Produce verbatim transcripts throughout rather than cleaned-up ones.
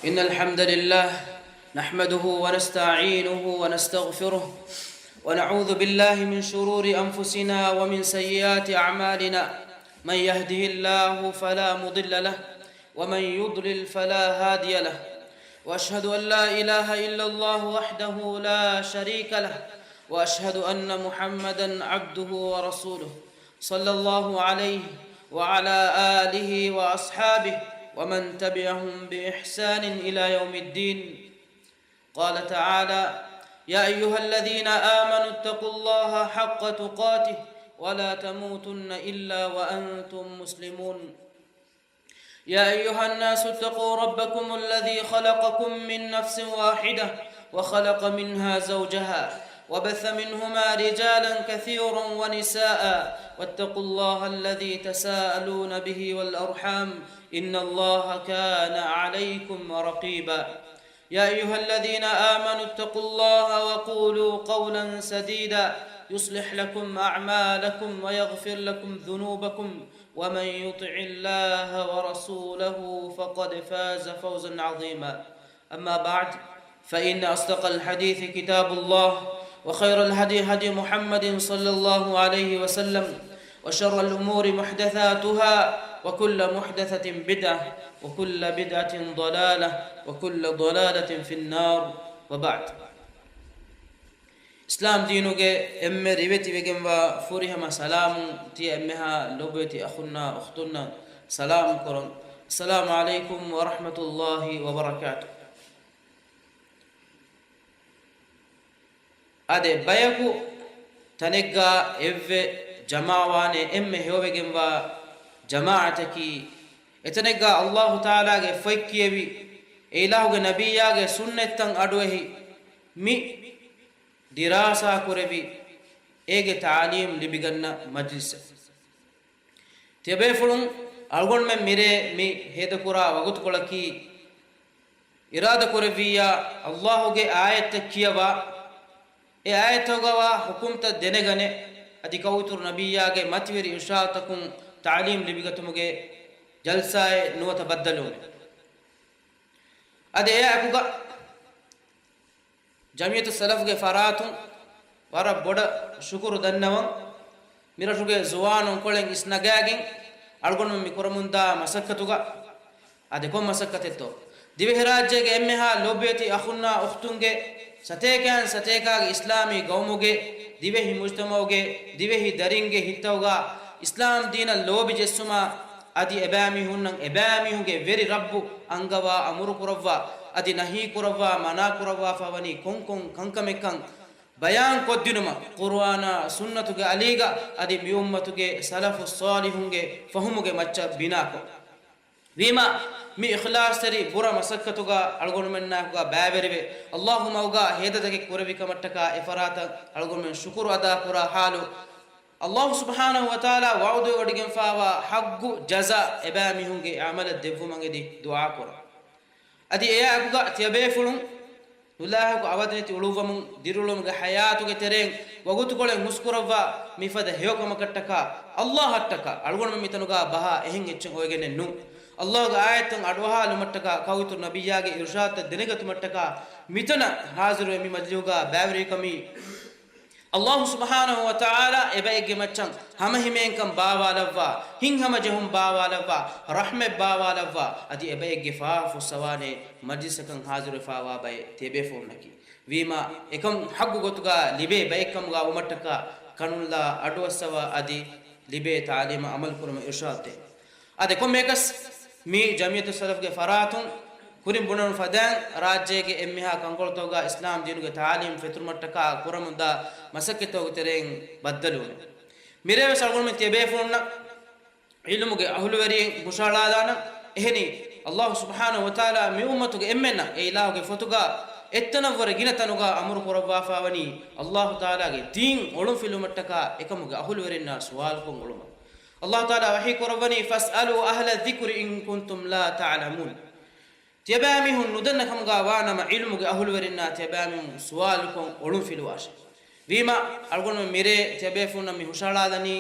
إن الحمد لله نحمده ونستعينه ونستغفره، ونعوذ بالله من شرور أنفسنا ومن سيئات أعمالنا. من يهده الله فلا مضل له، ومن يضلل فلا هادي له. وأشهد أن لا إله إلا الله وحده لا شريك له، وأشهد أن محمدا عبده ورسوله، صلى الله عليه وعلى آله وأصحابه ومن تبعهم بإحسان إلى يوم الدين. قال تعالى: يا أيها الذين آمنوا اتقوا الله حق تقاته ولا تموتن إلا وأنتم مسلمون. يا أيها الناس اتقوا ربكم الذي خلقكم من نفس واحدة وخلق منها زوجها وبث منهما رجالا كثيرا ونساء واتقوا الله الذي تساءلون به والأرحام إن الله كان عليكم رقيبا. يا أيها الذين آمنوا اتقوا الله وقولوا قولا سديدا يصلح لكم أعمالكم ويغفر لكم ذنوبكم ومن يطع الله ورسوله فقد فاز فوزا عظيما. أما بعد، فإن أصدق الحديث كتاب الله، وخير الهدي هدي محمد صلى الله عليه وسلم، وشر الأمور محدثاتها، وكل محدثة بدعة، وكل بدعة ضلالة، وكل ضلالة في النار، وبعد. އިސްލާމް ދީނުގެ އެންމެ ރިވެތިވެގެންވާ ފުރިހަމަ ސަލާމުން ތިޔަ އެންމެހާ ލޮބުވެތި އަޚުންނާ އުޚްތުންނަށް ސަލާމް ކުރަން. السلام عليكم ورحمة الله وبركاته. އާދެ، ބަޔަކު ތަނެއްގާ އެއްވެ ޖަމާވާނެ އެންމެ ހެޔޮވެގެންވާ ޖަމާޢަތަކީ، އެތަނެއްގާ އައްލާހު ތަޢާލާގެ ފޮތް ކިޔެވި، އެ އިލާހުގެ ނަބިއްޔާގެ ސުންނަތްތައް އަޑުއެހި މި ދިރާސާ ކުރެވި، އޭގެ ތަޢުލީމް ލިބިގަންނަ މަޖްލިސެއް. ތިޔަބޭފުޅުން އަޅުގަނޑުމެން މިރޭ މި ހޭދަކުރާ ވަގުތުކޮޅަކީ، އިރާދަކުރެއްވިއްޔާ އައްލާހުގެ އާޔަތްތައް ކިޔަވާ، އެ އާޔަތްތަކުގަވާ ޙުކުމްތައް ދެނެގަނެ، އަދި ކައުތުރު ނަބިއްޔާގެ މަތިވެރި އިރުޝާދުތަކުން ތަޢުލީމް ލިބިގަތުމުގެ ޖަލްސާއެއް ނުވަތަ ބައްދަލުވުމެއް. އަދި އެއާއެކުގަ ޖަމްޢިއްޔަތުއްސަލަފްގެ ފަރާތުން ވަރަށް ބޮޑަށް ޝުކުރު ދަންނަވަން. މިރަށުގެ ޒުވާނުން ކޮޅެއް އިސްނަގާގެން އަޅުގަނޑުމެން މި ކުރަމުންދާ މަސައްކަތުގަ، އާދެ، ކޮން މަސައްކަތެއްތޯ؟ ދިވެހިރާއްޖޭގެ އެންމެހާ ލޯބިވެތި އަޚުންނާ އުޚްތުންގެ ސަތޭކައިން ސަތޭކާގެ އިސްލާމީ ގައުމުގެ، ދިވެހި މުޖްތަމަޢުގެ، ދިވެހި ދަރިންގެ ހިތްތަކުގަ އިސްލާމް ދީނަށް ލޯބި ޖެއްސުމާ، އަދި އެބައިމީހުންނަށް އެބައިމީހުންގެ ވެރި ރައްބު އަންގަވާ އަމުރު ކުރައްވާ، އަދި ނަހީ ކުރައްވާ މަނާ ކުރައްވާފަ ވަނީ ކޮންކޮން ކަންކަމެއްކަން ބަޔާން ކޮށްދިނުމަށް، ޤުރުއާނާ ސުންނަތުގެ އަލީގަ އަދި މި އުއްމަތުގެ ސަލަފު ޞާލިޙުންގެ ފަހުމުގެ މައްޗަށް ބިނާކޮށް. ވީމާ، މި އިޚްލާޞްތެރި ބުރަ މަސައްކަތުގަ އަޅުގަނޑުމެންނާއެކުގަ ބައިވެރިވެ، އައްލާހު މަގުގަ ހޭދަތަކެއް ކުރެއްވި ކަމަށްޓަކާ އެ ފަރާތަށް އަޅުގަނޑުމެން ޝުކުރު އަދާކުރާ ޙާލު، އައްލާހު ސުބްޙާނަހު ވަތަޢާލާ ވަޢުދުވެވޮޑިގެންފާވާ ޙައްޤު ޖަޒާ އެބައިމީހުންގެ ޢަމަލަށް ދެއްވުމަށް އެދި ދުޢާކުރަން. އަދި އެއާއެކުގަ ތިޔަބޭފުޅުން ނުލާހިކު އަވަދިނެތި އުޅުއްވަމުން ދިރިއުޅުމުގެ ޙަޔާތުގެ ތެރެއިން ވަގުތުކޮޅެއް ހުސްކުރައްވާ މިފަދަ ހެޔޮކަމަކަށްޓަކާ އައްލާހަށްޓަކާ އަޅުގަނޑުމެން މިތަނުގަ ބަހާ އެހެން އެއްޗެއް އޮވެގެނެއް ނޫން. އައްލާހުގެ އާޔަތްތައް އަޑުއަހާލުމަށްޓަކާ ކައުތުރު ނަބިއްޔާގެ އިރުޝާދުތައް ދެނެގަތުމަށްޓަކާ މިތަނަށް ޙާޟިރުވެ މި މަޖިލީހުގަ ބައިވެރިކަމީ އައްލާހު ސުބްޙާނަހު ވަތަޢާލާ އެބައެއްގެ މައްޗަށް ހަމަހިމޭންކަން ބާވާލައްވާ، ހިތްހަމަޖެހުން ބާވާލައްވާ، ރަޙްމަތް ބާވާލައްވާ، އަދި އެބައެއްގެ ފާފަ ފުއްސަވާނެ މަޖިލިސަކަށް ޙާޟިރުވެފާވާ ބައެއް ތިޔަބޭފުޅުންނަކީ. ވީމާ، އެކަން ޙައްޤު ގޮތުގަ ލިބޭ ބައެއްކަމުގަ ވުމަށްޓަކާ ކަނުންލާ އަޑުއައްސަވާ އަދި ލިބޭ ތަޢުލީމަށް ޢަމަލުކުރުމަށް އިރުޝާދު ދޭން. އާދެ، ކޮންމެއަކަސް މި ޖަމްޢިއްޔަތުއްސަލަފްގެ ފަރާތުން ކުރިން ބުނަން ފަދައިން، ރާއްޖޭގެ އެންމެހާ ކަންކޮޅުތަކުގަ އިސްލާމް ދީނުގެ ތަޢުލީމް ފެތުރުމަށްޓަކާ ކުރަމުންދާ މަސައްކަތްތަކުގެ ތެރެއިން ބައްދަލުވުމެއް. މިރޭވެސް އަޅުގަނޑުމެން ތިޔަބޭފުޅުންނަށް ޢިލްމުގެ އަހުލުވެރިން ހުށަހަޅާލާނަން. އެހެނީ، އައްލާހު ސުބްޙާނަހު ވަތަޢާލާ މި އުއްމަތުގެ އެންމެންނަށް އެ އިލާހުގެ ފޮތުގަ އެއްތަނަށްވުރެ ގިނަ ތަނުގަ އަމުރު ކުރައްވާފަ ވަނީ، އައްލާހު ތަޢާލާގެ ދީން އޮޅުންފިލުވުމަށްޓަކާ އެކަމުގެ އަހުލުވެރިންނާ ސުވާލުކޮށް އުޅުމަށް. އައްލާހު ތަޢާލާ ވަޙީ ކުރައްވަނީ، فاسألوا أهل الذكر إن كنتم لا تعلمون. ތިޔަބައިމީހުން ނުދަންނަ ކަމުގަ ވާނަމަ، ޢިލްމުގެ އަހުލުވެރިންނާ ތިޔަބައިމީހުން ސުވާލުކޮށް އޮޅުންފިލުވާށޭ. ވީމާ، އަޅުގަނޑުމެން މިރޭ ތިޔަބޭފުޅުންނަށް މި ހުށަހަޅާލަނީ،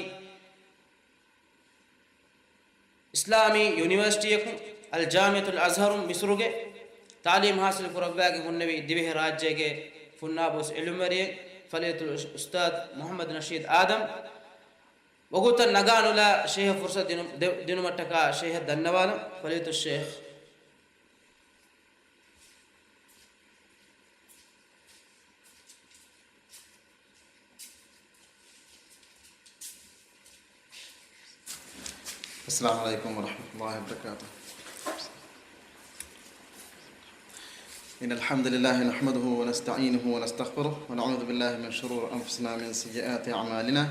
އިސްލާމީ ޔުނިވަރސިޓީއަކުން، އަލްޖާމިޢަތުލް އަޒްހަރުން މިޞުރުގެ ތަޢުލީމް ހާސިލް ކުރައްވާގެން ހުންނެވި ދިވެހިރާއްޖޭގެ ފުންނާބު އުސް ޢިލްމުވެރިއެއް ފަޟީލަތުލް އުސްތާޛް މުޙައްމަދު ނަޝީދު އާދަމް. ވަގުތަށް ނަގާނުލާ ޝޭޚަށް ފުރުޞަތު ދިނު-، ދެ-، ދިނުމަށްޓަކާ ޝޭޚަށް ދަންނަވާލަން. ފަޟީލަތުއް ޝޭޚް. السلام عليكم ورحمة الله وبركاته. إن الحمد لله نحمده ونستعينه ونستغفره ونعوذ بالله من شرور أنفسنا ومن سيئات أعمالنا.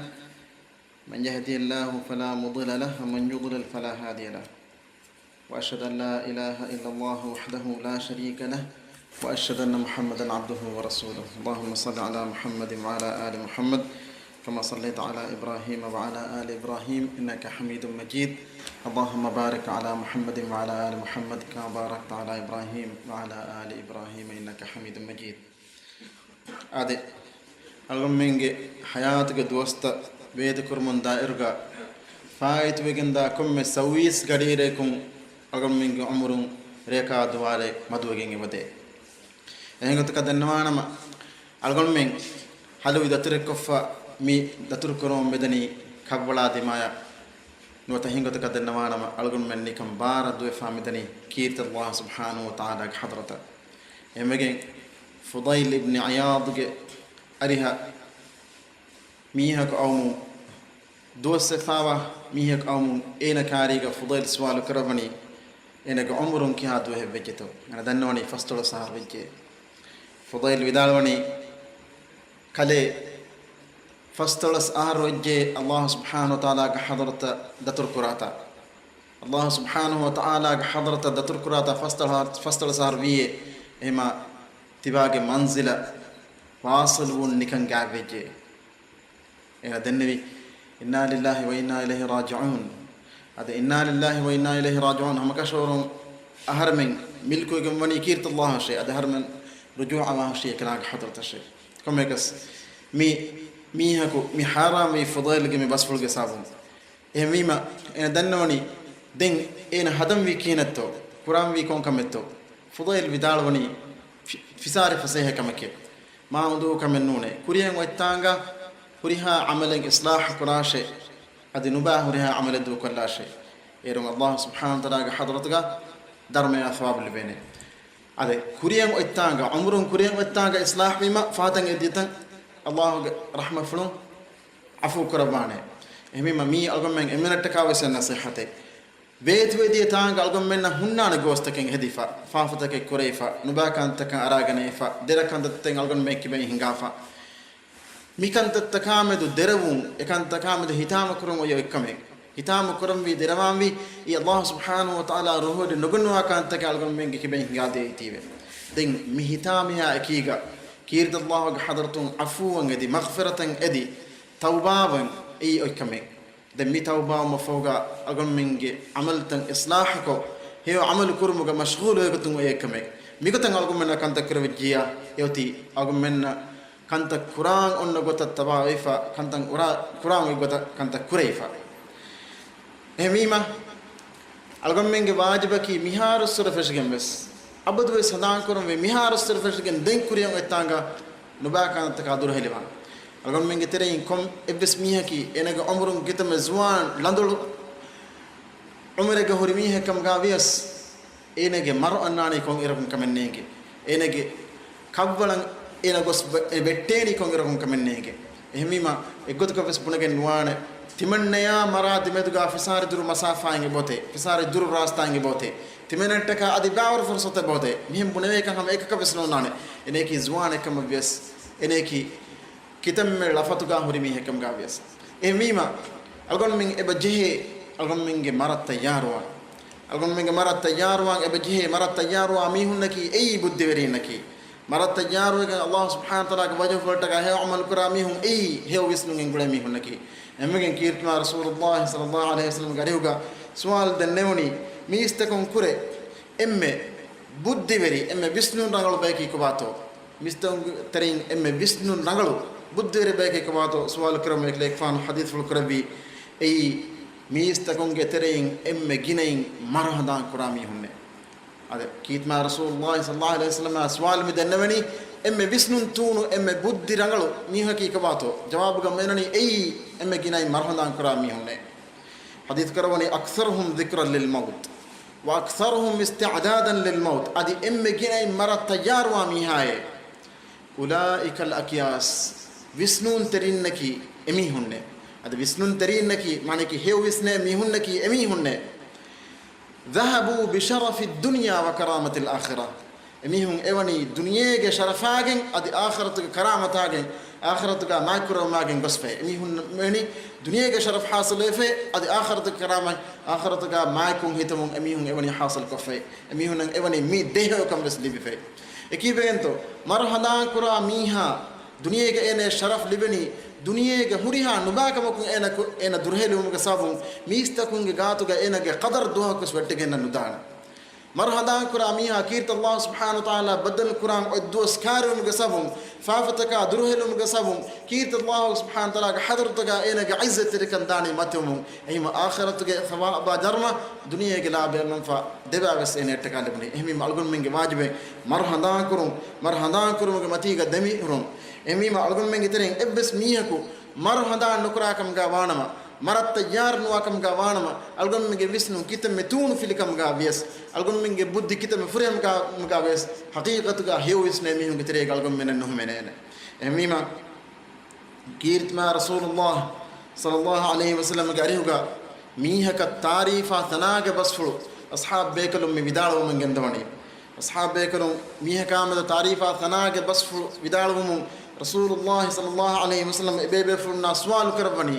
من يهده الله فلا مضل له ومن يضلل فلا هادي له. وأشهد أن لا إله إلا الله وحده لا شريك له، وأشهد أن محمدا عبده ورسوله. اللهم صل على محمد وعلى آل محمد كما صليت على إبراهيم وعلى آل إبراهيم إنك حميد مجيد. اللهم بارك على محمد وعلى آل محمد كما باركت على إبراهيم وعلى آل إبراهيم إنك حميد مجيد. އާދެ، އަޅުގަނޑުމެންގެ ޙަޔާތުގެ ދުވަސްތައް ވޭތުކުރުމުން ދާއިރުގަ ފާއިތުވެގެންދާ ކޮންމެ ސައުވީސް ގަޑިއިރައަކުން އަޅުގަނޑުމެންގެ ޢުމުރުން ރެޔަކާ ދުވާލެއް މަދުވެގެން އެބަދޭ. އެހެން ގޮތަކަށް ދަންނަވާނަމަ، އަޅުގަނޑުމެން ޙަލުވި ދަތުރެއްކޮށްފަ މި ދަތުރުކުރަމުން މިދަނީ ކަށްވަޅާ ދިމާޔަށް. ނުވަތަ ހިނގޮތަކަށް ދަންނަވާނަމަ، އަޅުގަނޑުމެން ނިކަން ބާރަށް ދުވެފާ މިދަނީ ކީރިތި ﷲ ސުބްޙާނަހޫ ވަތަޢާލާގެ ޙަޟްރަތަށް. އެންމެގެން ފުޟައިލް އިބްނި ޢިޔާޟްގެ އަރިހަށް މީހަކު އައުމުން، ދުވަސްވެފާވާ މީހަކު އައުމުން އޭނަ ކާރީގަ ފުޟައިލް ސުވާލު ކުރައްވަނީ، އޭނަގެ ޢުމުރުން ކިހާ ދުވަހެއް ވެއްޖެތޯ؟ އޭނަ ދަންނަވަނީ ފަސްދޮޅަސް އަހަރު ވެއްޖެ. ފުޟައިލް ވިދާޅުވަނީ، ކަލޭ، ފަސްދޮޅަސް އަހަރު ވެއްޖެ ﷲ ސުބްޙާނަހޫ ވަތަޢާލާގެ ޙަޟްރަތަށް ދަތުރުކުރާތާ. ﷲ ސުބްޙާނަހޫ ވަތަޢާލާގެ ޙަޟްރަތަށް ދަތުރުކުރާތާ ފަސްދޮޅަސް، ފަސްދޮޅަސް އަހަރު ވީއޭ، އެހެމާ ތިބާގެ މަންޒިލަށް ވާޞިލުވުން ނިކަން ގާތްވެއްޖެ. އޭނަ ދެންނެވި، "إنا لله وإنا إليه راجعون." އަދި "إنا لله وإنا إليه راجعون" ހަމަކަށަވަރުން އަހަރެމެން މިލްކުވެގެން ވަނީ ކީރިތި ﷲ އަށޭ، އަދި އަހަރެމެން ރުޖޫޢަވާ ހުށީ އެކަލާނގެ ޙަޟްރަތަށޭ. ކޮންމެއަކަސް މި މީހަކު މި ހައިރާންވީ ފުޟައިލްގެ މި ބަސްފުޅުގެ ސަބަބުން. އެހެންވީމަ، އޭނަ ދަންނަވަނީ ދެން އޭނަ ހަދަންވީ ކިހިނެއްތޯ، ކުރާންވީ ކޮން ކަމެއްތޯ؟ ފުޟައިލް ވިދާޅުވަނީ ފި-، ފިސާރި ފަސޭހަ ކަމެކޭ. މާ އުނދޫ ކަމެއް ނޫނޭ. ކުރިއަށް އޮތްތާނގަ ހުރިހާ ޢަމަލެއް އިޞްލާޙު ކުރާށޭ. އަދި ނުބާ ހުރިހާ ޢަމަލެއް ދޫކޮށްލާށޭ. އޭރުން ﷲ ސުބްޙާނަހޫ ވަތަޢާލާގެ ޙަޟްރަތުގަ ދަރުމަޔާ ޘަވާބު ލިބޭނެ. އަދި ކުރިއަށް އޮތްތާނގަ، ޢުމުރުން ކުރިއަށް އޮތްތާނގަ އިޞްލާޙު ވީމަ ފަހަތަށް އެދިޔަތަން ﷲގެ ރަޙްމަތްފުޅުން ޢަފޫ ކުރައްވާނެ. އެހެންވީމަ މީ އަޅުގަނޑުމެން އެންމެނަށްޓަކާ ވެސް ނަޞޭޙަތެއް. ވޭތުވެދިޔަ ތާނގަ އަޅުގަނޑުމެންނަށް ހުންނާނެ ގޯސްތަކެއް ހެދިފަ، ފާފަތަކެއް ކުރެވިފަ، ނުބާ ކަންތަކަށް އަރާގަނެވިފަ، ދެރަ ކަންތައްތައް އަޅުގަނޑުމެން ކިބައިން ހިނގާފަ. މި ކަންތައްތަކާމެދު ދެރަވުން، އެކަންތަކާމެދު ހިތާމަކުރުން އޮތް އޮތްކަމެއް. ހިތާމަކުރަންވީ ދެރަވާންވީ، އެ ﷲ ސުބްޙާނަހޫ ވަތަޢާލާ ރުހުވެރި ނުގަންނަވާ ކަންތަކެއް އަޅުގަނޑުމެންގެ ކިބައިން ހިނގާދިޔައީތީވެ. ދެން މި ހިތާމަޔާ އެކީގަ ކީރިތި ﷲގެ ޙަޟްރަތުން ޢަފޫއަށް އެދި، މަޣްފިރަތަށް އެދި، ތައުބާވަން އެއީ އޮތްކަމެއް. ދެން މި ތައުބާވުމަށްފަހުގަ އަޅުގަނޑުމެންގެ ޢަމަލުތައް އިޞްލާޙުކޮށް، ހެޔޮ ޢަމަލު ކުރުމުގަ މަޝްޣޫލުވެގަތުން އޮތް އެއްކަމެއް. މިގޮތަށް އަޅުގަނޑުމެންނަށް ކަންތައް ކުރެވިއްޖިއްޔާ، އެއޮތީ އަޅުގަނޑުމެންނަށް ކަންތައް ކުރާން އޮންނަ ގޮތަށް ތަބާވެފަ، ކަންތައް އުރާ-، ކުރާން އޮތް ގޮތަށް ކަންތައް ކުރެވިފަ. އެހެންވީމަ، އަޅުގަނޑުމެންގެ ވާޖިބަކީ މިހާރުއްސުރެ ފެށިގެން ވެސް، އަބަދުވެސް ހަނދާންކުރަންވީ މިހާރުއްސުރެ ފެށިގެން ދެން ކުރިއަށް އޮތްތާނގަ ނުބާ ކަންތައްތަކާ ދުރުހެލިވާން. އަޅުގަނޑުމެންގެ ތެރެއިން ކޮން އެއްވެސް މީހަކީ އޭނަގެ ޢުމުރުން ކިތަންމެ ޒުވާން ޅަނދުޅު ޢުމުރެއްގަ ހުރި މީހެއްކަމުގަ ވިޔަސް، އޭނަގެ މަރު އަންނާނީ ކޮން އިރަކުން ކަމެއް ނޭނގެ. އޭނަގެ ކަށްވަޅަށް އޭނަ ގޮސް ވެ-، އެ ވެއްޓޭނީ ކޮން އިރަކުން ކަމެއް ނޭނގެ. އެހެންވީމަ، އެއްގޮތަކަށް ވެސް ބުނެގެން ނުވާނެ، ތިމަންނަޔާ މަރާ ދެމެދުގަ ފިސާރި ދުރު މަސާފާއިން އެބައޮތޭ، ފިސާރި ދުރު ރާސްތާއިން އެބައޮތޭ، ތިމަންނައަށްޓަކާ އަދި ބާވަރު ފުރުސަތެއް އެބައޮތޭ، މިހެން ބުނެވޭކަން ހަމަ އެކަކަށް ވެސް ނޯންނާނެ. އޭނައަކީ ޒުވާނެއް ކަމަށް ވިޔަސް، އޭނައަކީ ކިތަންމެ ޅަފަތުގަ ހުރި މީހެއްކަމުގަ ވިޔަސް. އެހެންވީމަ، އަޅުގަނޑުމެން އެބަ ޖެހޭ، އަޅުގަނޑުމެންގެ މަރަށް ތައްޔާރުވާން. އަޅުގަނޑުމެންގެ މަރަށް ތައްޔާރުވާން އެބަ ޖެހޭ، މަރަށް ތައްޔާރުވާ މީހުންނަކީ އެއީ ބުއްދިވެރީންނަކީ. މަރަށް ތައްޔާރުވެގެން ﷲ ސުބްޙާނަހޫ ވަތަޢާލާގެ ވަޖްހުފުޅަށްޓަކާ ހެޔޮ ޢަމަލު ކުރާ މީހުން އެއީ، ހެޔޮ ވިސްނުން ގެންގުޅޭ މީހުންނަކީ. އެންމެގެން ކީރިތިވާ ރަސޫލުﷲ ޞައްލަﷲު ޢަލައިހި ވަސައްލަމްގެ އަރިހުގަ ސުވާލު ދެންނެވުނީ، މީސްތަކުން ކުރެ އެންމެ ބުއްދިވެރި، އެންމެ ވިސްނުން ރަނގަޅު ބަޔަކީ ކޮބާތޯ؟ މީސްތަކުންގެ ތެރެއިން އެންމެ ވިސްނުން ރަނގަޅު، ބުއްދިވެރި ބަޔަކީ ކޮބާތޯ ސުވާލު ކުރަމުން އެކަލޭގެފާނު ޙަދީޘްފުޅު ކުރެއްވީ، އެއީ މީސްތަކުންގެ ތެރެއިން އެންމެ ގިނައިން މަރު ހަނދާން ކުރާ މީހުންނޭ. އާދެ، ކީރިތިމާ ރަސޫލުﷲ ޞައްލަﷲ ޢަލައިހި ވަސައްލަމަ ސުވާލު މި ދެންނެވެނީ، އެންމެ ވިސްނުން ތޫނު، އެންމެ ބުއްދި ރަނގަޅު މީހަކީ ކޮބާތޯ؟ ޖަވާބުގަ މިއަންނަނީ އެއީ އެންމެ ގިނައިން މަރުހަނދާން ކުރާ މީހުންނޭ. ޙަދީޘް ކުރައްވަނީ، "أكثرهم ذكرا للموت، وأكثرهم استعدادا للموت." އަދި އެންމެ ގިނައިން މަރަށް ތައްޔާރުވާ މީހާއޭ. "أولئك الأكياس." ވިސްނުންތެރިންނަކީ އެމީހުންނޭ. އަދި ވިސްނުންތެރިންނަކީ، މާނައަކީ ހެޔޮ ވިސްނޭ މީހުންނަކީ އެމީހުންނޭ. "ذهبوا بشرف الدنيا وكرامة الآخرة." އެމީހުން އެވަނީ ދުނިޔޭގެ ޝަރަފާގެން އަދި އާޚިރަތުގެ ކަރާމަތާގެން، އާޚިރަތުގަ މާތްކުރައްވުމާގެން ގޮސްފައި. އެމީހުން އެވަނީ ދުނިޔޭގެ ޝަރަފް ޙާޞިލުވެފައި، އަދި އާޚިރަތުގެ ކަރާމަތް، އާޚިރަތުގަ މާތްކޮށް ހިތަމުން އެމީހުން އެވަނީ ޙާޞިލުކޮށްފައި. އެމީހުންނަށް އެވަނީ މި ދެ ހެޔޮކަން ވެސް ލިބިފައި. އެކީ ވެގެންތޯ، މަރު ހަނދާން ކުރާ މީހާ ދުނިޔޭގަ އޭނަޔަށް ޝަރަފް ލިބެނީ، ދުނިޔޭގެ ހުރިހާ ނުބާކަމަކުން އޭނަ ކު-، އޭނަ ދުރުހެލިވުމުގެ ސަބަބުން މީސްތަކުންގެ ގާތުގަ އޭނަގެ ޤަދަރު ދުވަހަކުވެސް ވެއްޓިގެންނެއް ނުދާނެ. މަރު ހަނދާން ކުރާ މީހާ ކީރިތި ﷲ ސުބްޙާނަހޫ ވަތަޢާލާ ބައްދަލު ކުރާން އޮތް ދުވަސް ކާރިވުމުގެ ސަބަބުން، ފާފަތަކާ ދުރުހެލުމުގެ ސަބަބުން، ކީރިތި ﷲ ސުބްޙާނަހޫ ވަތަޢާލާގެ ޙަޟްރަތުގަ އޭނަގެ ޢިއްޒަތްތެރިކަން ދާނީ މަތިވުމުން. އެހެންވީމަ އާޚިރަތުގެ ސަވާބާ ދަރުމަ ދުނިޔޭގެ ލާބަޔަށް ނުންފާ ދެބާވެސް އޭނައަށްޓަކާ ލިބުނީ. އެހެންވީމަ އަޅުގަނޑުމެންގެ ވާޖިބެއް މަރު ހަނދާން ކުރުން، މަރު ހަނދާން ކުރުމުގެ މަތީގަ ދެމިހުރުން. އެހެންވީމަ އަޅުގަނޑުމެންގެ ތެރެއިން އެއްވެސް މީހަކު މަރު ހަނދާން ނުކުރާ ކަމުގަ ވާނަމަ، މަރަށް ތައްޔާރު ނުވާ ކަމުގަ ވާނަމަ، އަޅުގަނޑުމެންގެ ވިސްނުން ކިތަންމެ ތޫނު ފިލި ކަމުގަ ވިޔަސް، އަޅުގަނޑުމެންގެ ބުއްދި ކިތަންމެ ފުރިހަމަ ކަމުގަ ވިޔަސް، ޙަޤީޤަތުގަ ހެޔޮ ވިސްނޭ މީހުންގެ ތެރޭގަ އަޅުގަނޑުމެންނަށް ނުހިމެނޭނެ. އެހެންވީމަ، ކީރިތިމާ ރަސޫލުﷲ ޞައްލަﷲ ޢަލައިހި ވަސައްލަމަގެ އަރިހުގަ މީހަކަށް ތާރީފާ ސަނާގެ ބަސްފުޅު އަޞްޙާބު ބޭކަލުން މި ވިދާޅުވަމުން ގެންދަވަނީ. އަޞްޙާބު ބޭކަލުން މީހަކާމެދު ތާރީފާ ސަނާގެ ބަސްފުޅު ވިދާޅުވުމުން، ރަސޫލުﷲ ޞައްލަﷲ ޢަލައިހި ވަސައްލަމަ އެބޭބޭފުޅުންނާ ސުވާލު ކުރައްވަނީ،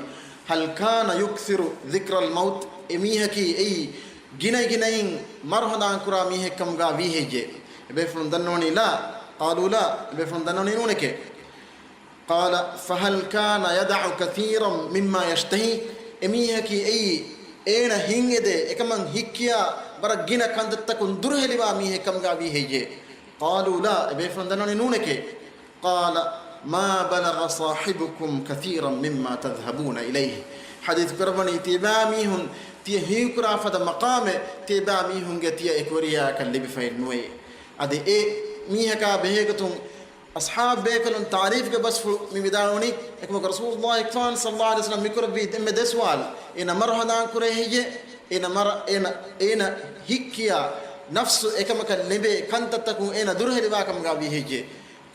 "هل كان يكثر ذكر الموت؟" އެމީހަކީ އެއީ ގިނަ ގިނައިން މަރު ހަނދާން ކުރާ މީހެއް ކަމުގަ ވީ ހެއްޔޭ؟ އެބޭފުޅުން ދަންނަވަނީ، "لا." قالوا، لا. އެބޭފުޅުން ދަންނަވަނީ، ނޫނެކޭ. قال، "فهل كان يدع كثيرا مما يشتهي؟" އެމީހަކީ އެއީ އޭނަ ހިތް އެދޭ އެކަމަށް ހިތްކިޔާ ވަރަށް ގިނަ ކަންތައްތަކުން ދުރުހެލިވާ މީހެއް ކަމުގަ ވީ ހެއްޔޭ؟ قالوا، لا. އެބޭފުޅުން ދަންނަވަނީ، ނޫނެކޭ. قال، "ما بلغ صاحبكم كثيرا مما تذهبون إليه." ޙަދީޘް ކުރައްވަނީ، ތިޔަބައިމީހުން ތިޔަ ހީކުރާ ފަދަ މަޤާމެއް ތިޔަބައިމީހުންގެ ތިޔަ އެކުވެރިޔާއަކަށް ލިބިފައެއް ނުވޭ. އަދި އެ މީހަކާ ބެހޭގޮތުން އަޞްޙާބު ބޭކަލުން ތާރީފްގެ ބަސްފުޅު މި ވިދާޅުވަނީ، އެކަމަކު ރަސޫލުﷲ އަކްރަމް ޞައްލަﷲ ޢަލައިހި ވަސައްލަމަ މިކުރެއްވީ އެންމެ ދެ ސުވާލު. އޭނަ މަރު ހަނދާން ކުރޭ ހެއްޔޭ؟ އޭނަ މަރަ-، އޭނަ، އޭނަ ހިތްކިޔާ ނަފްސު އެކަމަކަށް ލެނބޭ ކަންތައްތަކުން އޭނަ ދުރުހެލިވާ ކަމުގަ ވީ ހެއްޔޭ؟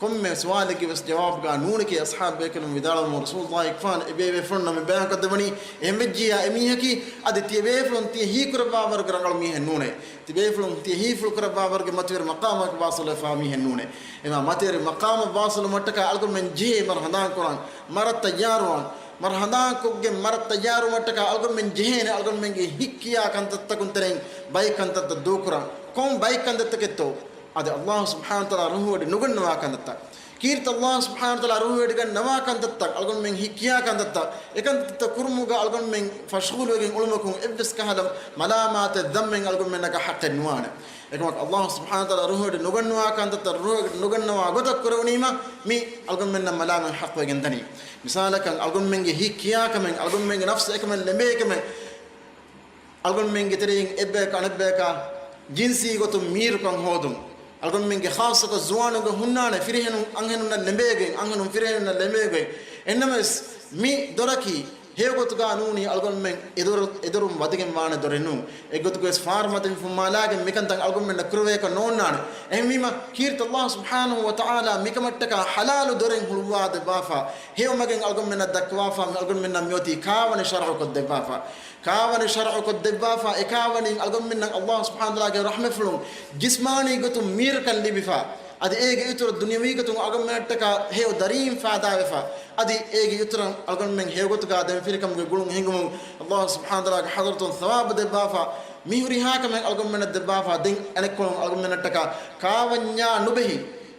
ކޮންމެ ސުވާލެއްގެ ވެސް ޖަވާބުގަ ނޫނެކޭ. އަޞްޙާބު ބޭކަލުން ވިދާޅުވަމުން ރަސޫލުﷲ އެކުފާނު އެބޭބޭފުޅުންނަށް މި ބަޔާންކޮށްދެއްވަނީ، އެހެންވެއްޖިއްޔާ އެމީހަކީ އަދި ތިޔަބޭފުޅުން ތިޔަ ހީކުރައްވާވަރުގެ ރަނގަޅު މީހެއް ނޫނޭ. ތިބޭފުޅުން ތިޔަ ހީފުޅު ކުރައްވާވަރުގެ މަތިވެރި މަޤާމަކަށް ވާސިލުވެފާ މީހެއް ނޫނޭ. އެމާ މަތިވެރި މަޤާމަށް ވާސިލުވުމަށްޓަކާ އަޅުގަނޑުމެން ޖެހޭ މަރު ހަނދާންކުރަން، މަރަށް ތައްޔާރުވާން. މަރު ހަނދާންކޮށްގެން މަރަށް ތައްޔާރުވުމަށްޓަކާ އަޅުގަނޑުމެން ޖެހޭނެ އަޅުގަނޑުމެންގެ ހިތްކިޔާ ކަންތައްތަކުން ތެރެއިން ބައެއް ކަންތައްތައް ދޫކުރަން. ކޮން ބައެއް ކަންތައްތަކެއްތޯ؟ އަދި ﷲ ސުބްޙާނަހޫ ވަތަޢާލާ ރުހުވެޑި ނުގަންނަވާ ކަންތައްތައް. ކީރިތި ﷲ ސުބްޙާނަހޫ ވަތަޢާލާ ރުހުވެޑިގަންނަވާ ކަންތައްތައް، އަޅުގަނޑުމެން ހިތްކިޔާ ކަންތައްތައް، އެކަންތައްތައް ކުރުމުގަ އަޅުގަނޑުމެން ފަޝްޣޫލުވެގެން އުޅުމަކުން އެއްވެސް ކަހަލަ މަލާމާތެއް ޛައްމެއް އަޅުގަނޑުމެންނަކަށް ޙައްޤެއް ނުވާނެ. އެކަމަކު ﷲ ސުބްޙާނަހޫ ވަތަޢާލާ ރުހުވެޑި ނުގަންނަވާ ކަންތައްތައް ރުހުވެޑި ނުގަންނަވާ ގޮތަށް ކުރެވުނީމަ، މި އަޅުގަނޑުމެންނަށް މަލާމަތް ޙައްޤުވެގެން ދަނީ. މިސާލަކަށް، އަޅުގަނޑުމެންގެ ހިތް ކިޔާކަމެއް، އަޅުގަނޑުމެންގެ ނަފްސު އެކަމެއް ލެނބޭކަމެއް، އަޅުގަނޑުމެންގެ ތެރެއިން އެއްބަޔަކު އަނެއްބަޔަކާ ޖިންސީ ގޮތުން މީރުކަން ހޯދުން. އަޅުގަނޑުމެންގެ ޚާއްޞަކޮށް ޒުވާނުންގެ ހުންނާނެ ފިރިހެނުން އަންހެނުންނަށް ލެނބޭގޮތް، އަންހެނުން ފިރިހެނުންނަށް ލެނބޭގޮތް. އެހެންނަމަވެސް، މި ދޮރަކީ ހެޔޮގޮތުގަ ނޫނީ އަޅުގަނޑުމެން އެދޮރު-، އެދޮރުން ވަދެގެން ވާނެ ދޮރެއް ނޫން. އެއްގޮތަކުވެސް ފާރުމަތިން ފުއްމާލާގެން މިކަންތައް އަޅުގަނޑުމެންނަށް ކުރެވޭކަށް ނޯންނާނެ. އެހެންވީމަ، ކީރިތި ﷲ ސުބްޙާނަހޫ ވަތަޢާލާ މިކަމަށްޓަކާ ޙަލާލު ދޮރެއް ހުޅުވާ ދެއްވާފަ، ހެޔޮ މަގެއް އަޅުގަނޑުމެންނަށް ދައްކަވާފަ، މި އަޅުގަނޑުމެންނަށް މިއޮތީ ކާވަނި ޝަރުޢުކޮށް ދެއްވާފަ. ކާވަނި ޝަރުޢުކޮށް ދެއްވާފަ، އެ ކާވަނިން އަޅުގަނޑުމެންނަށް ﷲ ސުބްޙާނަހޫ ވަތަޢާލާގެ ރަޙްމަތްފުޅުން ޖިސްމާނީ ގޮތުން މީރުކަން ލިބިފަ، އަދި އޭގެ އިތުރަށް ދުނިޔަވީ ގޮތުން އަޅުގަނޑުމެންނަށްޓަކާ ހެޔޮ ދަރީން ފައިދާވެފަ، އަދި އޭގެ އިތުރަށް އަޅުގަނޑުމެން ހެޔޮގޮތުގަ ދެމިފިރިކަމުގެ ގުޅުން ހިނގުމުން ﷲ ސުބްޙާނަހޫ ވަތަޢާލާގެ ޙަޟްރަތުން ޘަވާބު ދެއްވާފަ، މި ހުރިހާ ކަމެއް އަޅުގަނޑުމެންނަށް ދެއްވާފަ، ދެން އަނެއްކޮޅުން އަޅުގަނޑުމެންނަށްޓަކާ ކާވަންޏާ ނުބެހި،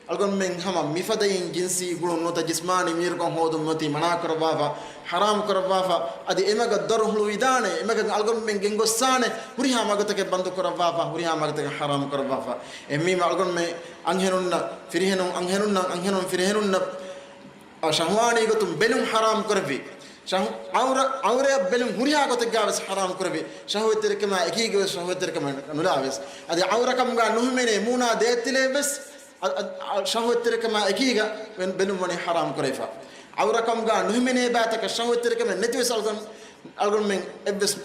އަޅުގަނޑުމެން ހަމަ މިފަދައިން ޖިންސީ ގުޅުން ނުވަތަ ޖިސްމާނީ މީރުކަން ހޯދުން ނުވަތީ މަނާކުރައްވާފަ، ޙަރާމް ކުރައްވާފަ، އަދި އެމަގަށް ދޮރު ހުޅުވިދާނެ، އެމަގަށް އަޅުގަނޑުމެން ގެންގޮއްސާނެ، ހުރިހާ މަގުތަކެއް ބަންދު ކުރައްވާފަ، ހުރިހާ މަގުތަކެއް ޙަރާމް ކުރައްވާފަ. އެހެންވީމަ އަޅުގަނޑުމެން އަންހެނުންނަށް، ފިރިހެނުން އަންހެނުންނަށް، އަންހެނުން ފިރިހެނުންނަށް ޝަހުވާނީ ގޮތުން ބެލުން ޙަރާމް ކުރެއްވި. ޝަހު-، ޢައުރަ-، ޢައުރައަށް ބެލުން ހުރިހާ ގޮތެއްގާވެސް ޙަރާމް ކުރެވި، ޝަހުވަތްތެރިކަމާ އެކީގަވެސް ޝަހުވަތްތެރިކަމެއް ނުލާވެސް. އަދި ޢައުރަކަމުގާ ނުހިމެނޭ މޫނާ ދޭތިލެއްވެސް، އަ-، އަ-، އަ-، ޝަހުވަތްތެރިކަމާ އެކީގަ ބެ-، ބެލުން ވަނީ ޙަރާމް ކުރެވިފަ. ޢައުރަކަމުގާ ނުހިމެނޭ ބާތަކަށް ޝަހުވަތްތެރިކަމެއް ނެތިވެސް އަޅުގަނޑު-، އަޅުގަނޑުމެން އެއްވެސް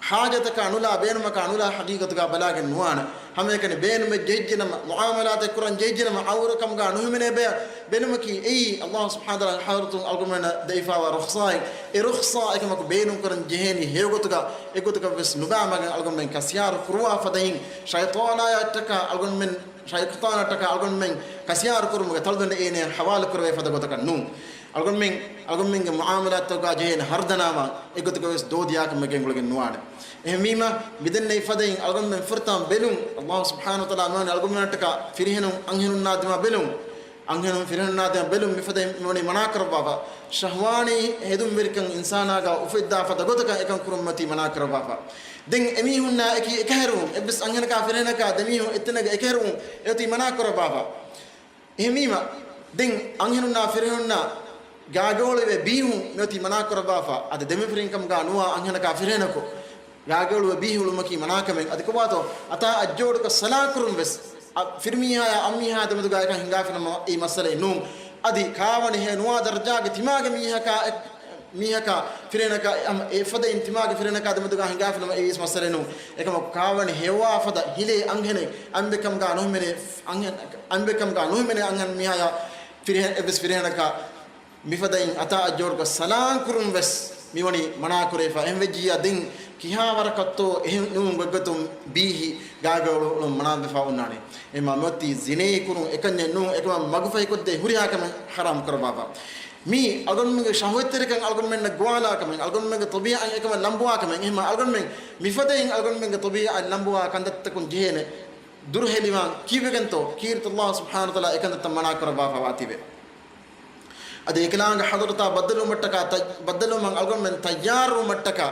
ޙާޖަތަކާ ނުލާ، ބޭނުމަކާ ނުލާ ޙަޤީޤަތުގާ ބަލާގެން ނުވާނެ. ހަމައެކަނި ބޭނުމެއް ޖެހިއްޖެނަމަ، މުޢާމަލާތެއް ކުރަން ޖެހިއްޖެނަމަ، ޢައުރަކަމުގާ ނުހިމެނޭ ބެ-، ބެލުމަކީ އެއީ ﷲ ސުބްޙާނަހޫ ވަތަޢާލާ ޙަޟްރަތުން އަޅުގަނޑުމެންނަށް ދެވިފާވާ ރުޚްޞާއެއް. އެ ރުޚްޞާ އެކަމަކު ބޭނުންކުރަން ޖެހޭނީ ހެޔޮގޮތުގަ، އެގޮތަކަށްވެސް ނުބާ މަގަށް އަޅުގަނޑުމެން ކަސިޔާރު ކުރުވާ ފަދައިން، ޝައިޠާނާޔަށްޓަކާ އަޅުގަނޑުމެން، ޝައިޠާނަށްޓަކާ އަޅުގަނޑުމެން ކަސިޔާރު ކުރުމުގެ ތަޅުދަނޑެއް އޭނަޔަށް ޙަވާލު ކުރެވޭ ފަދަ ގޮތަކަށް ނޫން. އަޅުގަނޑުމެން، އަޅުގަނޑުމެންގެ މުޢާމަލާތްތަކުގާ ޖެހޭނެ ހަރުދަނާމާ އެގޮތަކަށް ވެސް ދޯދިޔާކަމެއް ގެންގުޅެގެން ނުވާނެ. އެހެންވީމަ، މިދެންނެވި ފަދައިން އަޅުގަނޑުމެން ފުރަތަމަ ބެލުން، ﷲ ސުބްޙާނަހޫ ވަތަޢާލާ މިވަނީ އަޅުގަނޑުމެންނަށްޓަކާ ފިރިހެނުން އަންހެނުންނާ ދިމާ ބެލުން، އަންހެނުން ފިރިހެނުންނާ ދިމާ ބެލުން މިފަދައިން މިވަނީ މަނާކުރައްވާފަ. ޝަހްވާނީ ހެދުންވެރިކަން އިންސާނާގާ އުފެއްދާ ފަދަ ގޮތަކަށް އެކަން ކުރުން މަތީ މަނާކުރައްވާފަ. ދެން އެމީހުންނާ އެކީ އެކަހެރުވުން، އެއްވެސް އަންހެނަކާ ފިރިހެނަކާ ދެމީހުން އެއްތަނެއްގަ އެކަހެރުވުން އެއޮތީ މަނާކުރައްވާފަ. އެހެންވީމަ، ދެން އަންހެނުންނާ ފިރިހެނުންނާ ގާގައުޅުވެ ބީހުން މިއޮތީ މަނާކުރައްވާފަ. އަދި ދެމަފިރިންކަމުގާ ނުވާ އަންހެނަކާ ފިރިހެނަކު ގާގައުޅުވެ ބީހުޅުމަކީ މަނާކަމެއް. އަދި ކޮބާތޯ، އަތާ އަށްޖޯޑުކޮށް ސަލާން ކުރުން ވެސް، އަ، ފިރިމީހާޔާ އަންމީހާ ދެމެދުގާ އެކަން ހިނގާފިނަމަ އެއީ މައްސަލައެއް ނޫން. އަދި ކާވަނި ހެޔޮ ނުވާ ދަރަޖާގެ ތިމާގެ މީހަކާ އެ-، މީހަކާ ފިރިހެނަކާ، އަމް، އެފަދައިން ތިމާގެ ފިރިހެނަކާ ދެމެދުގާ ހިނގާފިނަމަ އެއީވެސް މައްސަލައެއް ނޫން. އެކަމަކު ކާވަނި ހެޔޮވާ ފަދަ ހިލޭ އަންހެނެއް އަނބިކަމުގާ ނުހިމެނޭ، އަންހެން، އަނބިކަމުގާ ނުހިމެނޭ އަންހެން މީހާޔާ ފިރިހެން، އެއްވެސް ފިރިހެނަކާ މިފަދައިން އަތާ އަށްޖޯޑުކޮށް ސަލާން ކުރުން ވެސް މިވަނީ މަނާކުރެވިފަ. އެހެންވެއްޖިއްޔާ ދެން ކިހާ ވަރަކަށްތޯ އެހެން ނޫން ގޮތްގޮތުން ބީހި ގާގައުޅުން މަނާވެފަ އޮންނާނީ. އެމާ މިއޮތީ ޒިނޭ ކުރުން އެކަންޏެއް ނޫން، އެކަމަށް މަގުފަހިކޮށްދޭ ހުރިހާ ކަމެއް ޙަރާމް ކުރައްވާފަ. މީ އަޅުގަނޑުމެންގެ ޝަހުވަތްތެރިކަން އަޅުގަނޑުމެންނަށް ގޮވާލާ ކަމެއް، އަޅުގަނޑުމެންގެ ޠަބީޢަތް އެކަމަށް ލަނބުވާ ކަމެއް. އެހެމާ އަޅުގަނޑުމެން މިފަދައިން އަޅުގަނޑުމެންގެ ޠަބީޢަތް ލަނބުވާ ކަންތައްތަކުން ޖެހޭނެ ދުރުހެލިވާން ކީއްވެގެންތޯ؟ ކީރިތި ﷲ ސުބްޙާނަހޫ ވަތަޢާލާ އެކަންތައްތައް މަނާ ކުރައްވާފަވާ ތިބެ. އަދި އެކަލާނގެ ޙަޟްރަތާ ބައްދަލުވުމަށްޓަކާ ތަ-، ބައްދަލުވުމަށް އަޅުގަނޑުމެން ތައްޔާރުވުމަށްޓަކާ،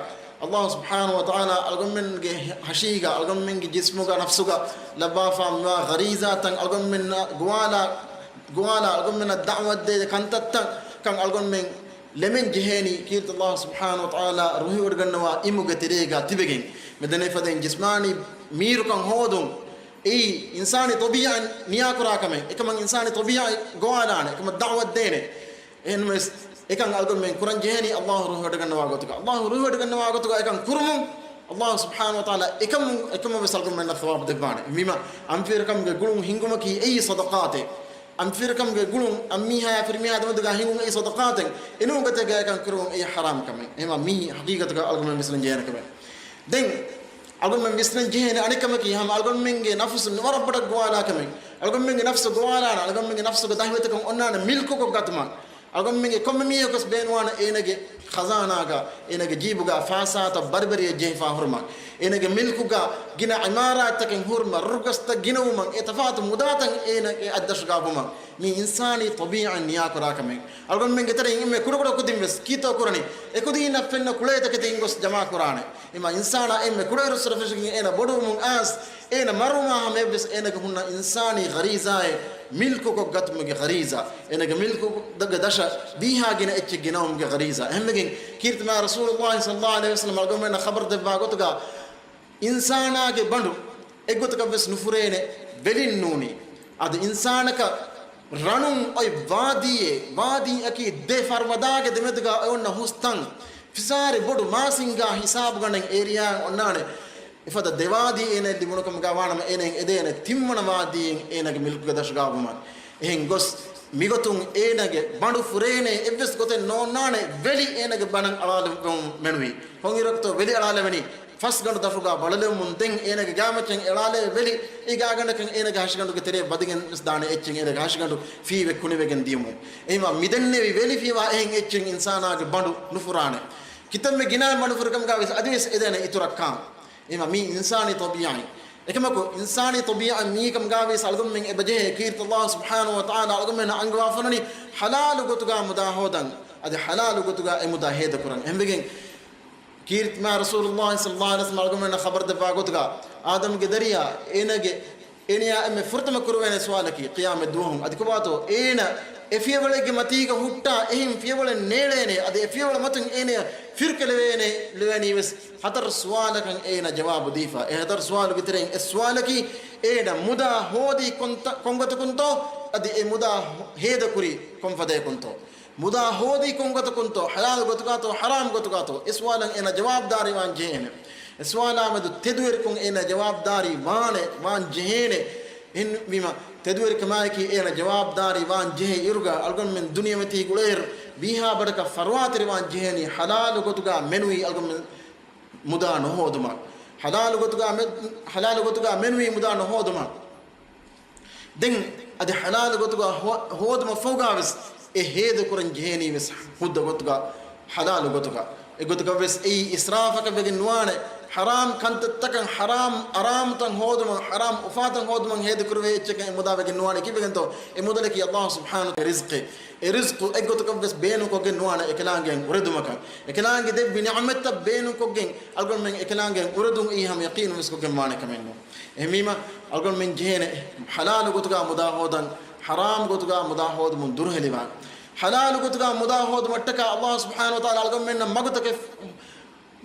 ﷲ ސުބްޙާނަހޫ ވަތަޢާލާ އަޅުގަނޑުމެންގެ ހަށީގަ، އަޅުގަނޑުމެންގެ ޖިސްމުގަ، ނަފްސުގަ ލައްވާފާ މިވާ ޣަރީޒާތައް އަޅުގަނޑުމެންނަށް ގޮވާލާ، ގޮވާލާ އަޅުގަނޑުމެންނަށް ދަޢުވަތްދޭ ކަންތައްތައް ކަން އަޅުގަނޑުމެން ލެމެން ޖެހޭނީ ކީރިތި ﷲ ސުބްޙާނަހޫ ވަތަޢާލާ ރުހިވޮޑިގަންނަވާ އިމުގެ ތެރޭގަ ތިބެގެން. މިދެންނެވި ފަދައިން ޖިސްމާނީ މީރުކަން ހޯދުން އެއީ އިންސާނީ ޠަބީޢަތް ނިޔާކުރާ ކަމެއް. އެކަމަށް އިންސާނީ ޠަބީޢަތް ގޮވާލާނެ. އެކަމަށް ދަޢުވަތް ދޭނެ. އެހެންވެސް އެކަން އަޅުގަނޑުމެން ކުރަން ޖެހޭނީ ﷲ ރުހިވޮޑިގަންނަވާ ގޮތުގަ. ﷲ ރުހިވޮޑިގަންނަވާ ގޮތުގަ އެކަން ކުރުމުން ﷲ ސުބްޙާނަހޫ ވަތަޢާލާ އެކަމު، އެކަމަށްވެސް އަޅުގަނޑުމެންނަށް ޘަވާބު ދެއްވާނެ. ވީމަ، އަންފިރިކަމުގެ ގުޅުން ހިނގުމަކީ އެއީ ޞަދަޤާތެއް. އަންފިރިކަމުގެ ގުޅުން އަންމީހާޔާ ފިރިމީހާ ދެމެދުގަ ހިނގުން އެއީ ޞަދަޤާތެއް. އެނޫން ގޮތެއްގަ އެކަން ކުރުމުން އެއީ ޙަރާމް ކަމެއް. އެހެމާ މީ ޙަޤީޤަތުގަ އަޅުގަނޑުމެން ވިސްނަން ޖެހޭނެ ކަމެއް. ދެން އަޅުގަނޑުމެން ވިސްނަން ޖެހޭނެ އަނެއް ކަމަކީ، ހަމަ އަޅުގަނޑުމެންގެ ނަފުސު ވަރަށް ބޮޑަށް ގޮވާލާ ކަމެއް. އަޅުގަނޑުމެންގެ ނަފްސު ގޮވާލާނެ، އަޅުގަނޑުމެންގެ ނަފްސުގެ ދަހިވެތިކަން އޮންނާނެ މިލްކުކޮށް ގަތުމަށް. އަޅުގަނޑުމެންގެ ކޮންމެ މީހަކުވެސް ބޭނުންވާނެ އޭނަގެ ޚަޒާނާގަ، އޭނަގެ ޖީބުގަ ފައިސާތައް ބަރިބަރިއެއް ޖެހިފަ ހުރުމަށް. އޭނަގެ މިލްކުގަ ގިނަ ޢިމާރާތްތަކެއް ހުރުމަށް، ރުއްގަސްތައް ގިނަވުމަށް، އެ ތަފާތު މުދާތައް އޭނަގެ އަތްދަށުގަ ވުމަށް. މީ އިންސާނީ ޠަބީޢަތް ނިޔާކުރާ ކަމެއް. އަޅުގަނޑުމެންގެ ތެރެއިން އެންމެ ކުޑަކުޑަ ކުދިން ވެސް ކީއްތޯ ކުރަނީ؟ އެކުދީންނަށް ފެންނަ ކުޅޭތަކެތި އިންގޮސް ޖަމާކުރާނެ. އެމާ އިންސާނާ އެންމެ ކުޑައިރުއްސުރެ ފެށިގެން އޭނަ ބޮޑުވުމުން އައިސް، އޭނަ މަރުވުމާ ހަމަޔަށްވެސް އޭނަގެ ހުންނަ އިންސާނީ ޣަރީޒާއެއް މިލްކުކޮށް ގަތުމުގެ ޣަރީޒާ، އޭނަގެ މިލްކުގެ ދަށަށް ބީހާ ގިނަ އެއްޗެއް ގެނައުމުގެ ޣަރީޒާ. އެހެންވެގެން ކީރިތި މާތް ރަސޫލުﷲ ޞައްލަﷲ ޢަލައިހި ވަސައްލަމަ އަޅުގަނޑުމެންނަށް ޚަބަރު ދެއްވާ ގޮތުގަ، އިންސާނާގެ ބަނޑު އެއްގޮތަކަށްވެސް ނުފުރޭނެ ވެލިން ނޫނީ. އަދި އިންސާނަކަށް ރަނުން އޮތް ވާދީއެއް، ވާދީއަކީ ދެ ފަރުބަދާގެ ދެމެދުގަ އޮންނަ ހުސްތަން، ފިސާރި ބޮޑު މާސިންގާ ހިސާބުގަނޑެއް އޭރިއާއަށް އޮންނާނެ. އެފަދަ ދެ ވާދީ އޭނައަށް ލިބުނުކަމުގަ ވާނަމަ، އޭނައަށް އެދޭނެ ތިންވަނަ ވާދީއެއް އޭނަގެ މިލްކުގެ ދަށުގަ ވުމަށް. އެހެން ގޮސް މިގޮތުން އޭނަގެ ބަނޑު ފުރޭނެ އެއްވެސް ގޮތެއް ނޯންނާނެ ވެލި އޭނަގެ ބަނޑަށް އަޅާލެވުން މެނުވީ. ކޮންއިރަކުތޯ ވެލި އަޅާލެވެނީ؟ ފަސްގަނޑު ދަށުގަ ބަޅަލެވުމުން ދެން އޭނަގެ ގާމައްޗަށް އެޅާލެވޭ ވެލި، އެ ގާގަނޑަކަށް އޭނަގެ ހަށިގަނޑުގެ ތެރެއަށް ވަދެގެން ވެސް ދާނެ އެއްޗެއް އޭނަގެ ހަށިގަނޑު ފީވެ ކުނިވެގެން ދިޔުމުން. އެހެންވީމަ މިދެންނެވި ވެލި ފީވާ އެހެން އެއްޗެއް އިންސާނާގެ ބަނޑު ނުފުރާނެ. ކިތަންމެ ގިނަ ބަނޑު ފުރިކަމުގަ ވެސް އަދިވެސް އެދޭނެ އިތުރަށް ކާން. އެހެންވީމަ މީ އިންސާނީ ޠަބީޢަތް. އެކަމަކު އިންސާނީ ޠަބީޢަތް މީކަމުގަ ވެސް އަޅުގަނޑުމެން އެބަ ޖެހޭ ކީރިތި ﷲ ސުބްޙާނަހޫ ވަތަޢާލާ އަޅުގަނޑުމެންނަށް އަންގަވާފަ އޮންނަނީ ޙަލާލު ގޮތުގަ މުދާ ހޯދަން. އަދި ޙަލާލު ގޮތުގަ އެ މުދާ ހޭދަކުރަން. އެހެންވެގެން ކީރިތި މާތް ރަސޫލުﷲ ޞައްލަﷲ ޢަލައިހި ވަސައްލަމަ އަޅުގަނޑުމެންނަށް ޚަބަރު ދެއްވާ ގޮތުގަ، އާދަމްގެ ދަރިޔާ އޭނަގެ، އޭނަޔާ އެންމެ ފުރަތަމަ ކުރެވޭނެ ސުވާލަކީ ޤިޔާމަތް ދުވަހުން އަދި ކޮބާތޯ އޭނަ އެ ފިޔަވަޅެއްގެ މަތީގަ ހުއްޓާ އެހެން ފިޔަވަޅެއް ނޭޅޭނެ، އަދި އެ ފިޔަވަޅު މަތުން އޭނަޔަށް ފިރުކެލެވޭނެ، ލެވޭނީ ވެސް ހަތަރު ސުވާލަކަށް އޭނަ ޖަވާބު ދީފަ. އެ ހަތަރު ސުވާލުގެ ތެރެއިން އެއް ސުވާލަކީ، އޭނަ މުދާ ހޯދީ ކޮންތަ-، ކޮންގޮތަކުންތޯ؟ އަދި އެ މުދާ ހޭދަކުރީ ކޮންފަދަޔަކުންތޯ؟ މުދާ ހޯދީ ކޮންގޮތަކުންތޯ؟ ޙަލާލު ގޮތުގާތޯ؟ ޙަރާމް ގޮތުގާތޯ؟ އެ ސުވާލަށް އޭނަ ޖަވާބުދާރީ ވާން ޖެހޭނެ. އެ ސުވާލާ މެދު ތެދުވެރިކޮށް އޭނަ ޖަވާބުދާރީ ވާނެ، ވާން ޖެހޭނެ. އެހެންވީމަ، ތެދުވެރިކަމާއެކީ އޭނަ ޖަވާބުދާރީ ވާން ޖެހޭ އިރުގަ، އަޅުގަނޑުމެން ދުނިޔެމަތީ ގުޅޭއިރު، ވީހާ ބަޑަކަށް ފަރުވާތެރިވާން ޖެހޭނީ ޙަލާލު ގޮތުގާ މެނުވީ އަޅުގަނޑުމެން މުދާ ނުހޯދުމަށް. ޙަލާލު ގޮތުގާ މެ-، ޙަލާލު ގޮތުގާ މެނުވީ މުދާ ނުހޯދުމަށް. ދެން އަދި ޙަލާލު ގޮތުގާ ހޯ-، ހޯދުމަށް ފަހުގާވެސް އެ ހޭދަކުރަން ޖެހޭނީވެސް ހުއްދަ ގޮތުގާ، ޙަލާލު ގޮތުގާ. އެގޮތަކަށްވެސް އެއީ އިސްރާފަކަށް ވެގެން ނުވާނެ. ޙަރާމް ކަންތައްތަކަށް، ޙަރާމް އަރާމުތަން ހޯދުމަށް، ޙަރާމް އުފާތަން ހޯދުމަށް ހޭދަކުރެވޭ އެއްޗަކަށް އެ މުދާ ވެގެން ނުވާނެ. ކީއްވެގެންތޯ؟ އެ މުދަލަކީ ﷲ ސުބްޙާނަހޫ ވަތަޢާލާގެ ރިޒްޤެއް. އެ ރިޒްޤު އެއްގޮތަކަށްވެސް ބޭނުންކޮށްގެން ނުވާނެ އެކަލާނގެއަށް އުރެދުމަކަށް. އެކަލާނގެ ދެއްވި ނިޢުމަތްތައް ބޭނުންކޮށްގެން އަޅުގަނޑުމެން އެކަލާނގެއަށް އުރެދުން އެއީ ހަމަ ޔަޤީނުވެސްކޮށްގެން ވާނެ ކަމެއް ނޫން. އެހެންވީމަ، އަޅުގަނޑުމެން ޖެހޭނެ ޙަލާލު ގޮތުގާ މުދާ ހޯދަން، ޙަރާމް ގޮތުގާ މުދާ ހޯދުމުން ދުރުހެލިވާން. ޙަލާލު ގޮތުގާ މުދާ ހޯދުމަށްޓަކާ ﷲ ސުބްޙާނަހޫ ވަތަޢާލާ އަޅުގަނޑުމެންނަށް މަގުތަކެއް،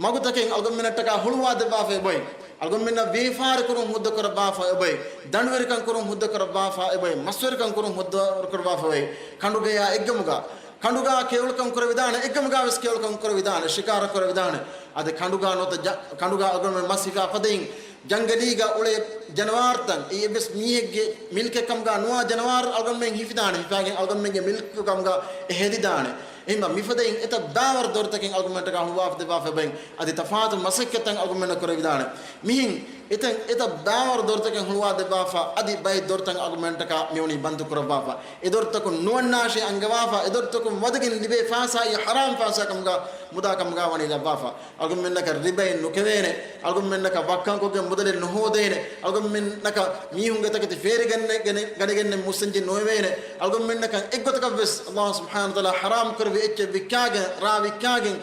މަގުތަކެއް އަޅުގަނޑުމެންނަށްޓަކާ ހުޅުވާ ދެއްވާފަ އެބައޮތް. އަޅުގަނޑުމެންނަށް ވިޔަފާރި ކުރުން ހުއްދަ ކުރައްވާފަ އެބައޮތް. ދަނޑުވެރިކަން ކުރުން ހުއްދަ ކުރައްވާފަ އެބައޮތް. މަސްވެރިކަން ކުރުން ހުއްދަ ކުރައްވާފަ އެބައޮތް. ކަނޑުގަޔާ އެއްގަމުގާ، ކަނޑުގާ ކެޔޮޅުކަން ކުރެވިދާނެ، އެއްގަމުގާވެސް ކެޔޮޅުކަން ކުރެވިދާނެ، ޝިކާރަ ކުރެވިދާނެ. އަދި ކަނޑުގާ ނުވަތަ ޖަ-، ކަނޑުގާ އަޅުގަނޑުމެން މަސް ހިފާ ފަދައިން، ޖަންގަލީގަ އުޅޭ ޖަނަވާރުތައް، އެއީ އެއްވެސް މީހެއްގެ މިލްކެއް ކަމުގާ ނުވާ ޖަނަވާރު އަޅުގަނޑުމެން ހިފިދާނެ، ހިފާގެން އަޅުގަނޑުމެންގެ މިލްކު ކަމުގާ އެ ހެދިދާނެ. އެހެންވީމަ މިފަދައިން އެތައް ބާވަރު ދޮރުތަކެއް އަޅުގަނޑުމެންޓަކާ ހުޅުވާފަ ދެއްވާފަ އެބައޮތް. އަދި ތަފާތު މަސައްކަތްތައް އަޅުގަނޑުމެންނަށް ކުރެވިދާނެ. މިހެން އެތައް، އެތައް ބާވަރު ދޮރުތަކެއް ހުޅުވާ ދެއްވާފަ، އަދި ބައެއް ދޮރުތައް އަޅުގަނޑުމެންޓަކާ މިވަނީ ބަންދު ކުރައްވާފަ. އެ ދޮރުތަކުން ނުވަންނާށޭ އަންގަވާފަ، އެ ދޮރުތަކުން ވަދެގެން ލިބޭ ފައިސާއީ ޙަރާމް ފައިސާ ކަމުގާ، މުދާ ކަމުގާ ވަނީ ލައްވާފަ. އަޅުގަނޑުމެންނަކަށް ރިބައެއް ނުކެވޭނެ، އަޅުގަނޑުމެންނަކަށް ވައްކަންކޮށްގެން މުދަލެއް ނުހޯދޭނެ، އަޅުގަނޑުމެންނަކަށް މީހުންގެ ތަކެތި ފޭރިގަނެގެން، ގަނެގެން މުއްސަންޖެއް ނުވެވޭނެ، އަޅުގަނޑުމެންނަކަށް އެއްގޮތަކަށްވެސް ﷲ ސުބްޙާނަހޫ ވަތަޢާލާ ޙަރާމް ކުރެއްވި އެއްޗެއް ވިއްކާގެން، ރާ ވިއްކާގެން،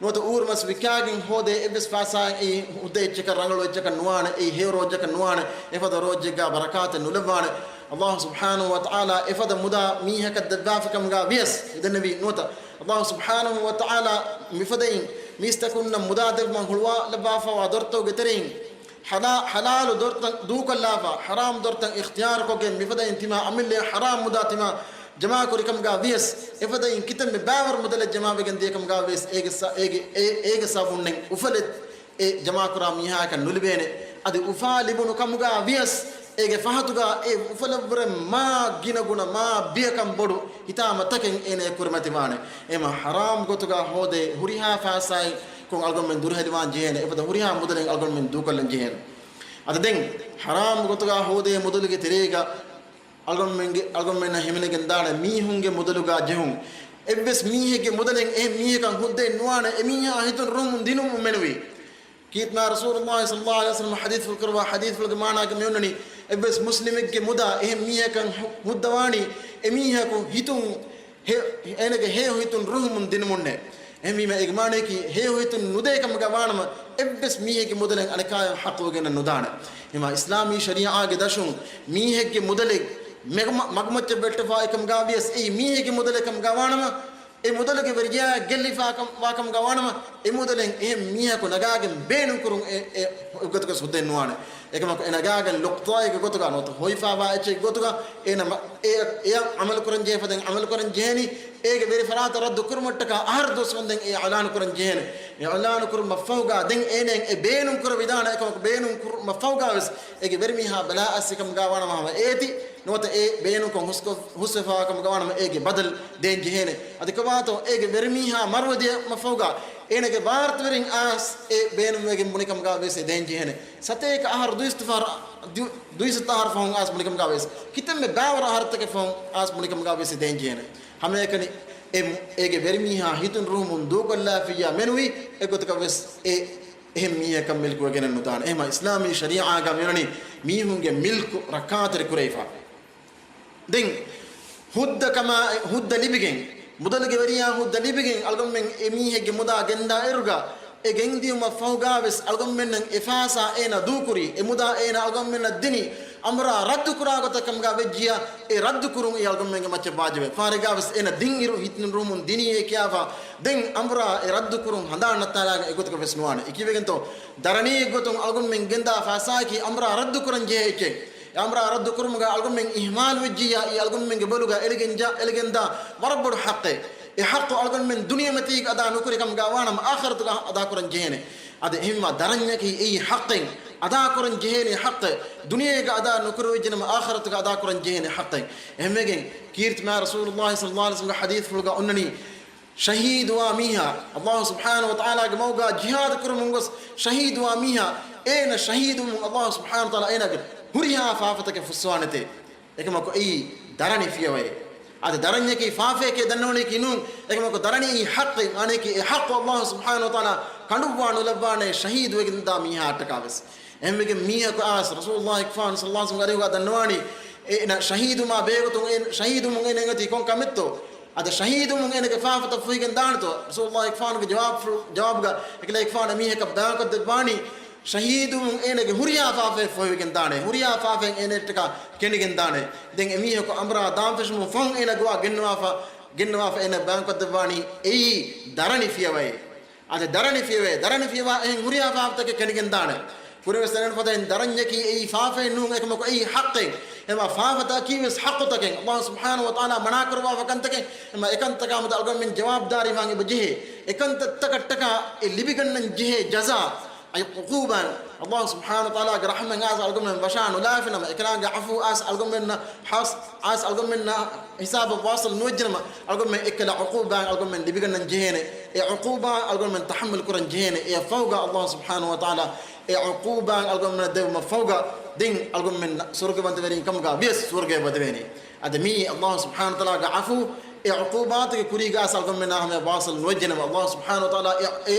ނުވަތަ އޫރުމަސް ވިއްކާގެން ހޯދޭ އެއްވެސް ފައިސާއެއް އެއީ ހުއްދަ އެއްޗަކަށް، ރަނގަޅު އެއްޗަކަށް ނުވާނެ، އެއީ ހެޔޮ ރޯއްޗަކަށް ނުވާނެ، އެފަދަ ރޯއްޗެއްގާ ބަރަކާތެއް ނުލައްވާނެ. ﷲ ސުބްޙާނަހޫ ވަތަޢާލާ އެފަދަ މުދާ މީހަކަށް ދެއްވާފިކަމުގާ ވިޔަސް އެދެންނެވީ ނުވަތަ، ﷲ ސުބްޙާނަހޫ ވަތަޢާލާ މިފަދައިން މީސްތަކުންނަށް މުދާ ދެއްވަން ހުޅުވާލައްވާފަވާ ދޮރުތަކުގެ ތެރެއިން ޙަލާ-، ޙަލާލު ދޮރުތައް ދޫކޮށްލާފަ، ޙަރާމް ދޮރުތައް އިޚްތިޔާރުކޮށްގެން މިފަދައިން ތިމާ އަމިއްލައަށް ޙަރާމް މުދާ ތިމާ ޖަމާކުރިކަމުގާ ވިޔަސް، އެފަދައިން ކިތަންމެ ބާވަރު މުދަލެއް ޖަމާވެގެން ދިޔަކަމުގާ ވިޔަސް، އޭގެ ސަ-، އޭގެ، އޭ-، އޭގެ ސަބަބުންނެއް އުފަލެއް އެ ޖަމާކުރާ މީހާއަކަށް ނުލިބޭނެ. އަދި އުފާ ލިބުނު ކަމުގާ ވިޔަސް، އޭގެ ފަހަތުގާ އެ އުފަލަށްވުރެ މާ ގިނަ ގުނަ މާ ބިޔަކަން ބޮޑު ހިތާމަތަކެއް އޭނަޔަށް ކުރިމަތިވާނެ. އެމަ ޙަރާމް ގޮތުގާ ހޯދޭ ހުރިހާ ފައިސާއެއް ކޮން އަޅުގަނޑުމެން ދުރުހެލިވާން ޖެހޭނެ، އެފަދަ ހުރިހާ މުދަލެއް އަޅުގަނޑުމެން ދޫކޮށްލަން ޖެހޭނެ. އަދި ދެން ޙަރާމް ގޮތުގާ ހޯދޭ މުދަލުގެ ތެރޭގަ އަޅުގަނޑުމެންގެ، އަޅުގަނޑުމެންނަށް ހިމެނިގެންދާނެ މީހުންގެ މުދަލުގާ ޖެހުން. އެއްވެސް މީހެއްގެ މުދަލެއް އެހެން މީހަކަށް ހުއްދައެއް ނުވާނެ، އެމީހާ ހިތުން ރުހުމުން ދިނުމުން މެނުވީ. ކީރިތި މާތް ރަސޫލުﷲ ޞައްލަﷲ ޢަލައިހި ވަސައްލަމަ ޙަދީޘްފުޅު ކުރައްވާ ޙަދީޘްފުޅުގެ މާނާގަ މިއޮންނަނީ، އެއްވެސް މުސްލިމެއްގެ މުދާ އެހެން މީހަކަށް ހު-، ހުއްދަވާނީ، އެމީހަކު ހިތުން ހެ-، އޭނަގެ ހެޔޮ ހިތުން ރުހުމުން ދިނުމުންނޭ. އެހެންވީމަ އޭގެ މާނައަކީ ހެޔޮ ހިތުން ނުދޭ ކަމުގަ ވާނަމަ، އެއްވެސް މީހެއްގެ މުދަލެއް އަނެކާޔަށް ޙައްޤުވެގެން ނުދާނެ. އެމާ އިސްލާމީ ޝަރީޢާގެ ދަށުން މީހެއްގެ މުދަލެއް މެގުމަ-، މަގުމައްޗަށް ވެއްޓެފާ އެކަމުގަ ވިޔަސް، އެއީ މީހެއްގެ މުދަލެއް ކަމުގަ ވާނަމަ، އެ މުދަލުގެ ވެރިޔާ ގެއްލިފާ ކަމް-، ވާ ކަމުގަ ވާނަމަ، އެ މުދަލެއް އެހެން މީހަކު ނަގާގެން ބޭނުން ކުރުން އެ، އެ ގޮތުގަ ހުއްދައެއް ނުވާނެ. އެކަމަކު އެ ނަގާގެން ލުޤްޠާއެއްގެ ގޮތުގަ ނުވަތަ ހޮވިފާވާ އެއްޗެއްގެ ގޮތުގަ އޭނަ މަ-، އެ، އެއަށް ޢަމަލު ކުރަންޖެހޭ ފަދައިން ޢަމަލު ކުރަން ޖެހޭނީ، އޭގެ ވެރި ފަރާތަށް ރައްދު ކުރުމަށްޓަކާ އަހަރު ދުވަސް ވަންދެން އެ އިޢުލާނު ކުރަން ޖެހޭނެ. އިޢުލާނު ކުރުމަށްފަހުގަ ދެން އޭނައަށް އެ ބޭނުން ކުރެވިދާނެ. އެކަމަކު ބޭނުން ކުރުމަށްފަހުގަވެސް އޭގެ ވެރިމީހާ ބަލާ އައްސި ކަމުގަ ވާނަމަ ހަމަ އޭތި ނުވަތަ އެ ބޭނުންކޮށް ހުސްކޮށް-، ހުސްވެފާ ކަމުގަ ވާނަމަ އޭގެ ބަދަލު ދޭން ޖެހޭނެ. އަދި ކޮބާތޯ އޭގެ ވެރިމީހާ މަރުވެދިޔަމަށްފަހުގަ އޭނަގެ ވާރުތަވެރިން އައިސް އެ ބޭނުންވެގެން ބުނިކަމުގަ ވެސް އެ ދޭން ޖެހޭނެ. ސަތޭކަ އަހަރު ދުއިސައްތަ ފަހަރު، ދު-، ދުއިސައްތަ އަހަރު ފަހުން އައިސް ބުނިކަމުގަ ވެސް، ކިތަންމެ ބާވަރު އަހަރުތަކެއް ފަހުން އައިސް ބުނިކަމުގަ ވެސް ދޭން ޖެހޭނެ. ހަމައެކަނި އެ މު-، އޭގެ ވެރިމީހާ ހިތުން ރުހުމުން ދޫކޮށްލާފިއްޔާ މެނުވީ އެގޮތަކަށް ވެސް އެ އެހެން މީހަކަށް މިލްކުވެގެނެއް ނުދާނެ. އެހެމަ އިސްލާމީ ޝަރީޢާގަ މިވަނީ މީހުންގެ މިލްކު ރައްކާތެރި ކުރެވިފަ. ދެން ހުއްދަ ކަމާ، ހުއްދަ ލިބިގެން، މުދަލުގެ ވެރިޔާ ހުއްދަ ލިބިގެން، އަޅުގަނޑުމެން އެ މީހެއްގެ މުދާ ގެންދާ އިރުގަ، އެ ގެންދިޔުމަށް ފަހުގާވެސް އަޅުގަނޑުމެންނަށް އެ ފާސާ އޭނަ ދޫކުރީ، އެ މުދާ އޭނަ އަޅުގަނޑުމެންނަށް ދިނީ، އަނބުރާ ރައްދު ކުރާ ގޮތަށް ކަމުގާ ވެއްޖިއްޔާ، އެ ރައްދު ކުރުން އެ އަޅުގަނޑުމެންގެ މައްޗަށް ވާޖިބެ. ފާރެގާވެސް އޭނަ ދިން އިރު ހިތްނުރުހުމުން ދިނީ އޭ ކިޔާފަ، ދެން އަނބުރާ އެ ރައްދު ކުރުން ހަނދާން ނައްތާލާގެން އެގޮތަކަށް ވެސް ނުވާނެ. އެކީވެގެންތޯ، ދަރަނީ ގޮތުން އަޅުގަނޑުމެން ގެންދާ ފާސާއަކީ އަނބުރާ ރައްދު ކުރަން ޖެހޭ އެއްޗެއް. އެ އަނބުރާ ރައްދު ކުރުމުގަ އަޅުގަނޑުމެން އިހްމާލު ވެއްޖިއްޔާ، އެ އަޅުގަނޑުމެންގެ ބޮލުގަ އެޅިގެން ޖާ، އެޅިގެންދާ ވަރަށް ބޮޑު ޙައްޤެއް. އެ ޙައްޤު އަޅުގަނޑުމެން ދުނިޔެމަތީގަ އަދާ ނުކުރި ކަމުގަ ވާނަމަ، އާޚިރަތުގަ އަދާ ކުރަން ޖެހޭނެ. އަދި އެހެންވާ ދަރަންޏަކީ އެއީ ޙައްޤެއް، އަދާ ކުރަން ޖެހޭނެ ޙައްޤެއް. ދުނިޔޭގަ އަދާ ނުކުރެވިއްޖެނަމަ، އާޚިރަތުގަ އަދާ ކުރަން ޖެހޭނެ ޙައްޤެއް. އެހެންވެގެން، ކީރިތި މާ ރަސޫލުﷲ ޞައްލަﷲ ޢަލައިހި ވަސައްލަމްގެ ޙަދީޘްފުޅުގަ އޮންނަނީ، ޝަހީދުވާ މީހާ، ﷲ ސުބްޙާނަހޫ ވަތަޢާލާގެ މަގުގަ ޖިހާދު ކުރަމުން ގޮސް ޝަހީދުވާ މީހާ، އޭނަ ޝަހީދުވުމުން ﷲ ސުބްޙާނަހޫ ވަތަޢާލާ އޭނަގެ ހުރިހާ ފާފަތަކެއް ފުއްސަވާނެތޭ. އެކަމަކު އެއީ ދަރަނި ފިޔަވައޭ. އަދި ދަރަންޏަކީ ފާފައެކޭ ދަންނަވަނީކީ ނޫން. އެކަމަކު ދަރަނި އެއީ ޙައްޤެއް، މާނަޔަކީ އެ ޙައްޤު ﷲ ސުބްޙާނަހޫ ވަތަޢާލާ ކަނޑުއްވާ ނުލައްވާނެ ޝަހީދުވެގެންދާ މީހާއަށްޓަކާވެސް. އެހެންވެގެން މީހަކު އައިސް ރަސޫލުﷲ ގެފާނު ޞައްލަﷲ ޢަލައިހި ވަސައްލަމްގެ އަރިހުގަ ދަންނަވާނީ، އޭނަ ޝަހީދުވުމާ ބެހޭގޮތުން އޭނަ ޝަހީދުވުމުން އޭނަ އެނގޭތީ ކޮން ކަމެއްތޯ؟ އަދި ޝަހީދުވުމުން އޭނަގެ ފާފަތައް ފޮހިގެން ދާނެތޯ؟ ރަސޫލުﷲ ގެފާނުގެ ޖަވާބު، ޖަވާބުގަ އެކަލޭގެފާނު މީހަކަށް ބަޔާންކޮށްދެއްވާނީ، ޝަހީދުވުމުން އޭނަގެ ހުރިހާ ފާފައެއް ފޮހިވެގެން ދާނެ، ހުރިހާ ފާފައެއް އޭނައަށްޓަކާ ކެނޑިގެން ދާނެ. ދެން އެމީހަކު އަނބުރާ ދާން ފެށުމުން ފަހުން އޭނަ ގޮވާ ގެންނަވާފަ، ގެންނަވާފަ އޭނަ ބަޔާންކޮށްދެއްވާނީ އެއީ ދަރަނި ފިޔަވައޭ. އަދި ދަރަނި ފިޔަވައޭ، ދަރަނި ފިޔަވާ އެހެން ހުރިހާ ފާފަތަކެއް ކެނޑިގެން ދާނެ. ކުރިންވެސް ދެނެން ފަދައިން ދަރަންޏަކީ އެއީ ފާފައެއް ނޫން، އެކަމަކު އެއީ ޙައްޤެއް. އެމާ ފާފަތަކީވެސް ޙައްޤުތަކެއް. ﷲ ސުބްޙާނަހޫ ވަތަޢާލާ މަނާކުރައްވާފަ ކަންތަކެއް. އެމާ އެކަންތަކާ މަދު އަޅުގަނޑުމެން ޖަވާބުދާރީވާން އެބަ ޖެހޭ. އެކަންތައްތަކަށްޓަކާ އެ ލިބިގަންނަން ޖެހޭ ޖަޒާ، އައި ޢުޤޫބާތް. ﷲ ސުބްޙާނަހޫ ވަތަޢާލާގެ ރަޙްމަތް އައިސް އަޅުގަނޑުމެން ވަށާ ނުލާފިނަމަ، އެކަލާނގެ ޢަފޫ އައިސް އަޅުގަނޑުމެންނަށް ހާސް، އައިސް އަޅުގަނޑުމެންނަށް ހިސާބަށް ވާޞިލް ނުވެއްޖެނަމަ، އަޅުގަނޑުމެން އެއްކަލަ ޢުޤޫބާތް އަޅުގަނޑުމެން ލިބިގަންނަން ޖެހޭނެ. އެ ޢުޤޫބާތް އަޅުގަނޑުމެން ތަޙައްމަލް ކުރަން ޖެހޭނެ. އެއަށް ފަހުގަ ﷲ ސުބްޙާނަހޫ ވަތަޢާލާ އެ ޢުޤޫބާތް އަޅުގަނޑުމެންނަށް ދެއްވުމަށް ފަހުގަ ދެން އަޅުގަނޑުމެން ސުވަރުގެވަންތަވެރިން ކަމުގަ ވިޔަސް ސުވަރުގެ އެބަދެވޭނެ. އަދި މީ ﷲ ސުބްޙާނަހޫ ވަތަޢާލާގެ ޢަފޫ، އެ ޢުޤޫބާތުގެ ކުރީގަ އައިސް އަޅުގަނޑުމެންނާ ހަމަޔަށް ވާޞިލް ނުވެއްޖެނަމަ، ﷲ ސުބްޙާނަހޫ ވަތަޢާލާ އެ، އެ،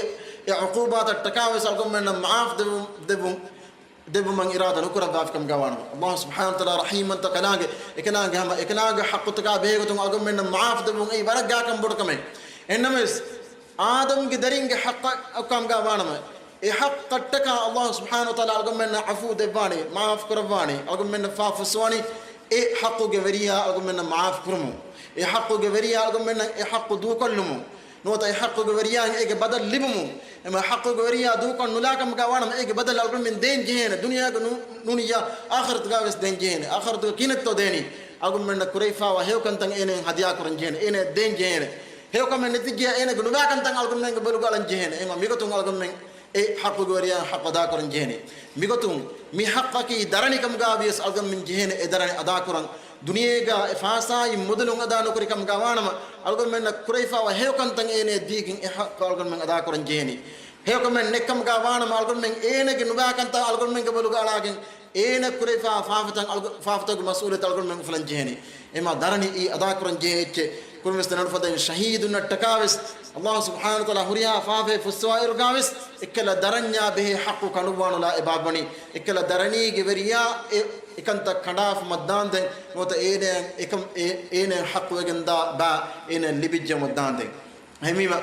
އެ ޢުޤޫބާތަށްޓަކާވެސް އަޅުގަނޑުމެންނަށް މަޢާފް ދެއްވު، ދެއްވު، ދެއްވުމަށް އިރާދަ ނުކުރައްވާފި ކަމުގަ ވާނަމަ، ﷲ ސުބްޙާނަހޫ ވަތަޢާލާ ރަޙީމް ވަންތަ ކަލާނގެ، އެކަލާނގެ ހަމަ އެކަލާނގެ ޙައްޤުތަކާ ބެހޭގޮތުން އަޅުގަނޑުމެންނަށް މަޢާފް ދެއްވުން އެއީ ވަރަށް ގާކަން ބޮޑު ކަމެއް. އެހެންނަމަވެސް، އާދަމްގެ ދަރިންގެ ޙައްޤަށް ކަމުގަ ވާނަމަ، އެ ޙައްޤަށްޓަކާ ﷲ ސުބްޙާނަހޫ ވަތަޢާލާ އަޅުގަނޑުމެންނަށް ޢަފޫ ދެއްވާނީ، މަޢާފް ކުރައްވާނީ، އަޅުގަނޑުމެންނަށް ފާފަ ފުއްސަވާނީ، އެ ޙައްޤުގެ ވެރިޔާ އަޅުގަނޑުމެންނަށް މަޢާފް ކުރުމުން. އެ ޙައްޤުގެ ވެރިޔާ އަޅުގަނޑުމެންނަށް އެ ޙައްޤު ދޫކޮށްލުމުން. ނުވަތަ އެ ޙައްޤުގެ ވެރިޔާއަށް އޭގެ ބަދަލު ލިބުމުން. އެމަ ޙައްޤުގެ ވެރިޔާ ދޫކޮށް ނުލާ ކަމުގަ ވާނަމަ އޭގެ ބަދަލު އަޅުގަނޑުމެން ދޭން ޖެހޭނެ. ދުނިޔޭގަ ނޫ، ނޫނިއްޔާ އާޚިރަތުގަވެސް ދޭން ޖެހޭނެ. އާޚިރަތުގަ ކިހިނެއްތޯ ދޭނީ؟ އަޅުގަނޑުމެންނަށް ކުރެވިފައިވާ ހެޔޮކަންތައް އޭނައަށް ހަދިޔާ ކުރަން ޖެހޭނެ. އޭނައަށް ދޭން ޖެހޭނެ. ހެޔޮކަމެއް ނެތިއްޖެޔާ އޭނަގެ ނުބާކަންތައް އަޅުގަނޑުމެންގެ ބޮލުގަ އަޅަން ޖެހޭނެ. އެމަ މިގޮތުން އަޅުގަނޑުމެން އެ ޙައްޤުގެ ވެރިޔާ ޙައްޤު އަދާކުރަން ޖެހޭނެ. މިގޮތުން މި ޙައްޤަކީ ދަރަނިކަމުގަ ވިޔަސް އަޅުގަނޑުމެން ޖެހޭނެ އެ ދަރަނި އަދާކުރަން. ދުނިޔޭގަ އެ ފާސާއިން މުދަލުން އަދާ ނުކުރި ކަމުގަ ވާނަމަ، އަޅުގަނޑުމެންނަށް ކުރެވިފައިވާ ހެޔޮކަންތައް އޭނައަށް ދީގެން އެ ޙައްޤު އަޅުގަނޑުމެން އަދާކުރަން ޖެހޭނީ. ހެޔޮކަމެއް ނެތްކަމުގަ ވާނަމަ، އަޅުގަނޑުމެން އޭނަގެ ނުބާކަންތައް އަޅުގަނޑުމެންގެ ބޮލުގަ އަޅާގެން، އޭނަ ކުރެވިފައިވާ ފާފަތައް އަޅުގަ، ފާފަތަކުގެ މަސްއޫލިއްޔަތު އަޅުގަނޑުމެން އުފުލަން ޖެހޭނީ. އެމާ ދަރަނި އެއީ އަދާކުރަން ޖެހޭ އެއްޗެއް. ކުރިންވެސް ދެނެވިފަދައިން ޝަހީދުންނަށްޓަކާވެސް ﷲ ސުބްޙާނަހޫ ވަތަޢާލާ ހުރިހާ ފާފައެއް ފުއްސަވާއިރުގަވެސް އެއްކަލަ ދަރަންޏާ ބެހޭ ޙައްޤު ކަނޑުއްވާނުލާ އެބައަށްވަނީ. އެއްކަލަ ދަރަނީގެ ވެރިޔާ އެ، އެކަންތައް ކަނޑާފަ މައްދާންދެން ނުވަތަ އޭނައަށް އެކަން، އޭ، އޭނައަށް ޙައްޤުވެގެން ދާ ބައި އޭނައަށް ލިބިއްޖެ މައްދާންދެން. އެހެންވީމަ،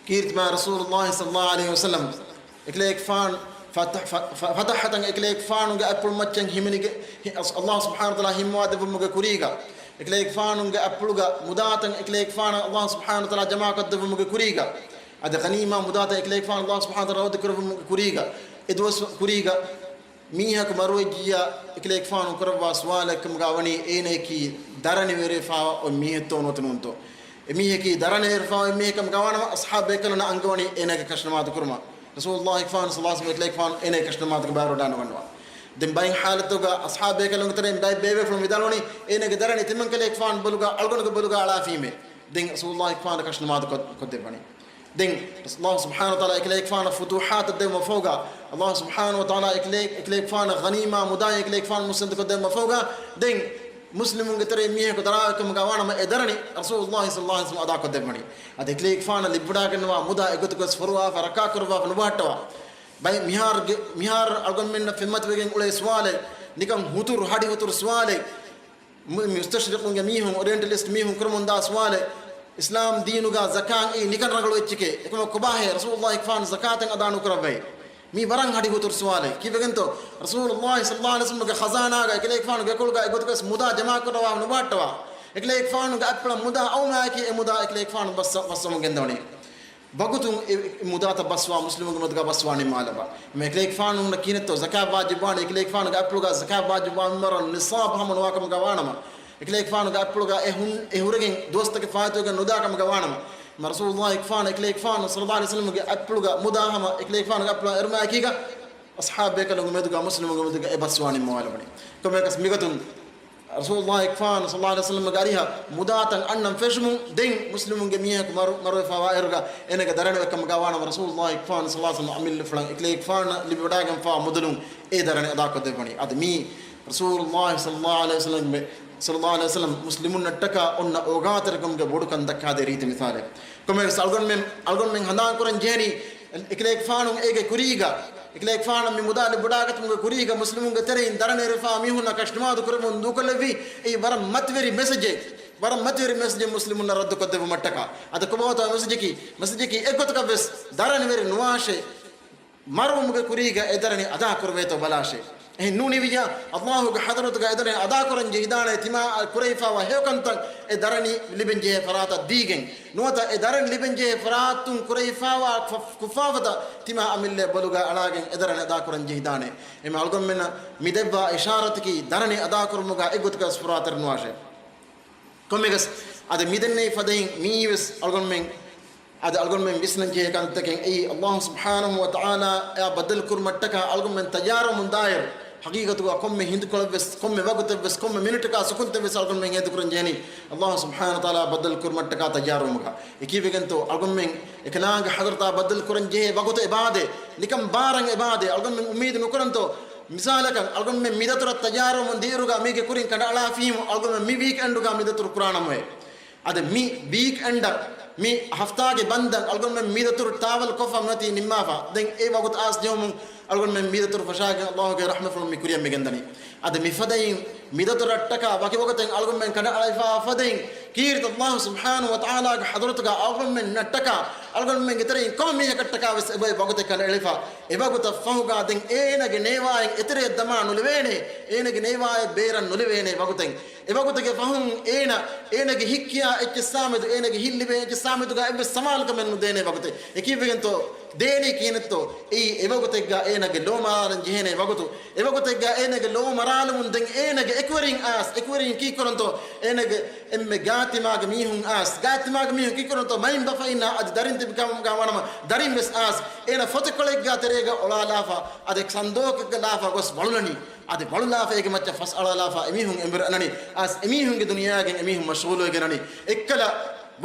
ކީރިތި މާ ރަސޫލުﷲ ޞައްލަﷲ ޢަލައިހި ވަސައްލަމް އެކަލޭގެފާނު ފަތަ، ފަ، ފަ، ފަތަޙަތަން އެކަލޭގެފާނުގެ އަތްޕުޅު މައްޗަށް ހިމެނިގެ، ހި، ﷲ ސުބްޙާނަހޫ ވަތަޢާލާ ހިމަވާ ދެއްވުމުގެ ކުރީގަ، އެކަލޭގެފާނުގެ އަތްޕުޅުގަ މުދާތައް އެކަލޭގެފާނަށް ﷲ ސުބްޙާނަހޫ ވަތަޢާލާ ޖަމާކޮށްދެއްވުމުގެ ކުރީގަ، އަދި ޣަނީމާ މުދާތައް އެކަލޭގެފާނަށް ﷲ ސުބްޙާނަހޫ ވަތަޢާލާ ރައްދު ކުރެއްވުމުގެ ކުރީގަ، އެ ދުވަސް ކުރީގަ، މީހަކު މަރުވެއްޖިއްޔާ، އެކަލޭގެފާނު ކުރައްވާ ސުވާލެއް ކަމުގަ ވަނީ، އޭނަޔަކީ ދަރަނިވެރިވެފައިވާ އޮތް މީހެއްތޯ ނުވަތަ ނޫންތޯ؟ އެ މީހަކީ ދަރަނިވެރިވެފައިވާ އޮތް މީހެއް ކަމުގަ ވާނަމަ، އަޞްޙާބު ބޭކަލުންނަށް އަންގަވަނީ އޭނަގެ ކަށިނަމާދު ކުރުމަށް. ރަސޫލުﷲ ފާނު ޞައްލަﷲ ޢަލައިހި ވަސައްލަމަ އެކަލޭގެފާނު އޭނަގެ ކަށިނަމާދުގެ ބައިވެރިވެވަޑައިގަންނަވާ. ދެން ބައެއް ޙާލަތުގަ އަޞްޙާބު ބޭކަލުންގެ ތެރެއިން ބައެއް ބޭބޭފުޅުން ވިދާޅުވަނީ، އޭނަގެ ދަރަނި ތިމަންކަލޭގެފާނު ބޮލުގަ، އަޅުގަނޑުގެ ބޮލުގަ އަޅާފީމޭ. ދެން ރަސޫލުﷲ ފާނަށް ކަށިނަމާދު ކޮށް، ކޮށްދެއްވަނީ. ދެން ﷲ ސުބްޙާނަހޫ ވަތަޢާލާ އެކަލޭގެފާނަށް ފުތޫޙާތަށް ދެއްވުމަށް ފަހުގަ، ﷲ ސުބްޙާނަހޫ ވަތަޢާލާ އެކަލޭ، އެކަލޭގެފާނަށް ޣަނީމާ މުދާއިން އެކަލޭގެފާނު މުއްސަނދުކޮށް ދެއްވުމަށް ފަހުގަ، ދެން މުސްލިމުންގެ ތެރެއިން މީހަކު ދަރާވި ކަމުގަ ވާނަމަ، އެ ދަރަނި ރަސޫލުﷲ ޞައްލަﷲ ޢަލައިހި ވަސައްލަމަ އަދާކޮށްދެއްވަނީ. އަދި އެކަލޭގެފާނަށް ލިބިވަޑައިގަންނަވާ މުދާ އެގޮތަކަށް ފޮރުވާފަ، ރައްކާކުރައްވާފަ ނުބަހައްޓަވާ. ބައެއް މިހާރުގެ، މިހާރު އަޅުގަނޑުމެންނަށް ފެންމަތިވެގެން އުޅޭ ސުވާލެއް، ނިކަން ހުތުރު، ހަޑި ހުތުރު ސުވާލެއް. މު، މި މުސްތަޝްރިޤުންގެ މީހުން، އޮރިއެންޓަލިސްޓް މީހުން ކުރަމުންދާ ސުވާލެއް. އިސްލާމް ދީނުގަ ޒަކާތް އީ ނިކަން ރަނގަޅު އެއްޗެކޭ. އެކަމަކު ކޮބާހޭ ރަސޫލުﷲ ފާން ޒަކާތެއް އަދާ ނުކުރައްވައި؟ މީ ވަރަށް ހަޑި ހުތުރު ސުވާލެއް. ކީއްވެގެންތޯ؟ ރަސޫލުﷲ ޞައްލަﷲ ޢަލައިހި ވަސައްލަމްގެ ޚަޒާނާގަ އެކަލޭގެފާނުގެ އެކޮޅުގަ އެގޮތަކަށް މުދާ ޖަމާކުރައްވާ ނުބައްޓަވާ. އެކަލޭގެފާނުގެ އަތްޕުޅަށް މުދާ އައުމާއެކީ އެ މުދާ އެކަލޭގެފާނު ބައްސަ-، ބައްސަވަމުން ގެންދަވަނީ. ވަގުތުން އެ، އެ މުދާތައް ބައްސަވާ މުސްލިމުންގެ މަދުގަ ބައްސަވާ ނިންމާލަބަ. މި އެކަލޭގެފާނު ކީނެއްތޯ ޒަކާތް ވާޖިބުވާނީ؟ އެކަލޭގެފާނުގެ އަތްޕުޅުގަ ޒަކާތް ވާޖިބުވާ މިންވަރަށް ނިޞާބު ހަމަ ނުވާ ކަމުގަ ވާނަމަ، އެކަލޭގެފާނުގެ އަތްޕުޅުގަ އެ ހުން-، އެ ހުރެގެން ދުވަސްތަކެއް ފާއިތުވެގެން ނުދާ ކަމުގަ ވާނަމަ، މަ ރަސޫލުﷲ ފާން އެކަލޭގެފާނު ޞައްލަﷲ ޢަލައިހި ވަސައްލަމްގެ އަތްޕުޅުގަ މުދާ ހަމަ އެކަލޭގެފާނުގެ އަތްޕުޅަށް އެރުމާއެކީގަ އަޞްޙާބު ބޭކަލުންގެ މެދުގަ މުސްލިމުންގެ މެދުގަ އެ ބައްސަވާ ނިންމަވާލަބަނީ. ކޮންމެއަކަސް މިގޮތުން ރަސޫލުﷲ ފާން ޞައްލަﷲ ޢަލައިހި ވަސައްލަމްގެ އަރިހަށް މުދާތައް އަންނަން ފެށުމުން ދެން މުސްލިމުންގެ މީހަކު މަރު-، މަރުވެފަވާ އިރުގަ އޭނަގެ ދަރަނިވެ ކަމުގަ ވާނަމަ ރަސޫލުﷲ ފާން ޞައްލަﷲ ޢަލައިހި ވަސައްލަމް އަމިއްލަފުޅަށް އެކަލޭގެފާނަށް ލިބިވަޑައިގެންފާ މުދަލުން އެ ދަރަނި އަދާކޮށްދެއްވަނީ. އަދި މީ ރަސޫލުﷲ ޞައްލަﷲ ޢަލައިހި ވަސައްލަމް، ޞައްލަﷲ ޢަލައިހި ވަސައްލަމް މުސްލިމުންނަށްޓަކާ އޮންނަ އޯގާތެރިކަމުގެ ބޮޑުކަން ދައްކާދޭ ރީތި މިސާލެއް. ކޮންމެވެސް އަޅުގަނޑުމެން، އަޅުގަނޑުމެން ހަނދާންކުރަން ޖެހެނީ، އެކަލޭގެފާނު އޭގެ ކުރީގަ، އެކަލޭގެފާނަށް މި މުދާ ލިބިވަޑައިގަތުމުގެ ކުރީގަ މުސްލިމުންގެ ތެރެއިން ދަރަނި އެރިފާ މީހުންނަށް ކަށިނަމާދު ކުރެއްވުން ދޫކޮށްލެއްވީ، އެއީ ވަރަށް މަތިވެރި މެސެޖެއް، ވަރަށް މަތިވެރި މެސެޖެއް މުސްލިމުންނަށް ރައްދުކޮށްދެއްވުމަށްޓަކާ. އަދި ކޮބާތޯ މެސެޖަކީ؟ މެސެޖަކީ އެއްގޮތަކަށްވެސް ދަރަނިވެރި ނުވާށޭ. މަރުވުމުގެ ކުރީގަ އެ ދަރަނި އަދާކުރެވޭތޯ ބަލާށޭ. އެހެން ނޫނިވިއްޔާ، ﷲގެ ޙަޟްރަތުގަ އެ ދަރަނި އަދާކުރަން ޖެހިދާނެ ތިމާއަށް ކުރެވިފާވާ ހެޔޮކަންތައް އެ ދަރަނި ލިބެންޖެހޭ ފަރާތަށް ދީގެން. ނުވަތަ އެ ދަރަނި ލިބެންޖެހޭ ފަރާތުން ކުރެވިފާވާ ކުފް-، ކުފާފަތައް ތިމާ އަމިއްލައަށް ބޮލުގަ އަޅާގެން އެ ދަރަނި އަދާކުރަން ޖެހިދާނެ. އެމެ އަޅުގަނޑުމެންނަށް މި ދެއްވާ އިޝާރަތަކީ ދަރަނި އަދާކުރުމުގަ އެއްގޮތަކަސް ފުރާތަރަ ނުވާށޭ. ކޮންމެއަކަސް އަދި މިދެންނެވި ފަދައިން މިއީވެސް އަޅުގަނޑުމެން، އަދި އަޅުގަނޑުމެން ވިސްނަންޖެހޭ ކަންތަކެއް އެއީ، ﷲ ސުބްޙާނަހޫ ވަތަޢާލާ އެއާ ބައްދަލު ކުރުމަށްޓަކާ އަޅުގަނޑުމެން ތައްޔާރުވަމުން ދާއިރު، ޙަޤީޤަތުގަ ކޮންމެ ހިނދުކޮޅެއްވެސް، ކޮންމެ ވަގުތެއްވެސް، ކޮންމެ މިނިޓަކާ ސެކުންތެއްވެސް އަޅުގަނޑުމެން ހޭދަކުރަން ޖެހެނީ، ﷲ ސުބްޙާނަހޫ ވަތަޢާލާ ބައްދަލު ކުރުމަށްޓަކާ ތައްޔާރުވުމުގަ. އެކީވެގެންތޯ އަޅުގަނޑުމެން އެކަލާނގެ ޙަޟްރަތާ ބައްދަލު ކުރަން ޖެހޭ ވަގުތު އެބާދޭ، ނިކަން ބާރަށް އެބާދޭ. އަޅުގަނޑުމެން އުއްމީދު ނުކުރަންތޯ، މިސާލަކަށް، އަޅުގަނޑުމެން މިދަތުރަށް ތައްޔާރުވަމުން ދިއުރުގަ މީގެ ކުރިން ކަނޑައަޅާފީމު، އަޅުގަނޑުމެން މި ވީކްއެންޑުގަ މިދަތުރު ކުރާނަމުއޭ. އަދި މި ވީކްއެންޑަށް، މި ހަފްތާގެ ބަންދަށް އަޅުގަނޑުމެން މިދަތުރު ޓްރާވެލް ކޮށްފަ މިއޮތީ ނިންމާފަ. ދެން އެ ވަގުތު އައިސް ޖެހުމުން އަޅުގަނޑުމެން މިދަތުރު ފަށާގެން ﷲގެ ރަޙްމަތްފުޅުން މި ކުރިއަށް މިގެންދަނީ. އަދި މިފަދައިން މިދަތުރަށްޓަކާ ވަކި ވަގުތެއް އަޅުގަނޑުމެން ކަނޑައަޅައިފާ ފަދައިން، ކީރިތި ﷲ ސުބްޙާނަހޫ ވަތަޢާލާގެ ޙަޟްރަތުގަ އަޅުގަނޑުމެންނަށްޓަކާ، އަޅުގަނޑުމެންގެ ތެރެއިން ކޮންމެ މީހަކަށްޓަކާވެސް އެބައޮތް ވަގުތެއް ކަނޑައެޅިފަ. އެވަގުތަށް ފަހުގަ ދެން އޭނަގެ ނޭވާއިން އެތެރެއަށް ދަމާ ނުލެވޭނެ، އޭނަގެ ނޭވާއަށް ބޭރަށް ނުލެވޭނެ ވަގުތެއް. އެވަގުތުގެ ފަހުން އޭނަ، އޭނަގެ ހިއްކިޔާ އެއްޗެއްސާމެދު، އޭނަގެ ހިތް ލިބޭ އެއްޗެއްސާމެދުގަ އެއްވެސް ސަމާލުކަމެއް ނުދޭނެ ވަގުތެއް. އެކީވެގެންތޯ؟ ދޭނީ ކިހިނެއްތޯ؟ އެއީ އެވަގުތެއްގަ އޭނަގެ ލޯ މަރާލަން ޖެހޭނެ ވަގުތު. އެވަގުތެއްގަ އޭނަގެ ލޯ މަރާލުމުން ދެން އޭނަގެ އެކުވެރިން އައިސް، އެކުވެރިން ކީއްކުރަންތޯ؟ އޭނަގެ އެންމެ ގާތްތިމާގެ މީހުން އައިސް، ގާތްތިމާގެ މީހުން ކީއްކުރަންތޯ؟ މައިންބަފައިންނާ އަދި ދަރިން ތިބި ކަމުގަ ވާނަމަ ދަރިން ވެސް އައިސް، އޭނަ ފޮތެއްކޮޅެއްގެ ތެރޭގަ އޮޅާލާފަ، އަދި ސަންދޫޤެއްގަ ލާފަ ގޮސް ވަޅުލަނީ. އަދި ވަޅުލާފަ އޭގެ މައްޗަށް ފަސް އަޅާލާފަ އެމީހުން އެނބުރި އަންނަނީ. އައިސް އެމީހުންގެ ދުނިޔާގެން އެމީހުން މަޝްޣޫލުވެގެން އަންނަނީ. އެއްކަލަ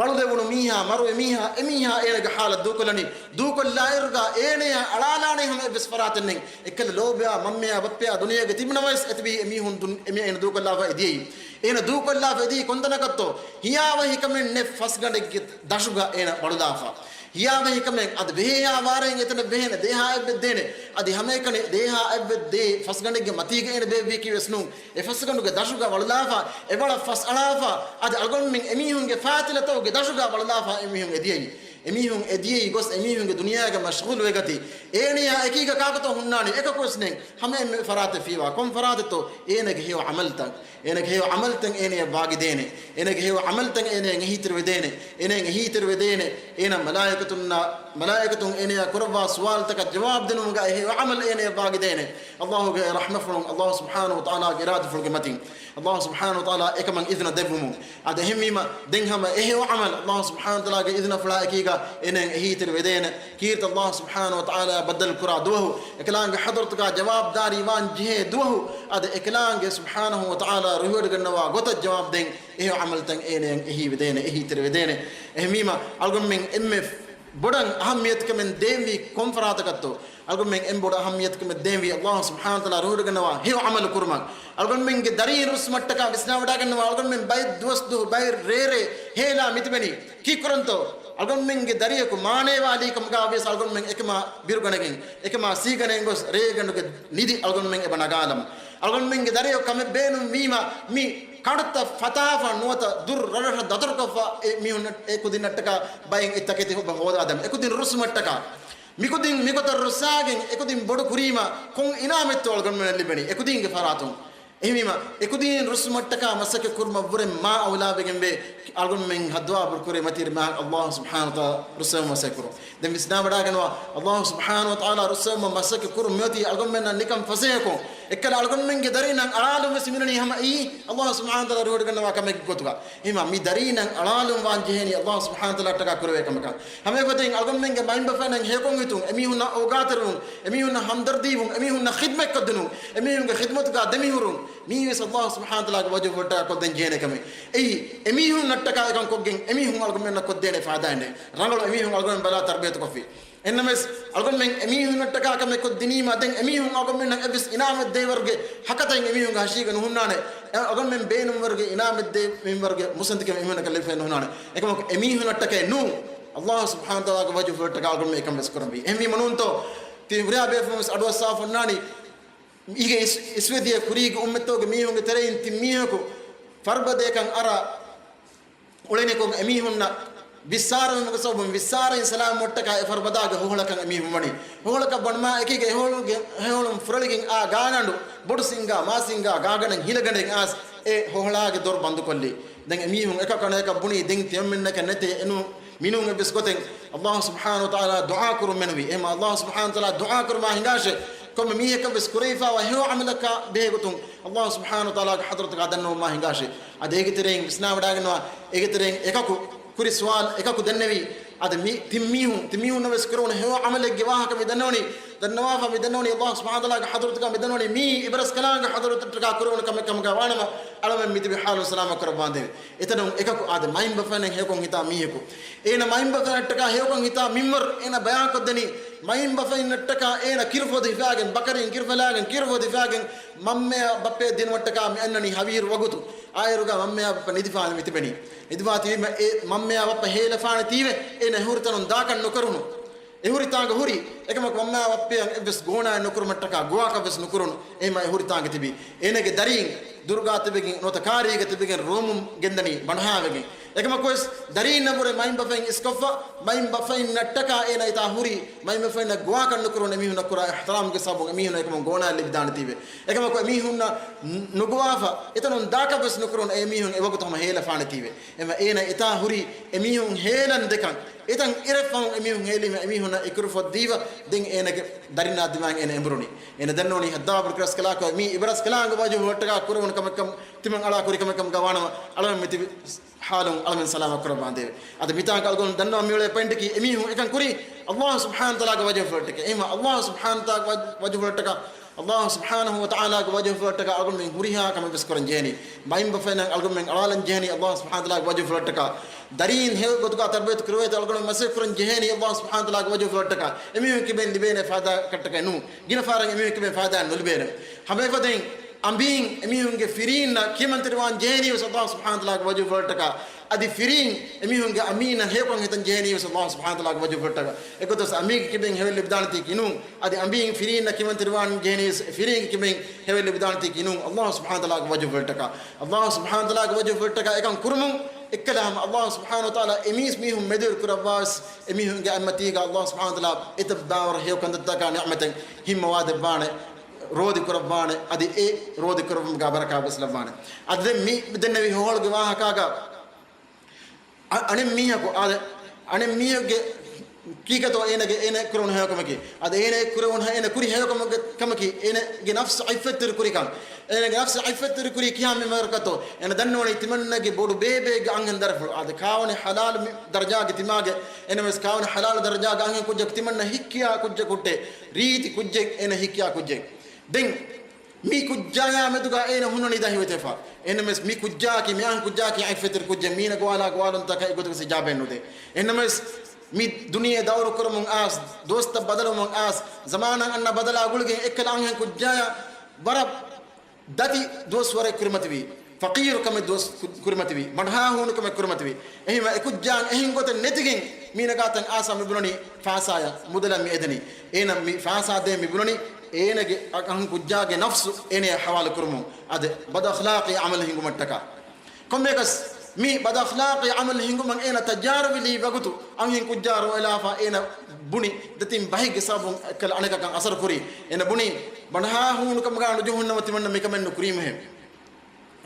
ވަޅުލެވުނު މީހާ، މަރުވި މީހާ، އެމީހާ އޭނަގެ ޙާލަށް ދޫކޮށްލަނީ. ދޫކޮށްލާއިރުގަ އޭނަޔާ އަޅާލާނެ ހަމަ އެއްވެސް ފަރާތެއް ނެތް. އެއްކަލަ ލޯބިވާ މަންމަޔާ ބައްޕަޔާ ދުނިޔޭގަ ތިބުނަމަވެސް އެތިބީ އެމީހުން ދުން-، އެމީހާ އޭނަ ދޫކޮށްލާފަ އެދިޔައީ. އޭނަ ދޫކޮށްލާފަ އެދީ ކޮންތަނަކަށްތޯ؟ ހިޔާވަހިކަމެއް ނެތް ފަސްގަނޑެއްގެ ދަށުގަ އޭނަ ވަޅުލާފަ. ހިޔާވަހިކަމެއް އަދި ވެހޭހާ ވާރޭން އެތަނަށް ވެހޭނެ ދޭހާ އެއްވެއްދޭނެ. އަދި ހަމައެކަނި ދޭހާ އެއްވެއްދޭ ފަސްގަނޑެއްގެ މަތީގަ އޭނަ ބޭއްވީކީވެސް ނޫން. އެ ފަސްގަނޑުގެ ދަށުގަ ވަޅުލާފަ، އެވަޅަށް ފަސް އަޅާފަ، އަދި އަޅުގަނޑުމެން އެމީހުންގެ ފާތިލަތަކުގެ ދަށުގަ ވަޅުލާފަ އެމީހުން އެދިޔައީ. އެމީހުން އެދިޔައީ ގޮސް އެމީހުންގެ ދުނިޔާގަ މަޝްޣޫލުވެގަތީ. އޭނަޔާ އެކީގަ ކާކުތޯ ހުންނާނީ؟ އެކަކުވެސް ނެތް. ހަމައެންމެ ފަރާތެއް ފީވާ. ކޮން ފަރާތެއްތޯ؟ އޭނަގެ ހެޔޮ ޢަމަލުތައް. އޭނަގެ ހެޔޮ ޢަމަލުތައް އޭނަޔަށް ވާގިދޭނެ. އޭނަގެ ހެޔޮ ޢަމަލުތައް އޭނަޔަށް އެހީތެރިވެދޭނެ. އޭނަޔަށް އެހީތެރިވެދޭނެ. އޭނަ މަލާއިކަތުންނާ، މަލާއިކަތުން އޭނަޔާ ކުރައްވާ ސުވާލުތަކަށް ޖަވާބު ދިނުމުގަ އެ ހެޔޮ ޢަމަލު އޭނަޔަށް ވާގިދޭނެ. ﷲގެ ރަޙްމަތްފުޅުން، ﷲ ސުބްޙާނަހޫ ވަތަޢާލާގެ އިރާދަފުޅުގެ މަތިން. ﷲ ސުބްޙާނަހޫ ވަތަޢާލާ އެކަމަށް އިޒުނަ ދެއްވުމުން. އަދި އެހެންވީމަ، ދެން ހަމަ އެ ހެޔޮ ޢަމަލު ﷲ ސުބްޙާނަހޫ ވަތަޢާލާގެ އިޒުނަފުޅާ އެކީގަ އޭނަޔަށް އެހީތެރިވެދޭނެ. ކީރިތި ﷲ ސުބްޙާނަހޫ ވަތަޢާލާ ބައްދަލު ކުރާ ދުވަހު، އެކަލާނގެ ޙަޟްރަތުގަ ޖަވާބުދާރީ ވާން ޖެހޭ ދުވަހު، އަދި އެކަލާނގެ ސުބްޙާނަހޫ ވަތަޢާލާ ރުހިވޮޑިގަންނަވާ ގޮތަށް ޖަވާބު ދޭން އެ ހެޔޮ ޢަމަލުތައް އޭނަޔަށް އެހީވެދޭނެ، އެހީތެރިވެދޭނެ. އެހެންވީމަ، އަޅުގަނޑުމެން އެންމެ ބޮޑަށް އަހައްމިޔަތުކަމެއް ދޭންވީ ކޮން ފަރާތަކަށްތޯ؟ އަޅުގަނޑުމެން އެންމެ ބޮޑަށް އަހައްމިޔަތުކަމެއް ދޭންވީ ﷲ ސުބްޙާނަހޫ ވަތަޢާލާ ރުހިވޮޑިގަންނަވާ ހެޔޮ ޢަމަލު ކުރުމަށް. އަޅުގަނޑުމެންގެ ދަރީން ރުއްސުމަށްޓަކާ ވިސްނާވަޑައިގަންނަވާ، އަޅުގަނޑުމެން ބައެއް ދުވަސް ދުވަހު ބައެއް ރޭރޭ ހޭލާ މިތިބެނީ. ކީއްކުރަންތޯ؟ އަޅުގަނޑުމެންގެ ދަރިޔަކު މާނަޔަށް ވާލީ ކަމުގަ ވިޔަސް އަޅުގަނޑުމެން އެކަމާ ބިރުގަނެގެން، އެކަމާ ސީގަނެގެން ގޮސް ރޭގަނޑުގެ ނިދި އަޅުގަނޑުމެން އެބަ ނަގާލަމު. އަޅުގަނޑުމެންގެ ދަރިއަކު ކަމެއް ބޭނުން ވީމަ، މި ކަނޑުތައް ފަތާފަ ނުވަތަ ދުރު ރަށްރަށަށް ދަތުރުކޮށްފަ އެ މީހުން އެ ކުދިންނަށްޓަކާ ބައެއް އެއްތަކެތި ހޮބަ ހޯދާދަމެ. އެ ކުދިން ރުއްސުމަށްޓަކާ މިކުދިން މިގޮތަށް ރުއްސާގެން އެކުދިން ބޮޑު ކުރީމަ ކޮން އިނާމެއްތޯ އަޅުގަނޑުމެންނަށް ލިބެނީ އެކުދީންގެ ފަރާތުން؟ އެހެންވީމަ، އެކުދީން ރުއްސުމަށްޓަކާ މަސައްކަތް ކުރުމަށްވުރެ މާ އައުލާވެގެންވޭ އަޅުގަނޑުމެން ހައްދަވާ ބޮޑުކުރޭ މަތިވެރި މާތް ﷲ ސުބްޙާނަހޫ ވަތަޢާލާ ރުއްސެވުމަށް މަސައްކަތް ކުރުން. ދެން ވިސްނާވަޑާގަންނަވާ، ﷲ ސުބްޙާނަހޫ ވަތަޢާލާ ރުއްސެވުމަށް މަސައްކަތް ކުރުން މިއޮތީ އަޅުގަނޑުމެންނަށް ނިކަން ފަސޭހަކޮށް، އެއްކަލަ އަޅުގަނޑުމެންގެ ދަރީންނަށް އަޅާލުން ވެސް މިނަނީ ހަމަ އެއީ ﷲ ސުބްޙާނަހޫ ވަތަޢާލާ ރުހިވޮޑިގަންނަވާ ކަމެއްގެ ގޮތުގަ. އެހެންވީމަ، މި ދަރީންނަށް އަޅާލުން ވާން ޖެހޭނީ ﷲ ސުބްޙާނަހޫ ވަތަޢާލާއަށްޓަކާ ކުރެވޭ ކަމަކަށް. ހަމަ އެފަދައިން އަޅުގަނޑުމެންގެ މައިންބަފައިންނަށް ހެޔޮކޮށް ހިތުން، އެމީހުންނަށް އޯގާތެރިވުން، އެމީހުންނަށް ހަމްދަރްދީވުން، އެމީހުންނަށް ޚިދްމަތްކޮށްދިނުން، އެމީހުންގެ ޚިދްމަތުގަ ދެމިހުރުން، މީވެސް ﷲ ސުބްޙާނަހޫ ވަތަޢާލާގެ ވަޖުހުފުޅަށްޓަކާ ކޮށްދޭން ޖެހޭނެ ކަމެއް. އެއީ، އެމީހުންނަށްޓަކާ އެކަން ކޮށްގެން އެމީހުން އަޅުގަނޑުމެންނަށް ކޮށްދޭނެ ފާއިދާއެއް ނެތް. ރަނގަޅު އެމީހުން އަޅުގަނޑުމެން ބަލާ ތަރްބިޔަތުކޮށްފި. އެހެންނަމަވެސް، އަޅުގަނޑުމެން އެމީހުންނަށްޓަކާ ކަމެއް ކޮށްދިނީމަ، ދެން އެމީހުން އަޅުގަނޑުމެންނަށް އެއްވެސް އިނާމެއް ދޭވަރުގެ ހަކަތައް އެމީހުންގެ ހަށީގަ ނުހުންނާނެ. އެ އަޅުގަނޑުމެން ބޭނުންވަރުގެ އިނާމެއް ދޭ މިންވަރުގެ މުސަނދިކަމެއް އެމީހުންނަކަށް ލިބިފައެއް ނުހުންނާނެ. އެކަމަކު އެމީހުންނަށްޓަކައެއް ނޫން. ﷲ ސުބްޙާނަހޫ ވަތަޢާލާގެ ވަޖުހުފުޅަށްޓަކާ އަޅުގަނޑުމެން އެކަން ވެސް ކުރަންވީ. އެހެންވީމަ ނޫންތޯ، ތި ހުރިހާ ބޭފުޅުން ވެސް އަޑުއައްސާފަ އޮންނާނީ، އިގެ އިސް-، އިސްވެދިޔަ ކުރީގެ އުއްމަތްތަކުގެ މީހުންގެ ތެރެއިން ތިން މީހަކު ފަރުބަދަޔަކަށް އަރާ އުޅެނިކޮށް އެމީހުންނަށް ވިއްސާރަވުމުގެ ސަބަބުން ވިއްސާރައިން ސަލާމަތްވުމަށްޓަކާ އެ ފަރުބަދާގެ ހޮހޮޅަކަށް އެމީހުން ވަނީ. ހޮހޮޅަކަށް ވަނުމާ އެކީގަ އެ ހޮހޮޅުގެ، ހޮހޮޅުން ފުރޮޅިގެން އާ ގާގަނޑު ބޮޑު ސިންގާ، މާ ސިންގާ ގާގަނޑެއް ހިލަގަނޑެއް އައިސް އެ ހޮހޮޅާގެ ދޮރު ބަންދުކޮށްލީ. ދެން އެމީހުން އެކަކު އަނެކަކަށް ބުނީ، ދެން ތިމަންމެންނަކަށް ނެތޭ އެނޫ މިނޫން އެއްވެސް ގޮތެއް. ﷲ ސުބްޙާނަހޫ ވަތަޢާލާ ދުޢާ ކުރުން މެނުވީ. އެހެންމަ ﷲ ސުބްޙާނަހޫ ވަތަޢާލާ ދުޢާ ކުރުމާ ހިނގާށޭ، ކޮންމެ މީހަކަށް ވެސް ކުރެވިފާވާ ހެޔޮ ޢަމަލަކާ ބެހޭ ގޮތުން ﷲ ސުބްޙާނަހޫ ވަތަޢާލާގެ ޙަޟްރަތުގަ ދަންނަވަމާ ހިނގާށޭ. އަދި އޭގެ ތެރެއިން ވިސްނާވަޑާގަންނަވާ، އޭގެ ތެރެއިން އެކަކު ކުރި ސުވާލު އެކަކު ދެންނެވީ. އަދި މި ތިން މީހުން، ތިން މީހުންނަށް ވެސް ކުރެވުނު ހެޔޮ ޢަމަލެއްގެ ވާހަކަ މި ދަންނަވަނީ، ދަންނަވާފަ މި ދަންނަވަނީ ﷲ ސުބްޙާނަހޫ ވަތަޢާލާގެ ޙަޟްރަތުގަ މި ދަންނަވަނީ މީ އިބަރަސްކަލާނގެ ޙަޟްރަތަށްޓަކާ ކުރެވުނު ކަމެއް ކަމުގަ ވާނަމަ، އަޅަމެން މިތިބި ޙާލުން ސަލާމަތް ކުރައްވާނދޭވެ. އެތަނުން އެކަކު އާދެ، މައިންބަފައިންނަށް ހެޔޮކޮށް ހިތާ މީހަކު. އޭނަ މައިންބަފައިންނަށްޓަކާ ހެޔޮކޮށް ހިތާ މިންވަރު އޭނަ ބަޔާންކޮށްދެނީ، މައިންބަފައިންނަށްޓަކާ އޭނަ ކިރުފޮދު ހިފާގެން، ބަކަރީން ކިރުފަލާގެން، ކިރުފޮދު ހިފާގެން، މަންމަޔާ ބައްޕަޔަށް ދިނުމަށްޓަކާ މި އަންނަނީ ހަވީރު ވަގުތު. އާއިރުގަ މަންމަޔާ ބައްޕަ ނިދިފާނެ މި ތިބެނީ. ނިދިފާ ތިބީމަ އެ މަންމަޔާ ބައްޕަ ހޭލަފާނެ ތީވެ، އޭނަ އެހުރި ތަނުން ދާކަށް ނުކެރުނު. އެހުރި ތާނގަ ހުރި، އެކަމަކު މަންމަޔާ ބައްޕަޔަށް އެއްވެސް ގޯނާއެއް ނުކުރުމަށްޓަކާ، ގޮވާކަށް ވެސް ނުކުރުނު. އެހެންމަ އެހުރި ތާނގަ ތިބީ. އޭނަގެ ދަރީން ދުރުގާ ތިބެގެން ނުވަތަ ކާރީގަ ތިބެގެން ރޯމުން ގެންދަނީ ބަނޑުހާވެގެން. އެކަމަކުވެސް ދަރީންނަށްވުރެ މައިންބަފައިން އިސްކޮށްފަ، މައިންބަފައިންނަށްޓަކާ އޭނަ އެތާ ހުރީ، މައިންބަފައިންނަށް ގޮވާކަށް ނުކުރުން، އެމީހުންނަށް ކުރާ އިޙްތިރާމުގެ ސަބަބުން އެމީހުންނަށް އެކަމުން ގޯނާ ލިބިދާނެތީވެ. އެކަމަކު އެމީހުންނަށް ނު-، ނުގޮވާފަ، އެތަނުން ދާކަށް ވެސް ނުކުރުން، އެމީހުން އެވަގުތު ހަމަ ހޭލަފާނެތީވެ. އެމަ އޭނަ އެތާ ހުރީ އެމީހުން ހޭލަން ދެކަން. އެތަން އިރެއްފަހުން އެމީހުން ހޭލީމަ އެމީހުންނަށް އެ ކުރިފޮތް ދީފަ، ދެން އޭނަގެ ދަރިންނާ ދިމާއިން އޭނަ އެނބުރުނީ. އޭނަ ދަންނަވަނީ ހައްދާބުރު ކްރަސް ކަލާކޮ މީ އިބަރަސް ކަލާނގެ ވަޖުހުއްޓަކާ ކުރެވުނު ކަމެއްކަމް ތިމަން އަޅާ ކުރި ކަމެއްކަމުގަ ވާނަމަ، އަޅަމެން މިތިބި ޙާލުން އަޅަމެން ސަލާމަތް ކުރައްވާނދޭވެ. އަދި މިތާނގަ އަޅުގަނޑު ދަންނަވަން މިއުޅޭ ޕޮއިންޓަކީ އެމީހުން އެކަން ކުރީ ﷲ ސުބްޙާނަހޫ ވަތަޢާލާގެ ވަޖުހުފުޅަށްޓަކައި. އެހެންމަ ﷲ ސުބްޙާނަހޫ ވަތަޢާލާގެ ވަޖު-، ވަޖުހުފުޅަށްޓަކާ، ﷲ ސުބްޙާނަހޫ ވަތަޢާލާގެ ވަޖުހުފުޅަށްޓަކާ އަޅުގަނޑުމެން ހުރިހާ ކަމެއް ވެސް ކުރަން ޖެހެނީ. މައިންބަފައިންނަށް އަޅުގަނޑުމެން އަޅާލަން ޖެހެނީ ﷲ ސުބްޙާނަހޫ ވަތަޢާލާގެ ވަޖުހުފުޅަށްޓަކާ. ދަރީން ހެޔޮ ގޮތުގަ ތަރްބިޔަތު ކުރެވޭތޯ އަޅުގަނޑު މަސައްކަތް ކުރަން ޖެހޭނީ ﷲ ސުބްޙާނަހޫ ވަތަޢާލާގެ ވަޖުހުފުޅަށްޓަކާ. އެމީހުން ކިބެން ލިބޭނެ ފާއިދާއަކަށްޓަކައެއް ނޫން. ގިނަ ފަހަރަށް އެމީހުން ކިބެން ފާއިދާއެއް ނުލިބޭނެ. އަނބީން އެމީހުންގެ ފިރީންނަށް ކިޔަމަންތެރިވާން ޖެހޭނީވެސް ﷲ ސުބްޙާނަހޫ ވަތަޢާލާގެ ވަޖުހުފުޅަށްޓަކާ. އަދި ފިރީން އެމީހުންގެ އަމީނަށް ހެޔޮކޮށް ހިތަން ޖެހޭނީވެސް ﷲ ސުބްޙާނަހޫ ވަތަޢާލާގެ ވަޖުހުފުޅަށްޓަކާ. އެގޮތަސް އަނބީންގެ ކިބެން ހެޔޮ ލިބިދާނެތީކީ ނޫން. އަދި އަނބީން ފިރީންނަށް ކިޔަމަންތެރިވާން ޖެހޭނީވެސް ފިރީންގެ ކިބެން ހެޔޮ ލިބިދާނެތީކީ ނޫން. ﷲ ސުބްޙާނަހޫ ވަތަޢާލާގެ ވަޖުހުފުޅަށްޓަކާ. ﷲ ސުބްޙާނަހޫ ވަތަޢާލާގެ ވަޖުހުފުޅަށްޓަކާ އެކަން ކުރުމުން އެއްކަލަ ހަމަ ﷲ ސުބްޙާނަހޫ ވަތަޢާލާ އެމީސް މީހުން މެދުވެރި ކުރައްވާވެސް އެމީހުންގެ އަތްމަތީގަ ﷲ ސުބްޙާނަހޫ ވަތަޢާލާ އެތައް ބާވަރު ހެޔޮ ކަންތައްތަކާ ނިޢުމަތެއް ހިންމަވާދެއްވާނެ. ރޯދި ކުރައްވާނެ. އަދި އެ ރޯދި ކުރައްވުމުގަ ބަރަކާތް ވެސް ލައްވާނެ. އަދި ދެން މި ދެންނެވި ހޮހޮޅުގެ ވާހަކާގަ އަ-، އަނެއް މީހަކު، އާދެ، އަނެއް މީހެއްގެ ކީކޭތޯ އޭނަގެ، އޭނަ ކުރެވުނު ހެޔޮކަމަކީ. އަދި އޭނަ ކުރެވުނު ހަ-، އޭނަ ކުރި ހެޔޮކަމުގެ ކަމަކީ، އޭނަގެ ނަފްސު ޢިއްފަތްތެރި ކުރިކަން. އޭނަގެ ނަފްސު ޢިއްފަތްތެރި ކުރީ ކިހާ މިންވަރަކަށްތޯ؟ އޭނަ ދަންނަވަނީ ތިމަންނަގެ ބޮޑު ބޭބެއެއްގެ އަންހެން ދަރިފުޅު. އާދެ، ކާވަނި ޙަލާލު މި ދަރަޖާގެ ތިމާގެ، އެނަމެސް ކާވަނި ޙަލާލު ދަރަޖާގެ އަންހެން ކުއްޖަކު ތިމަންނަ ހިއްކިޔާ ކުއްޖަކު ހުއްޓޭ. ރީތި ކުއްޖެއް އޭނަ ހިއްކިޔާ ކުއްޖެއް. ދެން މި ކުއްޖާޔާ މެދުގަ އޭނަ ހުންނަނީ ދަހިވެތިވެފަ. އެނަމެސް މި ކުއްޖާއަކީ މި އަންހެން ކުއްޖާއަކީ ޢިއްފަތްތެރި ކުއްޖެއް. މީނަ ގޮވާލާ ގޮވާލުންތަކަށް އެގޮތަކަށް އިޖާބައެއް ނުދޭ. އެނަމެސް މި ދުނިޔެ ދައުރު ކުރަމުން އާސް، ދުވަސްތައް ބަދަލުވަމުން އާސް، ޒަމާނާ އަންނަ ބަދަލާ ގުޅިގެން އެއްކަލަ އަންހެން ކުއްޖާޔާ ވަރަށް ދަތި ދުވަސްވަރެއް ކުރިމަތިވީ. ފަޤީރު ކަމެއް ދުވަސް ކު-، ކުރިމަތިވި، ބަނޑާހޫނު ކަމެއް ކުރިމަތިވި. އެހެންވެ އެކުއްޖާ އެހެން ގޮތެއް ނެތިގެން މީނަގާތަން އާސާ މިބުނަނީ ފާސާޔަށް މުދަލަށް މި އެދެނީ. އޭނަ މި ފާސާ ދޭން މިބުނަނީ އޭނަގެ އަ-، އަހަން ކުއްޖާގެ ނަފްސު އޭނަޔާ ހަވާލު ކުރުމުން. އަދި ބަދަޚްލާޤީ ޢަމަލު ހިނގުމަށްޓަކާ. ކޮންމެއަކަސް މި ބަދަޚްލާޤީ ޢަމަލު ހިނގުމަށް އޭނަ ތައްޔާރުވިލީ ވަގުތު އަންހެން ކުއްޖާ ރޯއެލާފަ އޭނަ ބުނި ދެތިން ބަހެއްގެ ސަބަބުން އެއްކަލަ އަނެކަކަށް އަސަރު ކުރީ. އޭނަ ބުނީ ބަނޑާހޫނު ކަމުގާ ނުޖެހުންނަމަ ތިމަންނަ މިކަމެއް ނުކުރީމެހެން.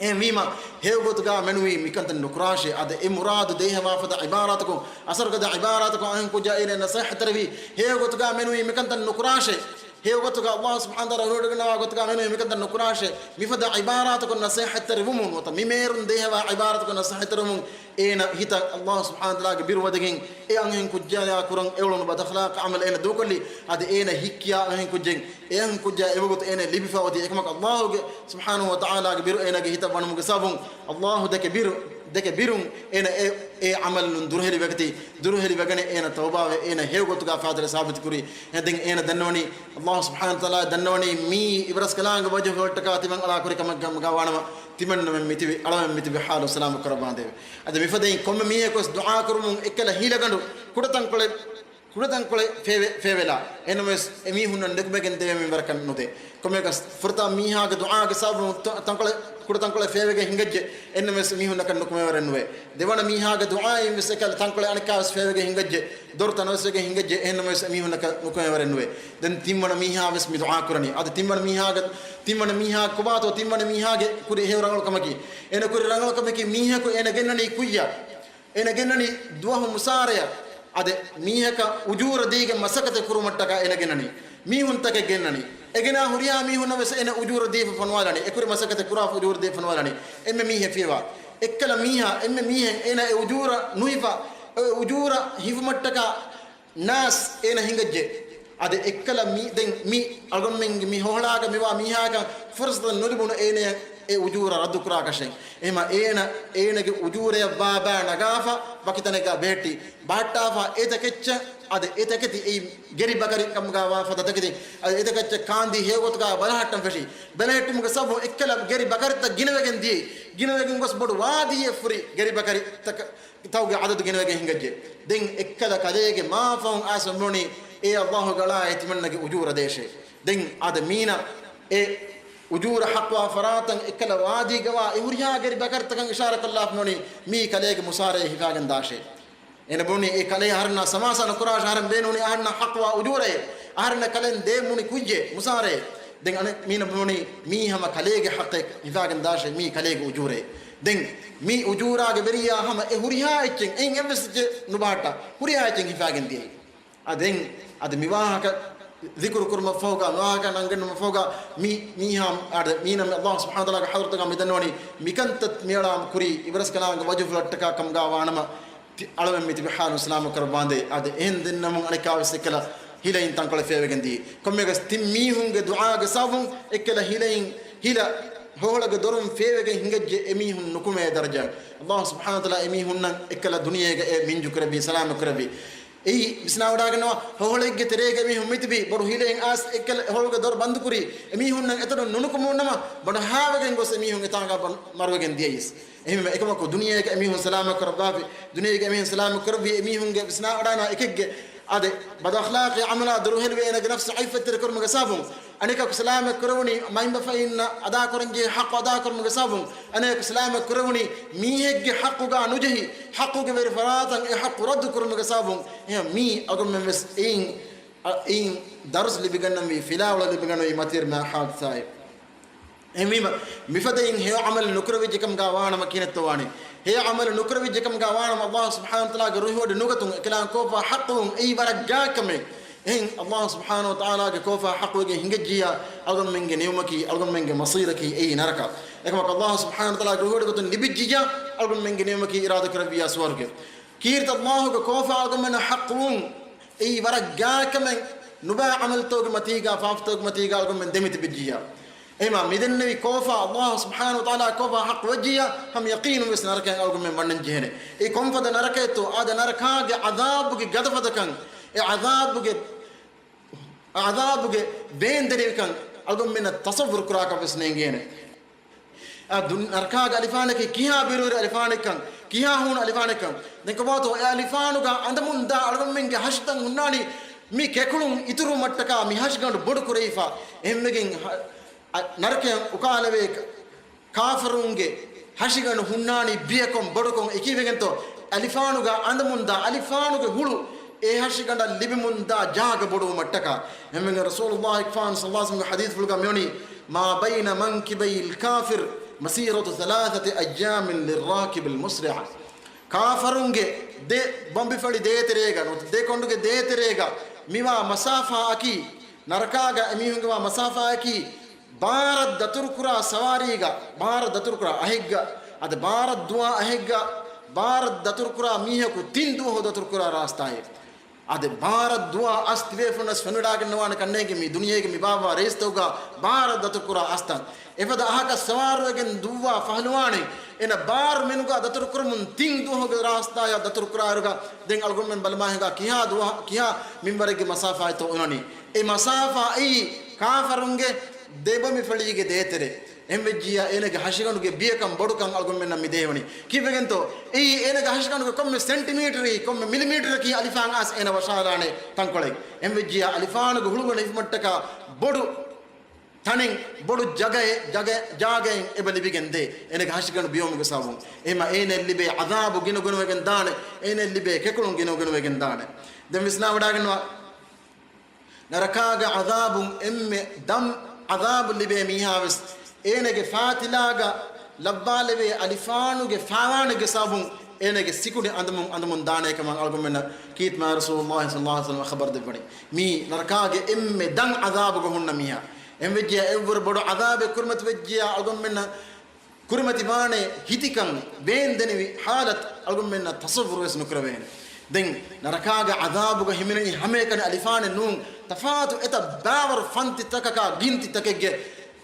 އެހެންވީމަ، ހެޔޮގޮތުގާ މެނުވީ މިކަންތައް ނުކުރާށޭ. އަދި އެ މުރާދު ދޭހަވާފަދަ ޢިބާރާތަކުން، އަސަރުގަދަ ޢިބާރާތަކުން އަހަން ކުއްޖާ އޭނަ ނަސޭހަތްތެރިވީ، ހެޔޮގޮތުގާ މެނުވީ މިކަންތައް ނުކުރާށޭ. ހެޔޮގޮތުގާ ﷲ ސުބްޙާނަހޫ ވަތަޢާލާ ރުހިވޮޑިގަންނަވާ ގޮތުގާ މެނުވީ މިކަންތައް ނުކުރާށޭ. މިފަދަ ޢިބާރާތަކުން ނަސޭހަތްތެރިވުމުން ނުވަތަ މި މޭރުން ދޭހަވާ ޢިބާރާތަކުން ނަސޭހަތްތެރިވުމުން އޭނަ ހިތަށް ﷲ ސުބްޙާނަހޫ ވަތަޢާލާގެ ބިރު ވަދެގެން އެ އަންހެން ކުއްޖާޔާ ކުރަން އެއުޅުނު ބަދަޚްލާޤީ ޢަމަލު އޭނަ ދޫކޮށްލީ. އަދި އޭނަ ހިއްކިޔާ އަންހެން ކުއްޖެއް، އެ އަންހެން ކުއްޖާ އެވަގުތު އޭނަ ލިބިފަ އޮތީ އެކަމަކު ﷲ ގެ ސުބްޙާނަހޫ ވަތަޢާލާގެ ބިރު އޭނަގެ ހިތަށް ވަނުމުގެ ސަބަބުން ﷲ ދެކެ ބިރު، ދެކެ ބިރުން އޭނަ އެ، އެ ޢަމަލުން ދުރުހެލިވެގަތީ، ދުރުހެލިވެގަނެ އޭނަ ތައުބާވެ އޭނަ ހެޔޮގޮތުގާ ފާދަރެ ސާބިތުކުރީ. އެ ދެން އޭނަ ދަންނަވަނީ ﷲ ސުބްޙާނަހޫ ވަތަޢާލާ ދަންނަވަނީ މީ އިބަރަސްކަލާނގެ ވަޖުހުވަލަށްޓަކާ ތިމަން އަޅާ ކުރި ކަމެއްގަ ވާނަމަ ތިމަންނަމެން މިތިބި އަޅަމެން މިތިބި ޙާލު ސަލާމަތް ކުރައްވާނދޭވެ. އަދި މިފަދައިން ކޮންމެ މީހަކުވެސް ދުޢާ ކުރުމުން އެއްކަލަ ހީލަގަނޑު ކުޑަތަންކޮޅެއް، ކުޑަތަންކޮޅެއް ފޭވެ-، ފޭވެލާ. އެހެންނަމަވެސް އެމީހުންނަށް ނުކުމެގެން ދެވޭ މިންވަރަކަށް ނުދޭ. ކޮންމެއަކަސް ފުރަތަމަ މީހާގެ ދުޢާގެ ސަބަބުން ތަ-، ތަންކޮޅެއް، ކުޑަތަންކޮޅެއް ފޭވެގެން ހިނގައްޖެ، އެހެންނަމަވެސް އެމީހުންނަކަށް ނުކުމެވަރެއް ނުވޭ. ދެވަނަ މީހާގެ ދުޢާއިން ވެސް އެކަލަ ތަންކޮޅެއް އަނެއްކާވެސް ފޭވެގެން ހިނގައްޖެ، ދޮރުތައް ނަވަސްވެގެން ހިނގައްޖެ، އެހެންނަމަވެސް އެމީހުންނަކަށް ނުކުމެވަރެއް ނުވޭ. ދެން ތިންވަނަ މީހާވެސް މި ދުޢާ ކުރަނީ. އަދި ތިންވަނަ މީހާގެ، ތިންވަނަ މީހާ ކޮބާތޯ ތިންވަނަ މީހާގެ ކުރި ހެޔޮ ރަނގަޅު ކަމަކީ، އޭނަ ކުރި ރަނގަޅު ކަމަކީ މީހަކު އޭނަ ގެންނަނީ ކުއްޔަށް. އޭނަ ގެންނަނީ ދުވަހު މުސާރަޔަށް. އަދި މީހަކަށް އުޖޫރަ ދީގެން މަސައްކަތެއް ކުރުމަށްޓަކާ އޭނަ ގެންނަނީ. މީހުންތަކެއް ގެންނަނީ. އެ ގެނާ ހުރިހާ މީހުންނަށް ވެސް އޭނަ އުޖޫރަ ދީފަ ފޮނުވާލަނީ. އެ ކުރި މަސައްކަތެއް ކުރާފަ އުޖޫރަ ދީފަ ފޮނުވާލަނީ. އެންމެ މީހެއް ފިޔަވާ. އެއްކަލަ މީހާ، އެންމެ މީހެއް އޭނަ އެ އުޖޫރަ ނުހިފާ، އެ އުޖޫރަ ހިފުމަށްޓަކާ ނާސް އޭނަ ހިނގައްޖެ. އަދި އެއްކަލަ މީ، ދެން މި އަޅުގަނޑުމެންގެ މި ހޮހޮޅާގަ މިވާ މީހާގަ ފުރުސަތެއް ނުލިބުނު އޭނަ އެ އުޖޫރަ ރައްދުކުރާކަށެއް. އެހެމަ އޭނަ، އޭނަގެ އުޖޫރަޔަށް ވާބާ ނަގާފަ ވަކިތަނެއްގަ ބެހެއްޓި، ބަހައްޓާފަ އެތަކެއްޗަށް، އަދި އެތަކެތި އެއީ ގެރި ބަކަރި ކަމުގަ ވާ ފަދަ ތަކެތި، އަދި އެތަކެއްޗަށް ކާންދީ ހެޔޮގޮތުގަ ބަލަހައްޓަން ފެށި. ބެލެހެއްޓުމުގެ ސަބަބުން އެއްކަލަ ގެރި ބަކަރިތައް ގިނަވެގެން ދިޔައީ. ގިނަވެގެން ގޮސް ބޮޑު ވާދީއެއް ފުރި ގެރި ބަކަރިތަކަށް ތައުގެ އަދަދު ގިނަވެގެން ހިނގައްޖެ. ދެން އެއްކަލަ ކަލޭގެ މާފަހުން އާސަ މިވަނީ އޭ ﷲގެ އަޅާ އޭ ތިމަންނަގެ އުޖޫރަ ދޭށޭ. ދެން އަދަ މީނަ އެ އުޖޫރަ ޙައްޤުވާ ފަރާތަށް އެއްކަލަ ވާދީގަވާ އެ ހުރިހާ ގެރި ބަކަރިތަކަށް އިޝާރަ ކޮށްލާފަ މިވަނީ މީ ކަލޭގެ މުސާރައެއް ހިފާގެން ދާށޭ. އޭނަ ބުނީ އެ ކަލޭ އަހަރެންނާ ސަމާސާ ނުކުރާށޭ، އަހަރެން ބޭނުނީ އަހަރެންނަށް ޙައްޤުވާ އުޖޫރައެއް. އަހަރެންނަށް ކަލޭން ދޭން ބުނި ކުއްޖެއް މުސާރައެއް. ދެން އަނެއް މީނަ ބުނީ މީ ހަމަ ކަލޭގެ ޙައްޤެއް ހިފާގެން ދާށޭ، މީ ކަލޭގެ އުޖޫރައެއް. ދެން މި އުޖޫރާގެ ވެރިޔާ ހަމަ އެ ހުރިހާ އެއްޗެއް، އެއިން އެއްވެސް އެއްޗެއް ނުބަހައްޓާ، ހުރިހާ އެއްޗެއް ހިފާގެން ދިޔައީ. އަ، ދެން އަދި މި ވާހަކަ ޛިކުރު ކުރުމަށްފަހުގަ، ވާހަކަ ނަންގެންނުމަށްފަހުގަ، މި މީހާ އަދި މީނަ މި ﷲ ސުބްޙާނަހޫ ވަތަޢާލާގެ ޙަޟްރަތުގަ މި ދަންނަވަނީ މިކަންތައް މިއަޅާ ކުރީ އިބަރަސްކަލާނގެ ވަޖުހުލަށްޓަކާ ކަމުގަ ވާނަމަ، ތި އަޅަމެން މިތިބި ޙާލު ސަލާމަތް ކުރައްވާނދޭ. އަދި އެހެން ދެންނަމުން އަނެއްކާވެސް އެއްކަލަ ހިލައިން ތަންކޮޅެއް ފޭވެގެން ދިޔައީ. ކޮންމެއަކަސް ތިން މީހުންގެ ދުޢާގެ ސަބަބުން އެއްކަލަ ހިލައިން، ހިލަ ހޮހޮޅުގެ ދޮރުން ފޭވެގެން ހިނގައްޖެ އެމީހުން ނުކުމޭ ދަރަޖައަށް. ﷲ ސުބްޙާނަހޫ ވަތަޢާލާ އެމީހުންނަށް އެއްކަލަ ދުނިޔޭގަ އެ މިންޖު ކުރެއްވީ، ސަލާމަތް ކުރެއްވީ. އެއީ ވިސްނާވަޑާގަންނަވާ، ހޮހޮޅެއްގެ ތެރޭގަ މީހުން މިތިބީ، ބޮޑު ހިލައެއް އާސް އެއްކަލަ ހޮހޮޅުގެ ދޮރު ބަންދުކުރީ، އެމީހުންނަށް އެތަނުން ނުނުކުމެވުނަމަ، ބޮޑަހާވެގެން ގޮސް އެމީހުން އެތާނގަ ބަން-، މަރުވެގެން ދިޔައީސް. އެހެންވެ، އެކަމަކު ދުނިޔޭގަ އެމީހުން ސަލާމަތް ކުރައްވާފި، ދުނިޔޭގަ އެމީހުން ސަލާމަތް ކުރެއްވީ، އެމީހުންގެ ވިސްނާވަޑާނާ އެކެއްގެ އާދެ، ބަދަޚްލާޤީ ޢަމަލާ ދުރުހެލިވެ އޭނަގެ ނަފްސު ޢިއްފަތްތެރި ކުރުމުގެ ސަބަބުން، އަނެކަކު ސަލާމަތް ކުރެވުނީ، މައިންބަފައިންނަށް އަދާކުރަންޖެހޭ ޙައްޤު އަދާކުރުމުގެ ސަބަބުން، އަނެކަކު ސަލާމަތް ކުރެވުނީ، މީހެއްގެ ޙައްޤުގާ ނުޖެހި، ޙައްޤުގެ ވެރި ފަރާތަށް އެ ޙައްޤު ރައްދު ކުރުމުގެ ސަބަބުން. އެހެން މީ އަޅުގަނޑުމެން ވެސް އެއިން، އަ، އެއިން ދަރުސް ލިބިގަންނަންވީ، ފިލާވަޅު ލިބިގަންނަންވީ މަތިވެރި މާ ޙާދިސާއެއް. އެހެންވީމަ، މިފަދައިން ހެޔޮ ޢަމަލު ނުކުރެވިއްޖެކަމުގާ ވާނަމަ ކިހިނެއްތޯ ވާނީ؟ ހެޔޮ ޢަމަލު ނުކުރެވިއްޖެކަމުގާ ވާނަމަ، ﷲ ސުބްޙާނަހޫ ވަތަޢާލާގެ ރުހިވޮޑި ނުގަތުން އެކަލާނގެ ކޯފާ ޙައްޤުވުން އެއީ ވަރަށް ގާތް ކަމެއް. އެހެން ﷲ ސުބްޙާނަހޫ ވަތަޢާލާގެ ކޯފާ ޙައްޤުވެގެން ހިނގައްޖިއްޔާ، އަޅުގަނޑުމެންގެ ނިޢުމަކީ، އަޅުގަނޑުމެންގެ މަޞީރަކީ އެއީ ނަރަކަ. އެކަމަކު ﷲ ސުބްޙާނަހޫ ވަތަޢާލާގެ ރުހިވޮޑި ގޮތުން ލިބިއްޖިއްޔާ، އަޅުގަނޑުމެންގެ ނިޢުމަކީ އިރާދަކުރެއްވިއްޔާ ސުވަރުގެ. ކީރިތި ﷲގެ ކޯފާ އަޅުގަނޑުމެންނަށް ޙައްޤުވުން އެއީ ވަރަށް ގާތް ކަމެއް. ނުބައި ޢަމަލުތަކުގެ މަތީގާ، ފާފަތަކުގެ މަތީގާ އަޅުގަނޑުމެން ދެމިތިބިއްޖިއްޔާ. އެހެމާ މިދެންނެވި ކޯފާ، ﷲ ސުބްޙާނަހޫ ވަތަޢާލާ ކޯފާ ޙައްޤު ވެއްޖިއްޔާ، ހަމަ ޔަޤީނުން ވެސް ނަރަކައިން އަޅުގަނޑުމެން ވަންނަން ޖެހޭނެ. އެ ކޮންފަދަ ނަރަކައެއްތޯ، އާދެ، ނަރަކާގެ ޢަޛާބުގެ ގަދަފަދަކަން، އެ ޢަޛާބުގެ، ޢަޛާބުގެ ވޭންދެރިވެކަން އަޅުގަނޑުމެންނަށް ތަޞައްވުރު ކުރާކަށް ވެސް ނޭނގޭނެ. އާ ދުން ނަރަކާގެ އަލިފާނަކީ ކިހާ ބިރުވެރި އަލިފާނެއްކަން، ކިހާ ހޫނު އަލިފާނެއްކަން. ދެން ކޮބާތޯ އެ އަލިފާނުގަ އަނދަމުންދާ އަޅުގަނޑުމެންގެ ހަށިތައް ހުންނާނީ މި ކެކުޅުން އިތުރުވުމަށްޓަކާ މި ހަށިގަނޑު ބޮޑު ކުރެވިފަ. އެހެންވެގެން ހަ-، އަ، ނަރަކަޔަށް އުކާލެވޭ ކާ-، ކާފަރުންގެ ހަށިގަނޑު ހުންނާނީ ބިޔަކޮން ބޮޑުކޮން. އެކީވެގެންތޯ އަލިފާނުގަ އަނދަމުންދާ އަލިފާނުގެ ހުޅު އެ ހަށިގަނޑަށް ލިބެމުންދާ ޖާގަ ބޮޑުވުމަށްޓަކާ. އެހެންވެގެން ރަސޫލުﷲ އިކްފާން ޞައްލަﷲ ޢަލައިހި ވަސައްލަމްގެ ޙަދީޘްފުޅުގަ މިވަނީ، ما بين منكبي الكافر مسيرة ثلاثة أيام للراكب المسرع. ކާފަރުންގެ ދެ ބަނބިފަޅި ދޭތެރޭގަ ނުވަތަ ދެ ކޮނޑުގެ ދޭތެރޭގަ މިވާ މަސާފާއަކީ، ނަރަކާގަ އެމީހުންގެ ވާ މަސާފާއަކީ، ބާރަށް ދަތުރުކުރާ ސަވާރީގަ، ބާރަށް ދަތުރުކުރާ އަހެއްގަ، އަދި ބާރަށް ދުވާ އަހެއްގަ، ބާރަށް ދަތުރުކުރާ މީހަކު ތިން ދުވަހު ދަތުރުކުރާ ރާސްތާއެއް. އަދި ބާރަށް ދުވާ އަސް ތިބޭފުޅުންނަސް ފެނުނަޑާގެންނަވާނެ ކަންނޭނގެ މި ދުނިޔޭގެ މި ބާއްވާ ރޭސްތަކުގަ ބާރަށް ދަތުރުކުރާ އަސްތައް. އެފަދަ އަހަކަށް ސަވާރުވެގެން ދުއްވާ ފަހަލުވާނެ. އޭނަ ބާރު މެނުގަ ދަތުރުކުރަމުން ތިން ދުވަހުގެ ރާސްތާޔަށް ދަތުރުކުރާއިރުގަ ދެން އަޅުގަނޑުމެން ބަލަމާ ހިނގާ ކިހާ ދުވަހަ-، ކިހާ މިންވަރެއްގެ މަސާފާއެއްތޯ އޮންނަނީ. އެ މަސާފާ އެއީ ކާފަރުންގެ ދެބަނބިފަޅީގެ ދޭތެރޭ. އެހެންވެއްޖިއްޔާ އޭނަގެ ހަށިގަނޑުގެ ބިޔަކަން ބޮޑުކަން އަޅުގަނޑުމެންނަށް މި ދޭވަނީ. ކީއްވެގެންތޯ؟ އެއީ އޭނަގެ ހަށިގަނޑުގެ ކޮންމެ ސެންޓިމީޓަރީ، ކޮންމެ މިލިމީޓަރަކީ އަލިފާން އައިސް އޭނަ ވަށާލާނެ ތަންކޮޅެއް. އެހެންވެއްޖިއްޔާ އަލިފާނުގެ ހުޅުގަނޑަށް ހިފުމަށްޓަކާ ބޮޑު ތަނެއް، ބޮޑު ޖަގައެއް، ޖަގަ-، ޖާގައެއް އެބަ ލިބިގެން ދޭ. އޭނަގެ ހަށިގަނޑު ބިޔުމުގެ ސަބަބުން. އެހެމަ އޭނައަށް ލިބޭ ޢަޛާބު ގިނަގުނަވެގެން ދާނެ. އޭނައަށް ލިބޭ ކެކުޅުން ގިނަގުނަވެގެން ދާނެ. ދެން ވިސްނާވަޑާގަންނަވާ. ނަރަކާގެ ޢަޛާބުން އެންމެ ދަށް ޢަޛާބު ލިބޭ މީހާވެސް އޭނަގެ ފާތިލާގަ ލައްވާލެވޭ އަލިފާނުގެ ފާވާނެގެ ސަބަބުން އޭނަގެ ސިކުނޑި އަނދަމުން އަނދަމުން ދާނޭކަމަށް އަޅުގަނޑުމެންނަށް ކީރިތި މާތް ރަސޫލުﷲ ޞައްލަﷲ ޢަލައިހި ވަސައްލަމަ ޚަބަރު ދެއްވަނީ. މީ ނަރަކާގެ އެންމެ ދަށް ޢަޛާބުގަ ހުންނަ މީހާ. އެހެންވެއްޖިއްޔާ އެއަށްވުރެ ބޮޑު ޢަޛާބެއް ކުރިމަތިވެއްޖިއްޔާ އަޅުގަނޑުމެންނަށް ކުރިމަތިވާނެ ހިތިކަން ވޭންދެނިވި ޙާލަތު އަޅުގަނޑުމެންނަށް ތަޞައްވުރުވެސް ނުކުރެވޭނެ. ދެން ނަރަކާގެ ޢަޛާބުގަ ހިމެނެނީ ހަމައެކަނި އަލިފާނެއް ނޫން، ތަފާތު އެތައް ބާވަރު ފަންތި ތަކަކާ ގިންތި ތަކެއްގެ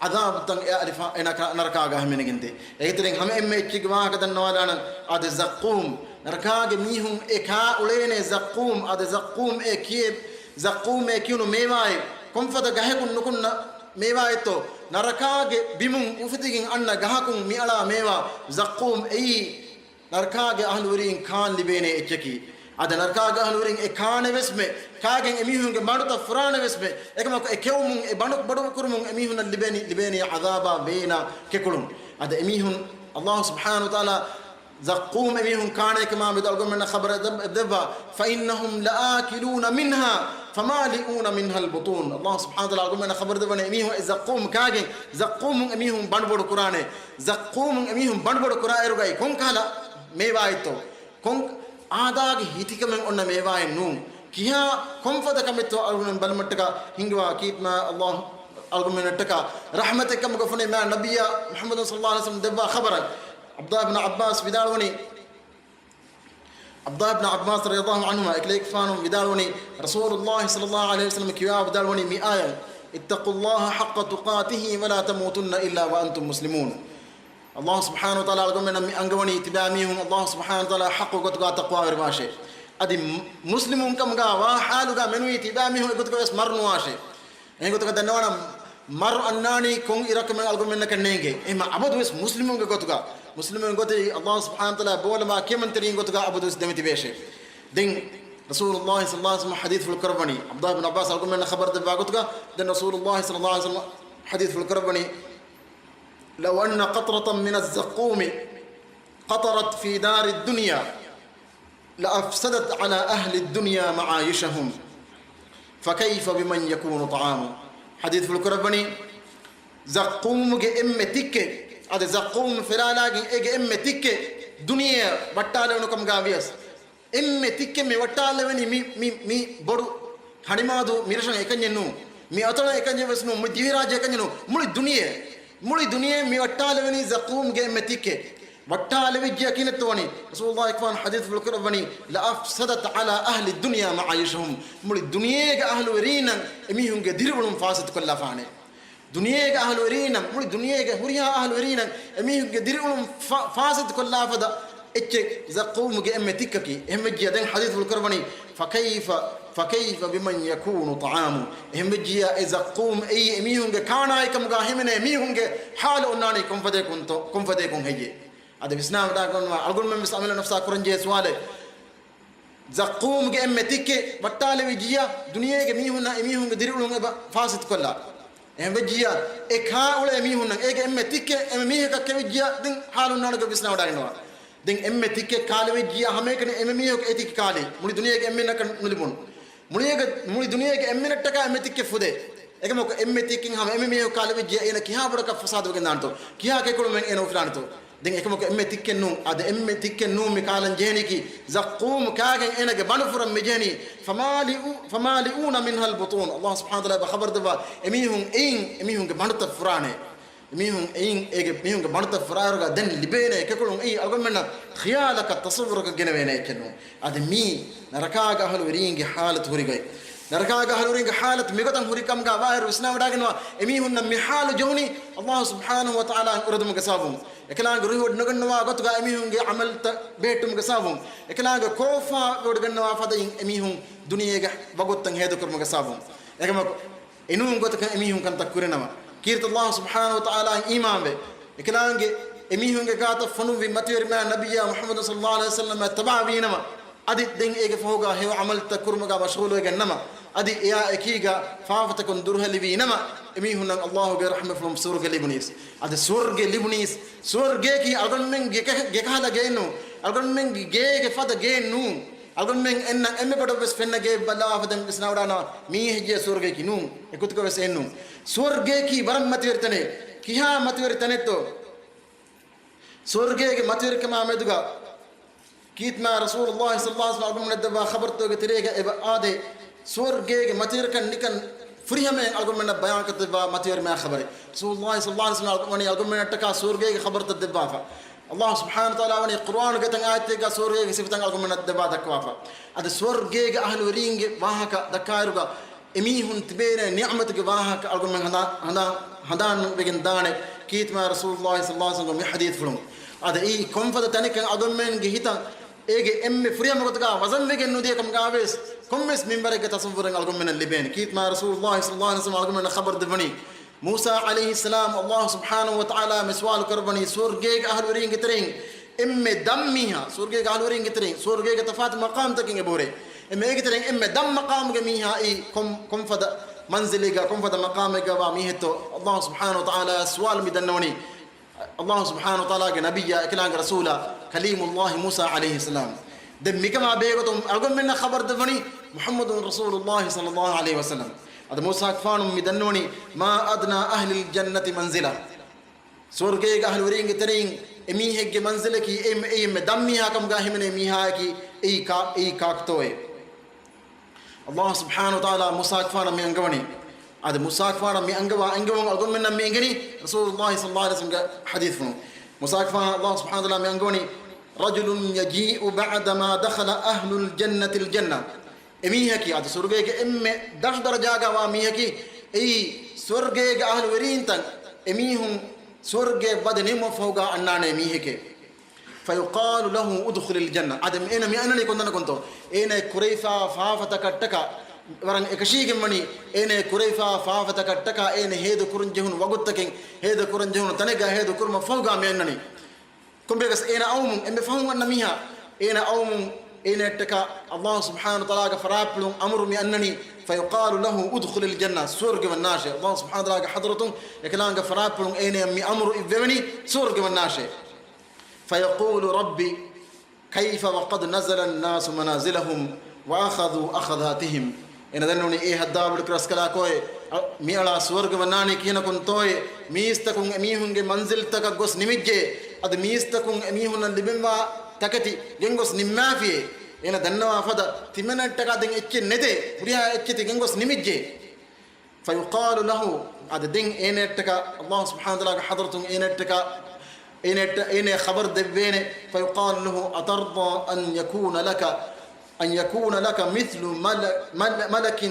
ޢަޛާބުތައް އެ އަލިފާ-، އެ ނަކަ-، ނަރަކާގަ ހިމެނިގެންދޭ. އޭގެތެރެއިން ހަމަ އެންމެ އެއްޗެއްގެ ވާހަކަ ދަންނަވާލާނަން. އާދެ، ޒައްޤޫމް. ނަރަކާގެ މީހުން އެ ކާ އުޅޭނެ ޒައްޤޫމް. އާދެ، ޒައްޤޫމް އޭ ކިޔޭ-، ޒައްޤޫމް އޭ ކިޔުނު މޭވާއެއް ކޮންފަދަ ގަހަކުން ނުކުންނަ މޭވާއެއްތޯ؟ ނަރަކާގެ ބިމުން އުފެދިގެން އަންނަ ގަހަކުން މިއަޅާ މޭވާ ޒައްޤޫމް އެއީ ނަރަކާގެ އަހުލުވެރީން ކާން ލިބޭނެ އެއްޗަކީ. އަދި ނަރަކާގެ އަހުލުވެރިން އެ ކާނެވެސްމެ، ކާގެން އެމީހުންގެ މަޑުތައް ފުރާނެވެސްމެ، އެކަމަކު އެ ކެއުމުން، އެ ބަނޑު ބޮޑު ކުރުމުން އެމީހުންނަށް ލިބޭނީ، ލިބޭނީ ޢަޛާބާ ވޭނާ ކެކުޅުން. އަދި އެމީހުން ﷲ ސުބްޙާނަހޫ ވަތަޢާލާ ޒައްޤޫމް އެމީހުން ކާނޭކަމާ މެދު އަޅުގަނޑުމެންނަށް ޚަބަރެއް ދެ-، ދެއްވާ، فإنهم لآكلون منها فمالئون منها البطون. ﷲ ސުބްޙާނަހޫ ވަތަޢާލާ އަޅުގަނޑުމެންނަށް ޚަބަރު ދެއްވަނީ އެމީހުން އެ ޒައްޤޫމް ކާގެން ޒައްޤޫމުން އެމީހުން ބަނޑުބޮޑު ކުރާނެ. ޒައްޤޫމުން އެމީހުން ބަނޑުބޮޑު ކުރާއިރުގައި ކޮންކަހަލަ މޭވާއެއްތޯ؟ ކޮން އާދާގެ ހިތިކަމެއް އޮންނަ މޭވާއެއް ނޫން. ކިހާ ކޮންފަދަ ކަމެއްތޯ އަޅުގަނޑުމެން ބަލަމަށްޓަކާ ހިންގިވާ ކީރިތި މާތް ﷲ އަޅުގަނޑުމެންނަށްޓަކާ ރަޙްމަތެއް ކަމުގަ ފުނޭ މާތް ނަބިއްޔާ މުޙައްމަދު ޞައްލަﷲ ޢަލައިހި ވަސައްލަމަ ދެއްވާ ޚަބަރަށް. ޢަބްދުﷲ ބިން ޢައްބާސް ވިދާޅުވަނީ، ޢަބްދުﷲ ބިން ޢައްބާސް ރަޟިޔަﷲ ޢަންހުމާ އެކަލޭގެފާނު ވިދާޅުވަނީ، ރަސޫލުﷲ ޞައްލަﷲ ޢަލައިހި ވަސައްލަމަ ކިޔާ ވިދާޅުވަނީ މި އާޔަތް، اتقوا الله حق تقاته ولا تموتن إلا وأنتم مسلمون. ﷲ ސުބްޙާނަހޫ ވަތަޢާލާ އަޅުގަނޑުމެންނަށް މި އަންގަވަނީ ތިބާމީހުން ﷲ ސުބްޙާނަހޫ ވަތަޢާލާ ޙައްޤު ގޮތުގަ ތަޤްވާވެރިވާށޭ. އަދި މު-، މުސްލިމުން ކަމުގަ ވާ ޙާލުގަ މެނުވީ ތިބާމީހުން އެގޮތުގަ ވެސް މަރު ނުވާށޭ. އެހެން ގޮތަކަށް ދަންނަވާނަން، މަރު އަންނާނީ ކޮން އިރަކަމެއް އަޅުގަނޑުމެންނަކަށް ނޭނގޭ. އެހެންމަ އަބަދުވެސް މުސްލިމުންގެ ގޮތުގަ، މުސްލިމުންގެ ގޮތެއް ﷲ ސުބްޙާނަހޫ ވަތަޢާލާ ބޯލަމާ ކިޔަމަންތެރިން ގޮތުގަ އަބަދުވެސް ދެމިތިބޭށޭ. ދެން ރަސޫލުﷲ ޞައްލަﷲ ޢަލައިހި ވަސައްލަމަ ޙަދީޘްފުޅު ކުރައްވަނީ، ޢަބްދުﷲ ބިން ޢައްބާސް އަޅުގަނޑުމެންނަށް ޚަބަރު ދެއްވާ ގޮތުގަ، ދެން ރަސޫލުﷲ ޞައްލަﷲ ޢަލައިހި ވަސައްލަމަ ޙަދީޘްފުޅު ކުރައްވަނީ، لو أن قطرة من الزقوم قطرت في دار الدنيا لأفسدت على أهل الدنيا معايشهم، فكيف بمن يكون طعامه. ޙަދީޘްފުޅު ކުރައްވަނީ، ޒައްޤޫމުގެ އެންމެ ތިއްކެއް، އަދި ޒައްޤޫމު ފެރާލާގެން އޭގެ އެންމެ ތިއްކެއް ދުނިޔެއަށް ވައްޓާލެވުނު ކަމުގަ ވިޔަސް، އެންމެ ތިއްކެއް މި ވައްޓާލެވެނީ މި، މި، މި ބޮޑު ހަނިމާދޫ މިރަށަށް އެކަންޏެއް ނޫން. މި އަތޮޅަށް އެކަންޏެއް ވެސް ނޫން. މުޅި ދިވެހިރާއްޖެ އެކަންޏެއް ނޫން. މުޅި ދުނިޔެ، މުޅި ދުނިޔެ މި ވައްޓާލެވެނީ ޒައްޤޫމްގެ އެންމެ ތިއްކެއް. ވައްޓާލެވިއްޖެ ކިހިނެއްތޯ ވަނީ؟ ރަސޫލުﷲ އިކްބާން ޙަދީޘްފުޅު ކުރައްވަނީ، لأفسدت على أهل الدنيا معايشهم. މުޅި ދުނިޔޭގެ އަހުލުވެރީންނަށް އެމީހުންގެ ދިރިއުޅުން ފާސަދުކޮށްލާފާނެ. ދުނިޔޭގެ އަހުލުވެރީންނަށް، މުޅި ދުނިޔޭގެ ހުރިހާ އަހުލުވެރީންނަށް އެމީހުންގެ ދިރިއުޅުން ފާ-، ފާސަދުކޮށްލާފަދަ އެއްޗެއް ޒައްޤޫމުގެ އެންމެ ތިއްކަކީ. އެހެންވެއްޖިއްޔާ ދެން ޙަދީޘްފުޅު ކުރައްވަނީ، فكيف، فكيف بمن يكون طعامه؟ އެހެންވެއްޖިއްޔާ އެ ޒައްޤޫމް އެއީ އެމީހުންގެ ކާނާއެއް ކަމުގަ ހިމެނޭ މީހުންގެ ޙާލު އޮންނާނީ ކޮންފަދައަކުންތޯ؟ ކޮންފަދައަކުން ހެއްޔޭ؟ އަދި ވިސްނާވަޑައިގަންނަވާ، އަޅުގަނޑުމެން ވެސް އަމިއްލަ ނަފްސާ ކުރަންޖެހޭ ސުވާލެއް. ޒައްޤޫމްގެ އެންމެ ތިއްކެއް ވައްޓާލެވިއްޖިއްޔާ، ދުނިޔޭގެ މީހުންނަށް އެމީހުންގެ ދިރިއުޅުން އެބަ ފާސިދުކޮށްލާ. އެހެންވެއްޖިއްޔާ، އެ ކާ އުޅޭ މީހުންނަށް އޭގެ އެންމެ ތިއްކެއް އެންމެ މީހަކަށް ކެވިއްޖިއްޔާ، ދެން ޙާލު އޮންނާނެކަން ވިސްނާވަޑައިގަންނަވާ. ދެން އެންމެ ތިއްކެއް ކާލެވިއްޖިއްޔާ، ހަމައެކަނި އެންމެ މީހަކަށް އެ ތިއްކެއް ކާލީ، މުޅި ދުނިޔޭގެ އެންމެންނަކަށް ނުލިބުނު. މުޅިއެގެ-، މުޅި ދުނިޔޭގެ އެންމެނަށްޓަކާ އެންމެ ތިއްކެއް ފުދޭ. އެކަމަކު އެންމެ ތިއްކެއް ހަމަ އެންމެ މީހަކަށް ކާލެވިއްޖިއްޔާ، އޭނަ ކިހާ ބޮޑަކަށް ފަސާދަވެގެން ދާނެތޯ؟ ކިހާ ކެކުޅުމެއް އޭނަ އުފުލާނެތޯ؟ ދެން އެކަމަކު އެންމެ ތިއްކެއް ނޫން. އަދި އެންމެ ތިއްކެއް ނޫން މި ކާލަން ޖެހެނީކީ، ޒައްޤޫމް ކާގެން އޭނަގެ ބަނޑުފުރަން މި ޖެހެނީ. فمالئو-، فمالئون منها البطون. ﷲ ސުބްޙާނަހޫ ވަތަޢާލާ އެބަ ޚަބަރު ދެއްވާ، އެމީހުން އެއިން، އެމީހުންގެ ބަނޑުތައް ފުރާނެ. އެމީހުން އެއިން އޭގެ މީހުންގެ ބަނޑުތައް ފުރާއިރުގަ ދެން ލިބޭނެ ކެކުޅުން އެއީ އަޅުގަނޑުމެންނަށް ޚިޔާލަކަށް ތަޞައްވުރަކަށް ގެނެވޭނެ އެއްޗެއް ނޫން. އަދި މީ ނަރަކާގެ އަހުލުވެރީންގެ ޙާލަތު ހުރިގޮތް. ނަރަކާގެ އަހުލުވެރީންގެ ޙާލަތު މިގޮތަށް ހުރި ކަމުގަ ވާހިރު ވިސްނާވަޑައިގަންނަވާ، އެމީހުންނަށް މި ޙާލު ޖެހުނީ ﷲ ސުބްޙާނަހޫ ވަތަޢާލާ އުރެދުމުގެ ސަބަބުން. އެކަލާނގެ ރުހިވޮޑިނުގަންނަވާ ގޮތުގަ އެމީހުންގެ ޢަމަލުތައް ބެހެއްޓުމުގެ ސަބަބުން. އެކަލާނގެ ކޯފާވެވޮޑިގަންނަވާ ފަދައިން އެމީހުން ދުނިޔޭގެ ވަގުތުތައް ހޭދަކުރުމުގެ ސަބަބުން. އެކަމަކު އެނޫން ގޮތަކަށް އެމީހުން ކަންތައް ކުރިނަމަ، ކީރިތި ﷲ ސުބްޙާނަހޫ ވަތަޢާލާއަށް އީމާންވެ، އެކަލާނގެ އެމީހުންގެ ގާތަށް ފޮނުއްވި މަތިވެރިމާ ނަބިއްޔާ މުޙައްމަދު ޞައްލަﷲު ޢަލައިހި ވަސައްލަމަށް ތަބާވީނަމަ، އަދި ދެން އޭގެ ފަހުގަ ހެޔޮ ޢަމަލުތައް ކުރުމުގަ މަޝްޣޫލުވެގެންނަމަ، އަދި އެއާ އެކީގަ ފާފަތަކުން ދުރުހެލިވީނަމަ، އެމީހުންނަށް ﷲގެ ރަޙްމަތްފުޅުން ސުވަރުގެ ލިބުނީސް. އަދި ސުވަރުގެ ލިބުނީސް، ސުވަރުގެއަކީ އަޅުގަނޑުމެން ގެ-، ގެކަހަލަ ގެއެއް ނޫން، އަޅުގަނޑުމެންގެ ގޭގެ ފަދަ ގެއެއް ނޫން. އަޅުގަނޑުމެން އެންނަ އެންމެ ބޮޑަށް ވެސް ފެންނަ ގެ ބަލާފަ ދެން ވިސްނާވަޑާނަ މީ ހެއްޔޭ ސުވަރުގެއަކީ ނޫން. އެގޮތުގަ ވެސް އެއްނޫން. ސުވަރުގެއަކީ ވަރަށް މަތިވެރި ތަނެއް. ކިހާ މަތިވެރި ތަނެއްތޯ؟ ސުވަރުގޭގެ މަތިވެރިކަމާ މެދުގަ ކީތްމާ ރަސޫލުﷲ ޞައްލަﷲު ޢަލައިހި ވަސައްލަމަ އަޅުގަނޑުމެންނަށް ދެއްވާ ޚަބަރުތަކުގެ ތެރޭގަ އެބަ އާދޭ، ސުވަރުގޭގެ މަތިވެރިކަން ނިކަން ފުރިހަމައިން އަޅުގަނޑުމެންނަށް ބަޔާންކޮށްދެއްވާ މަތިވެރިމާ ޚަބަރެއް. ރަސޫލުﷲ ޞައްލަﷲު ޢަލައިހި ވަސައްލަމަ ވަނީ އަޅުގަނޑުމެންނަށްޓަކާ ސުވަރުގޭގެ ޚަބަރުތައް ދެއްވާފަ. ﷲ ސުބްޙާނަހޫ ވަތަޢާލާ ވަނީ ޤުރުއާނުގެ ތަން އާޔަތެއްގަ ސުވަރުގޭގެ ސިފަތައް އަޅުގަނޑުމެންނަށް ދެއްވާ ދައްކަވާފަ. އަދި ސުވަރުގޭގެ އަހުލުވެރީންގެ ވާހަކަ ދައްކާއިރުގަ އެމީހުން ތިބޭނެ ނިޢުމަތުގެ ވާހަކަ އަޅުގަނޑުމެން ހަނދާ-، ހަނދާ-، ހަނދާން ވެގެން ދާނެ ކީތްމާ ރަސޫލުﷲ ޞައްލަﷲު ޢަލައިހި ވަސައްލަމަ މި ޙަދީޘްފުޅުން. އަދި އެއީ ކޮންފަދަ ތަނެއްކަން އަޅުގަނޑުމެންގެ ހިތަށް އޭގެ އެންމެ ފުރިހަމަ ގޮތުގަ ވަޒަންވެގެން ނުދިޔަ ކަމުގަ ވެސް ކޮންމެސް މިންވަރެއްގެ ތަޞައްވުރެއް އަޅުގަނޑުމެންނަށް ލިބޭނެ. ކީތްމާ ރަސޫލުﷲ ޞައްލަﷲު ޢަލައިހި ވަސައްލަމަ އަޅުގަނޑުމެންނަށް ޚަބަރު ދެއްވަނީ، މޫސާ ޢަލައިހިއްސަލާމް ﷲ ސުބްޙާނަހޫ ވަތަޢާލާ މި ސުވާލު ކުރައްވަނީ ސުވަރުގޭގެ އަހުލުވެރީންގެ ތެރެއިން އެންމެ ދަށް މީހާ، ސުވަރުގޭގެ އަހުލުވެރީންގެ ތެރެއިން، ސުވަރުގޭގެ ތަފާތު މަޤާމްތަކެއް އެބަހުރޭ. އެންމެ އޭގެ ތެރެއިން އެންމެ ދަށް މަޤާމުގެ މީހާ އެއީ ކޮން-، ކޮންފަދަ މަންޒިލެއްގަ، ކޮންފަދަ މަޤާމެއްގަވާ މީހެއްތޯ؟ ﷲ ސުބްޙާނަހޫ ވަތަޢާލާ ސުވާލު މި ދަންނަވަނީ. ﷲ ސުބްޙާނަހޫ ވަތަޢާލާގެ ނަބިއްޔާ، އެކަލާނގެ ރަސޫލާ، ކަލީމުﷲ މޫސާ ޢަލައިހިއްސަލާމް. ދެން މިކަމާ ބެހޭގޮތުން އަޅުގަނޑުމެންނަށް ޚަބަރު ދެއްވަނީ މުޙައްމަދު ރަސޫލުﷲ ޞައްލަﷲު ޢަލައިހި ވަސައްލަމަ. އަދި މޫސާގެފާނު މި ދަންނަވަނީ، مَا أَدْنَىٰ أَهْلِ الْجَنَّةِ مَنْزِلَةً. ސުވަރުގޭގެ އަހުލުވެރީންގެ ތެރެއިން އެމީހެއްގެ މަންޒިލަކީ އެއީ އެންމެ ދަށް މީހާ ކަމުގަ ހިމެނޭ މީހާއަކީ އެއީ ކާ-، އެއީ ކާކުތޯއޭ؟ ﷲ ސުބްޙާނަހޫ ވަތަޢާލާ މޫސާގެފާނަށް މި އަންގަވަނީ. އަދި މޫސާގެފާނަށް މި އަންގަވާ އެންގެވުން އަޅުގަނޑުމެންނަށް މި އެނގެނީ ރަސޫލުﷲ ޞައްލަﷲު ޢަލައިހި ވަސައްލަމަގެ ޙަދީޘްފުޅުން. މޫސާގެފާނަށް ﷲ ސުބްޙާނަހޫ ވަތަޢާލާ މި އަންގަވަނީ، رَجُلٌ يَجِيءُ بَعْدَمَا دَخَلَ أَهْلُ الْجَنَّةِ الْجَنَّةَ. އެމީހަކީ އަދި ސުވަރުގޭގެ އެންމެ ދަށު ދަރަޖާގަ ވާ މީހަކީ އެއީ ސުވަރުގޭގެ އަހުލުވެރީންތައް އެމީހުން ސުވަރުގެ ވަދެ ނިމުމަށްފަހުގަ އަންނާނެ މީހެކޭ. فَيُقَالُ لَهُ ادْخُلِ الْجَنَّةَ. އަދި އޭނަ މި އަންނަނީ ކޮންތަނަކުންތޯ؟ އޭނަ ކުރެވިފާ ފާފަތަކަށްޓަކާ، ވަރަށް އެކަށީގެންވަނީ، އޭނަ ކުރެވިފާ ފާފަތަކަށްޓަކާ އޭނަ ހޭދަ ކުރަން ޖެހުނު ވަގުތުތަކެއް، ހޭދަ ކުރަން ޖެހުނު ތަނެއްގަ ހޭދަ ކުރުމަށްފަހުގަ މި އަންނަނީ. ކޮންމެއަކަސް އޭނަ އައުމުން އެންމެ ފަހުން އަންނަ މީހާ، އޭނަ އައުމުން އޭނައަށްޓަކާ ﷲ ސުބްޙާނަހޫ ވަތަޢާލާގެ ފަރާތްޕުޅުން އަމުރު މި އަންނަނީ، فَيُقَالُ لَهُ ادْخُلِ الْجَنَّةَ، ސުވަރުގެ ވަންނާށޭ. ﷲ ސުބްޙާނަހޫ ވަތަޢާލާގެ ޙަޟްރަތުން އެކަލާނގެ ފަރާތްޕުޅުން އޭނައަށް މި އަމުރު އިއްވެވެނީ ސުވަރުގެ ވަންނާށޭ. فَيَقُولُ رَبِّ كَيْفَ وَقَدْ نَزَلَ النَّاسُ مَنَازِلَهُمْ وَأَخَذُوا أَخَذَاتِهِمْ. އޭނަ ދަންނަވަނީ، އޭ ހައްދާވަޑުކުރި ރަސްކަލާކޯއޭ، އަ، މިއަޅާ ސުވަރުގެ ވަންނާނީ ކިހިނަކުންތޯއޭ؟ މީސްތަކުން އެމީހުންގެ މަންޒިލްތަކަށް ގޮސް ނިމިއްޖެ. އަދި މީސްތަކުން އެމީހުންނަށް ލިބެންވާ ތަކެތި ގެންގޮސް ނިންމާފިއޭ. އޭނަ ދަންނަވާ ފަދަ ތިމަންނައަށްޓަކާ ދެން އެއްޗެއް ނެތޭ. ހުރިހާ އެއްޗެތި ގެންގޮސް ނިމިއްޖެ. فَيُقَالُ لَهُ، އަދި ދެން އޭނައަށްޓަކާ، ﷲ ސުބްޙާނަހޫ ވަތަޢާލާގެ ޙަޟްރަތުން އޭނައަށްޓަކާ، އޭނައަށްޓަ-، އޭނަ ޚަބަރު ދެއްވޭނެ. فَيُقَالُ لَهُ أَتَرْضَىٰ أَنْ يَكُونَ لَكَ، أَنْ يَكُونَ لَكَ مِثْلُ مَلَ-، مَلَ-، مَلَكٍ،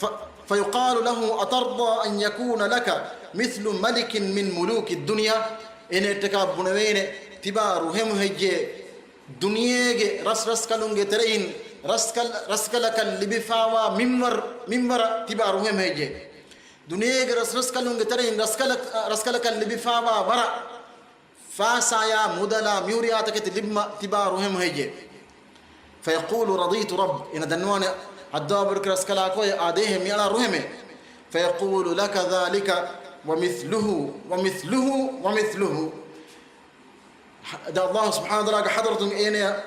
ف-، فَيُقَالُ لَهُ أَتَرْضَىٰ أَنْ يَكُونَ لَكَ مِثْلُ مَلِكٍ مِنْ مُلُوكِ الدُّنْيَا؟ އޭނައަށްޓަކާ ބުނެވޭނެ، ތިބާ ރުހެމު ހެއްޔޭ؟ ދުނިޔޭގެ ރަސްރަސްކަލުންގެ ތެރެއިން ރަސްކަލް، ރަސްކަލަކަށް ލިބިފާވާ މިންވަރު، މިންވަރަށް ތިބާ ރުހެމެއްޖެ. ދުނިޔޭގެ ރަސް، ރަސްކަލުންގެ ތެރެއިން ރަސްކަލަ، ރަސްކަލަކަށް ލިބިފާވާ ވަރަށް ފާސާޔާ މުދަލާ މިހުރިހާ ތަކެތި ލިބުމަށް ތިބާ ރުހެމެއްޖެ. فيقول رضيت رب، އޭނަ ދަންނަވާނެ ހައްދާބުރިކަ ރަސްކަލާކޯއޭ، އާދޭހޭ މިއަޅާ ރުހެމޭ. فيقول لك ذلك ومثله ومثله ومثله. އަދި ﷲ ސުބްޙާނަހޫ ވަތަޢާލާގެ ޙަޟްރަތުން އޭނަޔަށް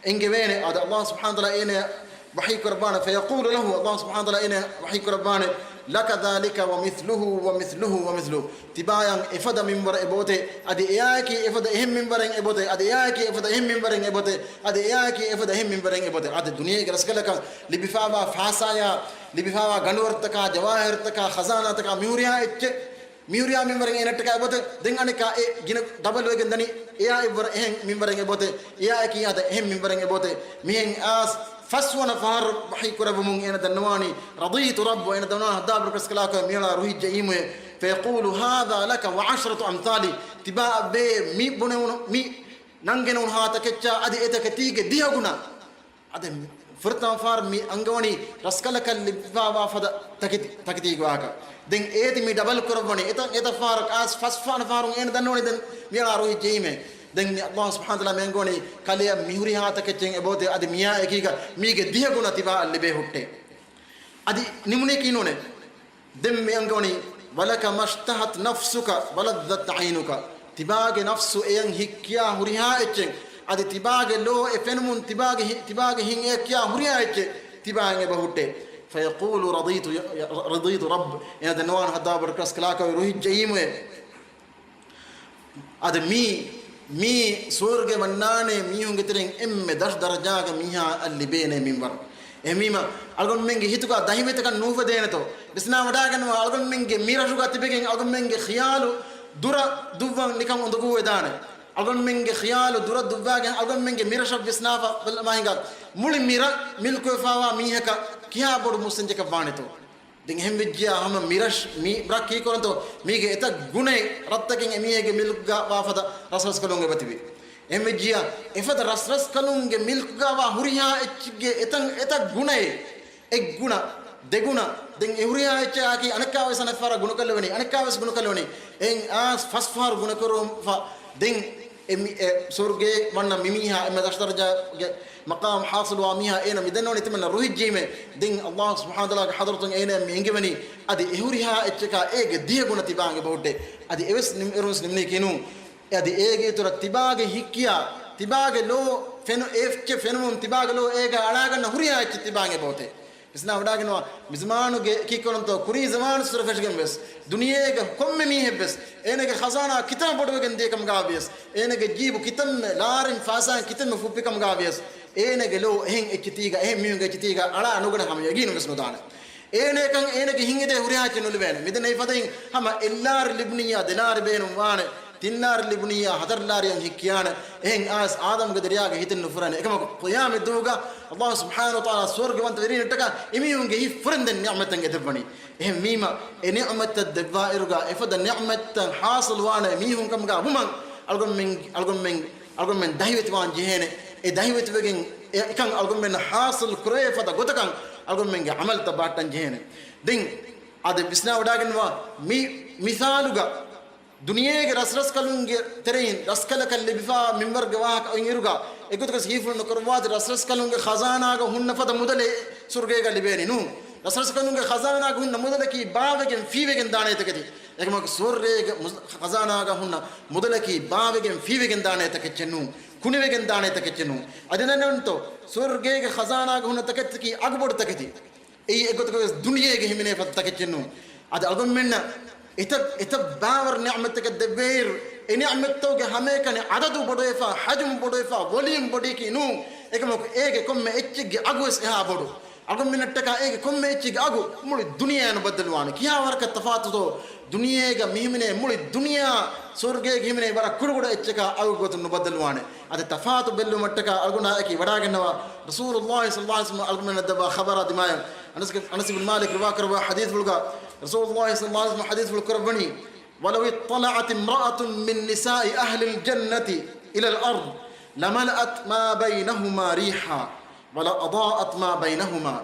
އެންގެވޭނެ، އަދި ﷲ ސުބްޙާނަހޫ ވަތަޢާލާ އޭނަޔަށް ވަޙީ ކުރައްވާނެ، فيقول له، ﷲ ސުބްޙާނަހޫ ވަތަޢާލާ އޭނަޔަށް ވަޙީ ކުރައްވާނެ، لك ذلك ومثله ومثله ومثله. ތިބާޔަށް އެފަދަ މިންވަރަށް އެބައޮތޭ، އަދި އެއާއެކީ އެފަދަ އެހެން މިންވަރެއް އެބައޮތޭ، އަދި އެއާއެކީ އެފަދަ އެހެން މިންވަރެއް އެބައޮތޭ، އަދި އެއާއެކީ އެފަދަ އެހެން މިންވަރެއް އެބައޮތޭ. އަދި ދުނިޔޭގެ ރަސްކަލަކަށް ލިބިފާވާ ފާސާޔާ، ލިބިފާވާ ގަނޑުވަރުތަކާ، ޖަވާހިރުތަކާ، ޚަޒާނާތަކާ މިހުރިހާ އެއްޗެއް، މިހުރިހާ މިންވަރެއް އޭނައަށްޓަކާ އެބައޮތޭ. ދެން އަނެއްކާ އެ ގިނަ ޑަބަލް ވެގެން ދަނީ، އެއާ އެއްވަރަށް އެހެން މިންވަރެއް އެބައޮތޭ، އެއާއެކީ އާދަ އެހެން މިންވަރެއް އެބައޮތޭ. މިހެން އާސް ފަސްވަނަ ފަހަރު ވަޙީ ކުރެއްވުމުން އޭނަ ދަންނަވާނީ، رضيت رب، އޭނަ ދަންނަވާ ހައްދާބުރިކަ ރަސްކަލާކޯއޭ މިއަޅާ ރުހިއްޖެއީމުއޭ. فيقول هذا لك وعشرة أمثاله، ތިބާއަށްވޭ މި ބުނެވުނު، މި ނަންގެނެވުނުހާ ތަކެއްޗާ އަދި އެތަކެތީގެ ދިހަ ގުނަ. އަދި ފުރަތަމަ ފަހަރު މި އަންގަވަނީ ރަސްކަލަކަށް ލިބިފާވާ ފަދަ ތަކެތި، ތަކެތީގެ ވާހަކަ. ދެން އޭތި މި ޑަބަލް ކުރައްވަނީ. އެތަ، އެތައް ފަހަރަކަށް އާސް ފަސް ފަހަރު އޭނަ ދަންނަވަނީ ދެން މިއަޅާ ރުހިއްޖެއީމޭ. ދެން މި ﷲ ސުބްޙާނަހޫ ވަތަޢާލާ މި އަންގަވަނީ ކަލެއަށް މިހުރިހާ ތަކެއްޗެއް އެބައޮތޭ، އަދި މިއާ އެކީގަ މީގެ ދިހަ ގުނަ ތިބާއަށް ލިބޭ ހުއްޓޭ. އަދި ނިމުނީކީ ނޫނޭ. ދެން މި އަންގަވަނީ، ولك ما اشتهت نفسك ولذت عينك. ތިބާގެ ނަފްސު އެޔަށް ހިތްކިޔާ ހުރިހާ އެއްޗެއް، އަދި ތިބާގެ ލޯ އެ ފެނުމުން ތިބާގެ ހި، ތިބާގެ ހިތް އެޔަށް ކިޔާ ހުރިހާ އެއްޗެއް ތިބާއަށް އެބަ ހުއްޓޭ. فيقول رضيت، رضيت رب. އޭނަ ދަންނަވާނެ ހައްދާބުރިކަ ރަސްކަލާކޯއޭ ރުހިއްޖެއީމުއޭ. އަދި މީ، މީ ސުވަރުގެ ވަންނާނޭ މީހުންގެ ތެރެއިން އެންމެ ދަށް ދަރަޖާގެ މީހާއަށް ލިބޭނޭ މިންވަރު. އެހެންވީމަ، އަޅުގަނޑުމެންގެ ހިތުގަ ދަހިވެތިކަން ނޫފެދޭނެތޯ؟ ވިސްނާވަޑާގަންނަވާ، އަޅުގަނޑުމެންގެ މިރަށުގަ ތިބެގެން އަޅުގަނޑުމެންގެ ޚިޔާލު ދުރަށް ދުއްވަން ނިކަން އުނދަގޫވެދާނެ. އަޅުގަނޑުމެންގެ ޚިޔާލު ދުރަށް ދުއްވާގެން އަޅުގަނޑުމެންގެ މިރަށަށް ވިސްނާފަ ބަލަމާ ހިނގާ، މުޅި މިރަށް މިލްކުވެފާވާ މީހަކަށް ކިހާ ބޮޑު މުއްސަންޖެކަށް ވާނެތޯ؟ ދެން އެހެން ވެއްޖިޔާ ހަމަ މިރަށް، މި ރަށް ކީކުރަންތޯ؟ މީގެ އެތައް ގުނައެއް ރަށްތަކެއް އެމީހެއްގެ މިލްކުގަ ވާ ފަދަ ރަސްރަސްކަލުން އެބަތިބި. އެހެން ވެއްޖިޔާ އެފަދަ ރަސްރަސްކަލުންގެ މިލްކުގަ ވާ ހުރިހާ އެއްޗެއްގެ އެތައް، އެތައް ގުނައެއް، އެއްގުނަ، ދެގުނަ، ދެން އެ ހުރިހާ އެއްޗަކީ އަނެއްކާވެސް އަނެއްފަހަރަށް ގުނަކޮށްލެވެނީ، އަނެއްކާވެސް ގުނަކޮށްލެވެނީ. އެހެން އާސް ފަސް ފަހަރު ގުނަކުރުމަށް ދެން އެ މި، އެ ސުވަރުގޭ ވަންނަ މި މީހާ، އެންމެ ދަށް ދަރަޖާގެ މަޤާމް ޙާޞިލުވާ މީހާ އޭނަ މި ދެންނެވުނީ ތިމަންނަ ރުހިއްޖީމޭ. ދެން ﷲ ސުބްޙާނަހޫ ވަތަޢާލާގެ ޙަޟްރަތުން އޭނަ މި އެންގެވެނީ، އަދި އެ ހުރިހާ އެއްޗަކާ އޭގެ ދިހަ ގުނަ ތިބާ އެބަ ހުއްޓޭ. އަދި އެވެސް ނިމް، އޭރުންސް ނިމުނީކީ ނޫން. އަދި އޭގެ އިތުރަށް ތިބާގެ ހިތްކިޔާ، ތިބާގެ ލޯ ފެނު، އެ އެއްޗެއް ފެނުމުން ތިބާގެ ލޯ އޭގަ އަޅާގަންނަ ހުރިހާ އެއްޗެއް ތިބާ އެބަ ހުއްޓޭ. ވިސްނާ ވަޑާގަންނަވާ، މި ޒަމާނުގެ ކީކުރަންތޯ، ކުރީ ޒަމާނު ސުރަ ފެށިގެން ވެސް، ދުނިޔޭގެ ކޮންމެ މީހެއް ވެސް، އޭނަގެ ޚަޒާނާ ކިތަންމެ ބޮޑުވެގެން ދިޔަ ކަމުގަ ވިޔަސް، އޭނަގެ ޖީބު ކިތަންމެ ލާރިން ފާސާއިން ކިތަންމެ ފުއްޕި ކަމުގަ ވިޔަސް، އޭނަގެ ލޯ އެހެން އެއްޗެތީގަ، އެހެން މީހުންގެ އެއްޗެތީގަ އަޅާ ނުގަނެ ހަމަ ޔަގީނުން ވެސް ނުދާނެ. އޭނައަކަށް އޭނަގެ ހިތް އެދޭ ހުރިހާ އެއްޗެއް ނުލިބޭނެ. މިދެންނެވި ފަދައިން ހަމަ އެއްލާރި ލިބުނިއްޔާ ދެލާރި ބޭނުންވާނެ. ތިން ލާރި ލިބުނިއްޔާ ހަތަރު ލާރިއަށް ހިތް ކިޔާނެ. އެހެން އާސް އާދަމްގެ ދަރިޔާގެ ހިތެއް ނުފުރޭނެ. އެކަމަކު ޤިޔާމަތް ދުވަހުގަ ﷲ ސުބްޙާނަހޫ ވަތަޢާލާ ސުވަރުގެވަންތަ ވެރިންނަށްޓަކާ އެމީހުންގެ ހިތް ފުރެންދެން ނިޢުމަތްތައް އެދެއްވަނީ. އެހެންވީމަ، އެ ނިޢުމަތްތައް ދެއްވާއިރުގަ އެފަދަ ނިޢުމަތްތައް ޙާޞިލުވާނެ މީހުން ކަމުގަ ވުމަށް އަޅުގަނޑުމެން، އަޅުގަނޑުމެން، އަޅުގަނޑުމެން ދަހިވެތިވާން ޖެހޭނެ. އެ ދަހިވެތިވެގެން އެ އެކަން އަޅުގަނޑުމެންނަށް ޙާޞިލު ކުރެވޭ ފަދަ ގޮތަކަށް އަޅުގަނޑުމެންގެ ޢަމަލުތައް ބަހައްޓަން ޖެހޭނެ. ދެން އަދި ވިސްނާ ވަޑާގަންނަވާ މި މިސާލުގަ ދުނިޔޭގެ ރަސްރަސްކަލުންގެ ތެރެއިން ރަސްކަލަކަށް ލިބިފާ މިންވަރުގެ ވާހަކަ އޮތް އިރުގަ، އެގޮތަކަސް ހީފުޅު ނުކުރައްވާތި ރަސްރަސްކަލުންގެ ޚަޒާނާގަ ހުންނަ ފަދަ މުދަލެއް ސުވަރުގޭގަ ލިބޭނީ ނޫން. ރަސްރަސްކަލުންގެ ޚަޒާނާގަ ހުންނަ މުދަލަކީ ބާވެގެން ފީވެގެން ދާނޭ ތަކެތި. އެކަމަކު ސުވަރުގޭގެ މު، ޚަޒާނާގަ ހުންނަ މުދަލަކީ ބާވެގެން ފީވެގެން ދާނޭ ތަކެއްޗެއް ނޫން. ކުނިވެގެން ދާނޭ ތަކެއްޗެއް ނޫން. އަދި ދެންނެވިންތޯ، ސުވަރުގޭގެ ޚަޒާނާގަ ހުންނަ ތަކެތި އަގުބޮޑު ތަކެތި. އެއީ އެގޮތަކަށް ވެސް ދުނިޔޭގެ ހިމެނޭ ފަދަ ތަކެއްޗެއް ނޫން. އަދި އަޅުގަނޑުމެންނަށް އެތައް، އެތައް ބާވަރު ނިޢުމަތްތަކެއް ދެއްވޭއިރު، އެ ނިޢުމަތްތަކުގެ ހަމައެކަނި ޢަދަދު ބޮޑުވެފަ، ޙަޖުމު ބޮޑުވެފަ، ވޮލިއުމް ބޮޑީކީ ނޫން. އެކަމަކު އޭގެ ކޮންމެ އެއްޗެއްގެ އަގު ވެސް އެހާ ބޮޑު. އަޅުގަނޑުމެންނަށްޓަކާ އޭގެ ކޮންމެ އެއްޗެއްގެ އަގު މުޅި ދުނިޔެއަށް ނުބައްދަލުވާނެ. ކިހާ ވަރަކަށް ތަފާތުތޯ؟ ދުނިޔޭގަ މި ހިމެނޭ މުޅި ދުނިޔެއާ ސުވަރުގޭގަ ހިމެނޭ ވަރަށް ކުޑަކުޑަ އެއްޗަކާ އަގު ގޮތުން ނުބައްދަލުވާނެ. އަދި ތަފާތު ބެއްލުމަށްޓަކާ އަޅުގަނޑާއެކީ ވަޑާގަންނަވާ، ރަސޫލުﷲ ޞައްލަﷲ ޢަލައިހި ވަސައްލަމަ އަޅުގަނޑުމެންނަށް ދެއްވާ ޚަބަރާ ދިމާޔަށް. އަނަސްގެ، އަނަސް އިބްނު މާލިކް ރިވާ ކުރައްވާ ޙަދީޘްފުޅުގަ، ރަސޫލުﷲ ޞައްލަﷲ ޢަލައިހި ވަސައްލަމަ ޙަދީޘްފުޅު ކުރައްވަނީ، ولو اطلعت امرأة من نساء أهل الجنة إلى الأرض لملأت ما بينهما ريحا. ولأضاءت ما بينهما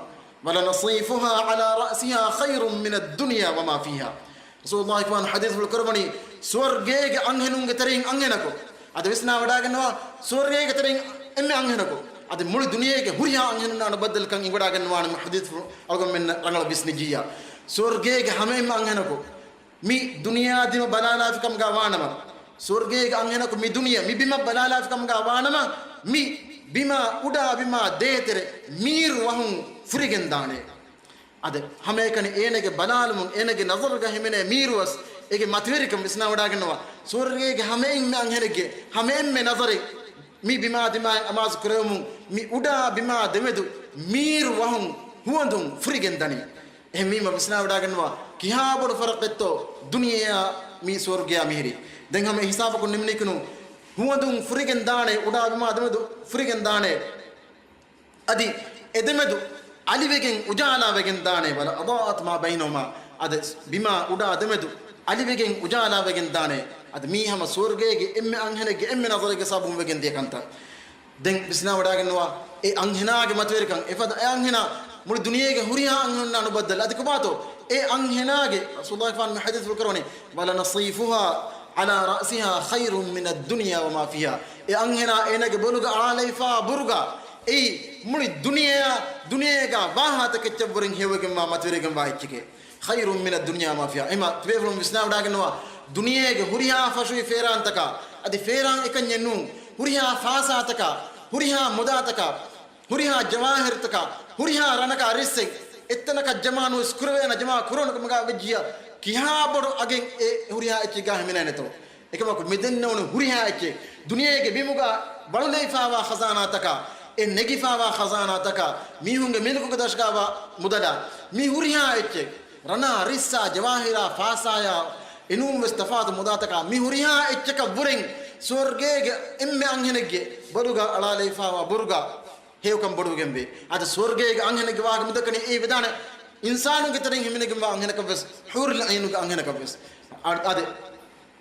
ولنصيفها على رأسها خير من الدنيا وما فيها. ރަސޫލުﷲ ފާން ޙަދީޘްފުޅު ކުރައްވަނީ، ސުވަރުގޭގެ އަންހެނުންގެ ތެރެއިން އަންހެނަކު. އަދި ވިސްނާވަޑާގަންނަވާ، ސުވަރުގޭގެ ތެރެއިން އެންމެ އަންހެނަކު. އަދި މުޅި ދުނިޔޭގެ ހުރިހާ އަންހެނުންނާ ނުބައްދަލުކަން އިނގިވަޑާގަންނަވާނެ މި ޙަދީޘްފުޅު އަޅުގަނޑުމެންނަށް ރަނގަޅަށް ވިސްނިއްޖިއްޔާ. ސުވަރުގޭގެ ހަމައެންމެ އަންހެނަކު މި ދުނިޔެއާ ދިމަ ބަލާލާފިކަމުގަ ވާނަމަ، ސުވަރުގޭގެ އަންހެނަކު މި ދުނިޔެ، މި ބިމަށް ބަލާލާފިކަމުގަ ވާނަމަ، މި ބިމާ އުޑާ ބިމާ ދޭތެރެ މީރު ވަހުން ފުރިގެންދާނެ. އަދި ހަމައެކަނި އޭނަގެ ބަލާލުމުން، އޭނަގެ ނަޒަރުގަ ހިމެނޭ މީރުވަސް އޭގެ މަތިވެރިކަން ވިސްނާވަޑާގަންނަވާ. ސުވަރުގޭގެ ހަމައެންމެ އަންހެނެއްގެ ހަމައެންމެ ނަޒަރެއް މި ބިމާ ދިމާއިން އަމާޒު ކުރެވެމުން، މި އުޑާ ބިމާ ދެމެދު މީރު ވަހުން ހުވަނދުން ފުރިގެންދަނީ. އެހެންވީމަ ވިސްނާވަޑާގަންނަވާ، ކިހާ ބޮޑު ފަރަޤެއްތޯ ދުނިޔެއާ މި ސުވަރުގެޔާ މިހިރީ. ދެން ހަމަ ހިސާބަކުން ނިމުނީކުނު، ހުވަނދުން ފުރިގެން ދާނެ، އުޑާ ބިމާ ދެމެދު ފުރިގެން ދާނެ. އަދި އެދެމެދު އަލިވެގެން އުޖާލާވެގެން ދާނެ، ވަލަ އަޟާއަތް މާ ބައިނަހުމާ. އަދި ބިމާ އުޑާ ދެމެދު އަލިވެގެން އުޖާލާވެގެން ދާނެ. އަދި މީ ހަމަ ސުވަރުގޭގެ އެންމެ އަންހެނެއްގެ އެންމެ ނަޒަރެއްގެ ސަބަބުން ވެގެން ދިޔަ ކަންތައް. ދެން ވިސްނާވަޑާގަންނަވާ، އެ އަންހެނާގެ މަތިވެރިކަން، އެފަދަ އެ އަންހެނާ މުޅި ދުނިޔޭގެ ހުރިހާ އަންހެނުންނާ ނުބައްދަލު. އަދި ކޮބާތޯ؟ އެ އަންހެނާގެ، ރަސޫލުﷲ ފާން މި ޙަދީޘްފުޅު ކުރައްވަނީ، ولنصيفها على رأسها خير من الدنيا وما فيها. އެ އަންހެނާ އޭނަގެ ބޮލުގަ އަޅާލައިފާ ބުރުގާ، އެއީ މުޅި ދުނިޔެއާ، ދުނިޔޭގަ ވާހާތަކެއްޗަށްވުރެން ހެޔޮވެގެންވާ މަތިވެރިގެންވާ އެއްޗެކޭ. خير من الدنيا وما فيها. އެމަ ތިބޭފުޅުން ވިސްނާވަޑާގަންނަވާ، ދުނިޔޭގެ ހުރިހާ ފަށުވި ފޭރާންތަކާ، އަދި ފޭރާން އެކަންޏެއް ނޫން، ހުރިހާ ފާސާތަކާ، ހުރިހާ މުދާތަކާ، ހުރިހާ ޖަވާހިރުތަކާ، ހުރިހާ ރަނަކާ ރިއްސެއް، އެއްތަނަކަށް ޖަމާނުވެސް ކުރެވޭނެ ޖަމާ ކުރެވުނު ކަމުގަ ވެއްޖިއްޔާ، ކިހާ ބޮޑު އަގެއް އެ ހުރިހާ އެއްޗެއްގަ ހިމެނޭނެތޯ؟ އެކަމަކު މި ދެންނެވުނު ހުރިހާ އެއްޗެއް، ދުނިޔޭގެ ބިމުގަ ވަޅުލައިފާވާ ޚަޒާނާތަކާ، އެ ނެގިފާވާ ޚަޒާނާތަކާ، މީހުންގެ މިލްކުގަ ދަށުގަވާ މުދަލާ، މި ހުރިހާ އެއްޗެއް، ރަނާ، ރިއްސާ، ޖަވާހިރާ، ފާސާޔާ، އެނޫންވެސް ތަފާތު މުދާތަކާ، މި ހުރިހާ އެއްޗަކަށް ވުރެން ސުވަރުގޭގެ އެންމެ އަންހެނެއްގެ ބޮލުގަ އަޅާލައިފާވާ ބުރުގާ ހެޔޮކަން ބޮޑުވެގެންވޭ. އަދި ސުވަރުގޭގެ އަންހެނެއްގެ ވާހަކަ މިދައްކަނީ އެ ވެދާނެ އިންސާނުންގެ ތެރެއިން ހިމެނިގެންވާ އަންހެނަކަށްވެސް، ޙޫރުލް ޢައިނުގެ އަންހެނަކަށްވެސް. އަ-، އަދި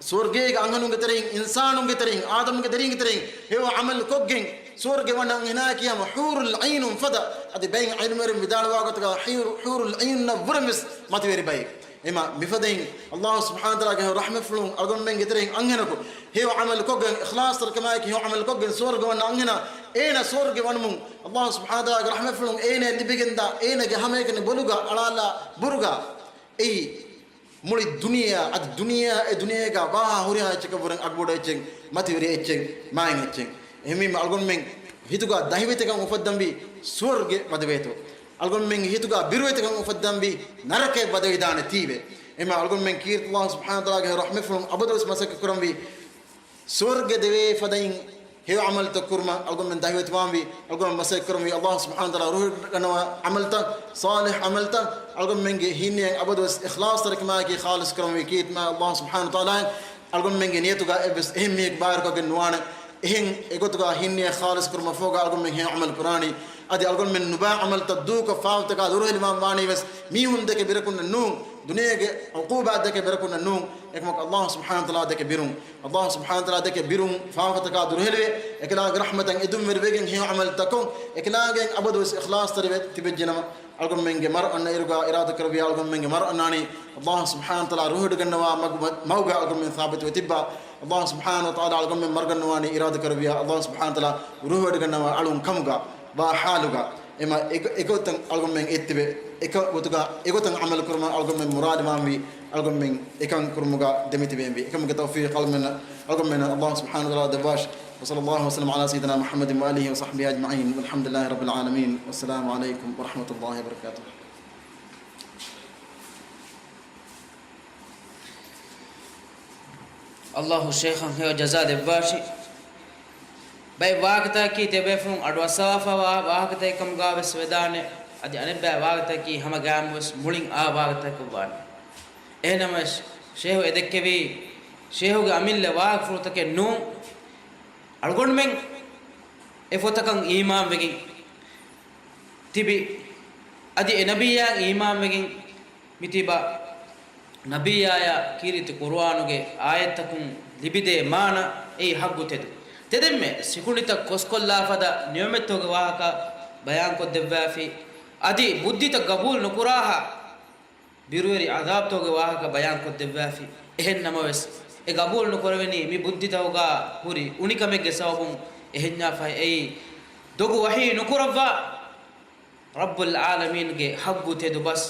ސުވަރުގޭގެ އަންހެނުންގެ ތެރެއިން، އިންސާނުންގެ ތެރެއިން، އާދަމުގެ ދެރީންގެ ތެރެއިން ހެޔޮ ޢަމަލު ކޮށްގެން ސުވަރުގެ ވަންނަ އަންހެނާއަކީ ހަމަ ޙޫރުލް ޢައިނުން ފަދަ. އަދި ބައެއް ޢިލްމުވެރިން ވިދާޅުވާ ގޮތުގަ ޙޫރު، ޙޫރުލް ޢައިނުންނަށް ވުރެން ވެސް މަތިވެރި ބައެއް. އެމަ މިފަދައިން ﷲ ސުބްޙާނަހޫ ވަތަޢާލާގެ ރަޙްމަތްފުޅުން އަޅުގަނޑުމެންގެ ތެރެއިން އަންހެނަކު ހެޔޮ ޢަމަލު ކޮށްގެން، އިޚްލާޞްތެރިކަމާއެކީ ހެޔޮ ޢަމަލު ކޮށްގެން ސުވަރުގެ ވަންނަ އަންހެނާ، އޭނަ ސުވަރުގެ ވަނުމުން ﷲ ސުބްޙާނަހޫ ވަތަޢާލާގެ ރަޙްމަތްފުޅުން އޭނަ ލިބިގެންދާ، އޭނަގެ ހަމައެކަނި ބޮލުގަ އަޅާލާ ބުރުގަ އެއީ މުޅި ދުނިޔެއާ، އަދި ދުނިޔެއާ، އެ ދުނިޔޭގަ ވާހާ ހުރިހާ އެއްޗަކަށްވުރެން އަގުބޮޑު އެއްޗެއް، މަތިވެރި އެއްޗެއް، މާތް އެއްޗެއް. އެހެންވީމަ އަޅުގަނޑުމެން ހިތުގަ ދަހިވެތިކަން އުފައްދަންވީ ސުވަރުގެ ވަދެވޭތޯ؟ އަޅުގަނޑުމެންގެ ހިތުގަ ބިރުވެތިކަން އުފައްދަންވީ ނަރަކައެއް ވަދެވިދާނެ ތީވެ. އެމަ އަޅުގަނޑުމެން ކީރިތި ﷲ ސުބްޙާނަހޫ ވަތަޢާލާގެ ރަޙްމަތްފުޅުން އަބަދުވެސް މަސައްކަތް ކުރަންވީ ސުވަރުގެ ދެވޭ ފަދައިން ހެޔޮ ޢަމަލުތައް ކުރުމަށް އަޅުގަނޑުމެން ދަހިވެތިވާންވީ، އަޅުގަނޑު މަސައްކަތް ކުރަންވީ ﷲ ސުބްޙާނަހޫ ވަތަޢާލާ ރުހިގަންނަވާ ޢަމަލުތައް، ޞާލިޙް ޢަމަލުތައް އަޅުގަނޑުމެންގެ ހިންނިޔައިން އަބަދުވެސް އިޚްލާޞްތެރިކަމާއެކީ ޚާލިޞް ކުރަންވީ. ކީރިތި ﷲ ސުބްޙާނަހޫ ވަތަޢާލާއިން އަޅުގަނޑުމެންގެ ނިޔަތުގަ އެއްވެސް އެހެން މީހެއް ބާރުކޮށްގެން ނުވާނެ. އެހެން އެގޮތުގަ ހިންނިޔަތް ޚާލިޞް ކުރުމަށްފަހުގަ އަޅުގަނޑުމެން ހެޔޮ ޢަމަލު ކުރާނީ. އަދި އަޅުގަނޑުމެން ނުބައި ޢަމަލުތައް ދޫކޮށް ފާފަތަކާ ދުރުހެލިވާން ވާނީވެސް މީހުން ދެކެ ބިރަކުންނަށް ނޫން، ދުނިޔޭގެ ޢުޤޫބާތް ދެކެ ބިރަކުންނަށް ނޫން، އެކަމަކު ﷲ ސުބްޙާނަހޫ ވަތަޢާލާ ދެކެ ބިރުން. ﷲ ސުބްޙާނަހޫ ވަތަޢާލާ ދެކެ ބިރުން ފާފަތަކާ ދުރުހެލިވެ، އެކަލާނގެ ރަޙްމަތަށް އެދުންވެރިވެގެން ހެޔޮ ޢަމަލުތައް ކޮށް، އެކަލާނގެއިން އަބަދުވެސް އިޚްލާޞްތެރިވެ ތިބެއްޖެނަމަ، އަޅުގަނޑުމެންގެ މަރު އަންނަ އިރުގަ އިރާދަކުރެއްވިޔާ އަޅުގަނޑުމެންގެ މަރު އަންނާނީ ﷲ ސުބްޙާނަހޫ ވަތަޢާލާ ރުހިވޮޑިގަންނަވާ މަގު، މަގުގަ އަޅުގަނޑުމެން ސާބިތުވެ ތިއްބާ. ﷲ ސުބްޙާނަހޫ ވަތަޢާލާ އަޅުގަނޑުމެން މަރުގަންނަވާނީ އިރާދަކުރެއްވިޔާ ﷲ ސުބްޙާނަހޫ ވަތަޢާލާ ރުހިވޮޑިގަންނަވާ އަޅުން ކަމުގަ، ވާ ޙާލުގަ. އެމަ އެގޮ، އެގޮތަށް އަޅުގަނޑުމެން އެއްތިބެ، އެކަ ގޮތުގަ އެގޮތަށް ޢަމަލު ކުރުމަށް އަޅުގަނޑުމެން މުރާދުވާންވީ، އަޅުގަނޑުމެން އެކަން ކުރުމުގަ ދެމިތިބެންވީ. އެކަމުގެ ތައުފީޤު އަޅުގަނޑުމެންނަށް، އަޅުގަނޑުމެންނަށް ﷲ ސުބްޙާނަހޫ ވަތަޢާލާ ދެއްވާށި. وصلى الله وسلم على سيدنا محمد وآله وصحبه أجمعين والحمد لله رب العالمين والسلام عليكم ورحمة الله وبركاته. ﷲ ޝޭޚަށް ހެޔޮ ޖަޒާ ދެއްވާށި. ބައެއް ވާހަކަތަކަކީ ތިޔަބޭފުޅުން އަޑުއައްސަވާފައިވާ ވާހަކަތަކެއް ކަމުގަ ވެސް ވެދާނެ. އަދި އަނެއްބައި ވާހަކަތަކަކީ ހަމަ ގައިމުވެސް މުޅިން އާ ވާހަކަތަކަކަށް ވާނެ. އެހެންނަމަވެސް، ޝޭހު އެ ދެއްކެވީ، ޝޭހުގެ އަމިއްލަ ވާހަކަފުޅުތަކެއް ނޫން. އަޅުގަނޑުމެން އެ ފޮތަކަށް އީމާންވެގެން ތިބި، އަދި އެ ނަބިއްޔާއަށް އީމާންވެގެން މިތިބާ، ނަބިއްޔާޔާ ކީރިތި ޤުރުއާނުގެ އާޔަތްތަކުން ލިބިދޭ މާނަ އެއީ ޙައްޤު ތެދު. ތެދެއްމެ ސިކުނޑިތައް ކޮސްކޮށްލާފަދަ ނިޢުމަތްތަކުގެ ވާހަކަ ބަޔާންކޮށްދެއްވާފި. އަދި ބުއްދިތައް ގަބޫލު ނުކުރާހާ ބިރުވެރި ޢަޛާބުތަކުގެ ވާހަކަ ބަޔާންކޮށްދެއްވާފި. އެހެން ނަމަވެސް، އެ ގަބޫލު ނުކުރެވެނީ މި ބުއްދިތަކުގަ ހުރި އުނިކަމެއްގެ ސަބަބުން. އެހެންޏާފަހި އެއީ ދޮގު ވަޙީ ނުކުރައްވާ ރައްބުލް ޢާލަމީންގެ ޙައްޤު ތެދުބަސް،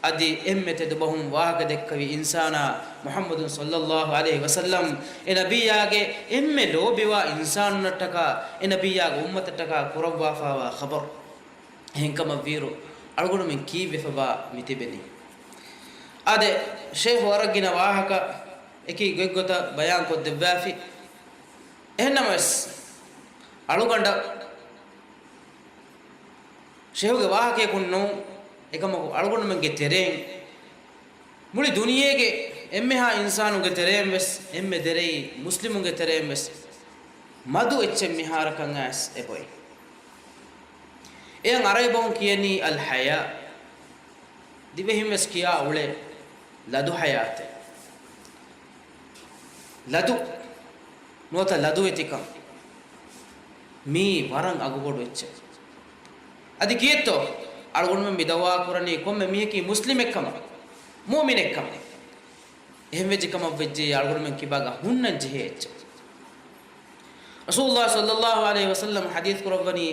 އަދި އެންމެ ތެދުބަހުން ވާހަކަ ދެއްކެވި އިންސާނާ މުޙައްމަދު ޞައްލައްލާހު ޢަލައިހި ވަސައްލަމް، އެ ނަބިއްޔާގެ އެންމެ ލޯބިވާ އިންސާނުންނަށްޓަކާ، އެ ނަބިއްޔާގެ އުއްމަތަށްޓަކާ ކުރައްވާފާވާ ޚަބަރު. އެހެންކަމަށްވީއިރު، އަޅުގަނޑުމެން ކީއްވެފަވާ މިތިބެނީ؟ އާދެ، ޝޭޚު ވަރަށް ގިނަ ވާހަކަ އެކި ގޮތްގޮތަށް ބަޔާންކޮށްދެއްވާފި. އެހެންނަމަވެސް، އަޅުގަނޑަށް ޝޭޚުގެ ވާހަކަޔަކުން ނޫން، އެކަމަކު އަޅުގަނޑުމެންގެ ތެރެއިން، މުޅި ދުނިޔޭގެ އެންމެހާ އިންސާނުންގެ ތެރެއިން ވެސް، އެންމެ ދެރައީ މުސްލިމުންގެ ތެރެއިން ވެސް، މަދު އެއްޗެއް މިހާރަކަށް އައިސް އެބޮތް. އެޔަށް އަރަބިބަހުން ކިޔަނީ އަލް ޙަޔާ. ދިވެހިން ވެސް ކިޔާ އުޅޭ ލަދު ޙަޔާތޭ. ލަދު ނުވަތަ ލަދުވެތިކަން، މީ ވަރަށް އަގުބޮޑު އެއްޗެއް. އަދި ކިއެއްތޯ އަޅުގަނޑުމެން މި ދައުވާ ކުރަނީ ކޮންމެ މީހަކީ މުސްލިމެއްކަމަށް، މުއުމިނެއްކަމަށް. އެހެންވެއްޖެ ކަމަށް ވެއްޖެ އަޅުގަނޑުމެން ކިބާގަ ހުންނަން ޖެހޭ އެއްޗެއް. ރަސޫލުﷲ ޞައްލައްލާހު ޢަލައިހި ވަސައްލަމް ޙަދީޘް ކުރައްވަނީ،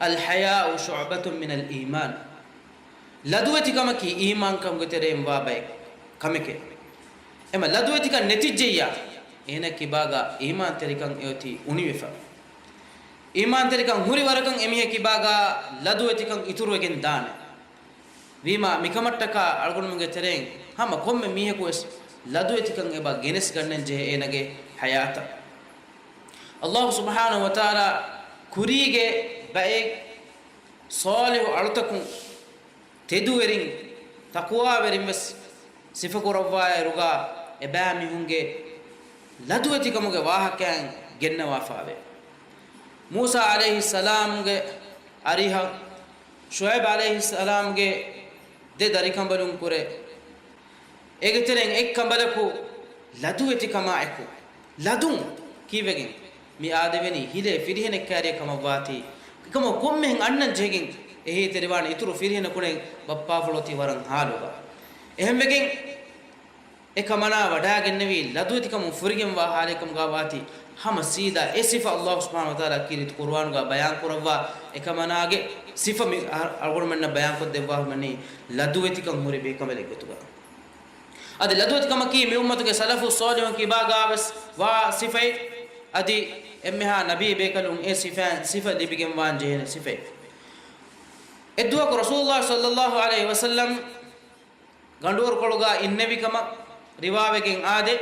الحياء شعبة من الإيمان. ލަދުވެތިކަމަކީ އީމާންކަމުގެ ތެރެއިން ވާ ބައެއް ކަމެކޭ. އެމަ ލަދުވެތިކަން ނެތިއްޖެއްޔާ، އޭނަ ކިބާގަ އީމާންތެރިކަން އެއޮތީ އުނިވެފަ. އީމާންތެރިކަން ހުރި ވަރަކަށް އެމީހެއް ކިބާގަ ލަދުވެތިކަން އިތުރުވެގެން ދާނެ. ވީމާ، މިކަމަށްޓަކާ އަޅުގަނޑުމެންގެ ތެރެއިން ހަމަ ކޮންމެ މީހަކު ވެސް ލަދުވެތިކަން އެބަ ގެނެސްގަންނަން ޖެހޭ އޭނަގެ ޙަޔާތަށް. އަލްލާހު ސުބްޙާނަހު ވަތަޢާލާ ކުރީގެ ބައެއް ޞާލިޙު އަޅުތަކުން، ތެދުވެރިން، ތަޤްވާވެރިން ވެސް ސިފަކުރައްވާއިރުގަ، އެބައިމީހުންގެ ލަދުވެތިކަމުގެ ވާހަކައިން ގެންނަވާފާވޭ. މޫސާ ޢަލައިހިއްސަލާމްގެ އަރިހަށް ޝުޢައިބް ޢަލައިހިއްސަލާމްގެ ދެ ދަރިކަނބަލުން ކުރެ، އޭގެ ތެރެއިން އެއް ކަނބަލަކު ލަދުވެތިކަމާ އެކު، ލަދުން ކީއްވެގެން މި އާދެވެނީ ހިލޭ ފިރިހެނެއް ކާރިއަށް ކަމަށްވާތީ، އެކަމަކު ކޮންމެހެން އަންނަން ޖެހިގެން އެހީތެރިވާނެ އިތުރު ފިރިހެނަކު ނެތް، ބައްޕާފުޅު އޮތީ ވަރަށް ހާލުގަ. އެހެންވެގެން އެކަމަނާ ވަޑާގެންނެވީ ލަދުވެތިކަމުން ފުރިގެންވާ ޙާލެއް ކަމުގަ ވާތީ، ހަމަ ސީދާ އެ ސިފަ އަލްލާހު ސުބްޙާނަހު ވަތަޢާލާ ކީރިތި ޤުރުއާނުގަ ބަޔާން ކުރައްވާ އެކަމަނާގެ ސިފަ މި އަ-، އަޅުގަނޑުމެންނަށް ބަޔާންކޮށްދެއްވާފަ މަނީ ލަދުވެތިކަން ހުރި ބޭކަނބަލެއް ގޮތުގަ. އަދި ލަދުވެތިކަމަކީ މި އުއްމަތުގެ ސަލަފު ޞާލިޙުން ކިބާގަ ވެސް ވާ ސިފައެއް. އަދި އެންމެހާ ނަބީ ބޭކަލުން އެ ސިފައިން ސިފަ ލިބިގެންވާން ޖެހޭނެ ސިފައެއް. އެއްދުވަހަކު ރަސޫލުﷲ ޞައްލައްލާހު ޢަލައިހި ވަސައްލަމް ގަނޑުވަރުކޮޅުގަ އިންނެވި ކަމަށް ރިވާވެގެން އާދެ،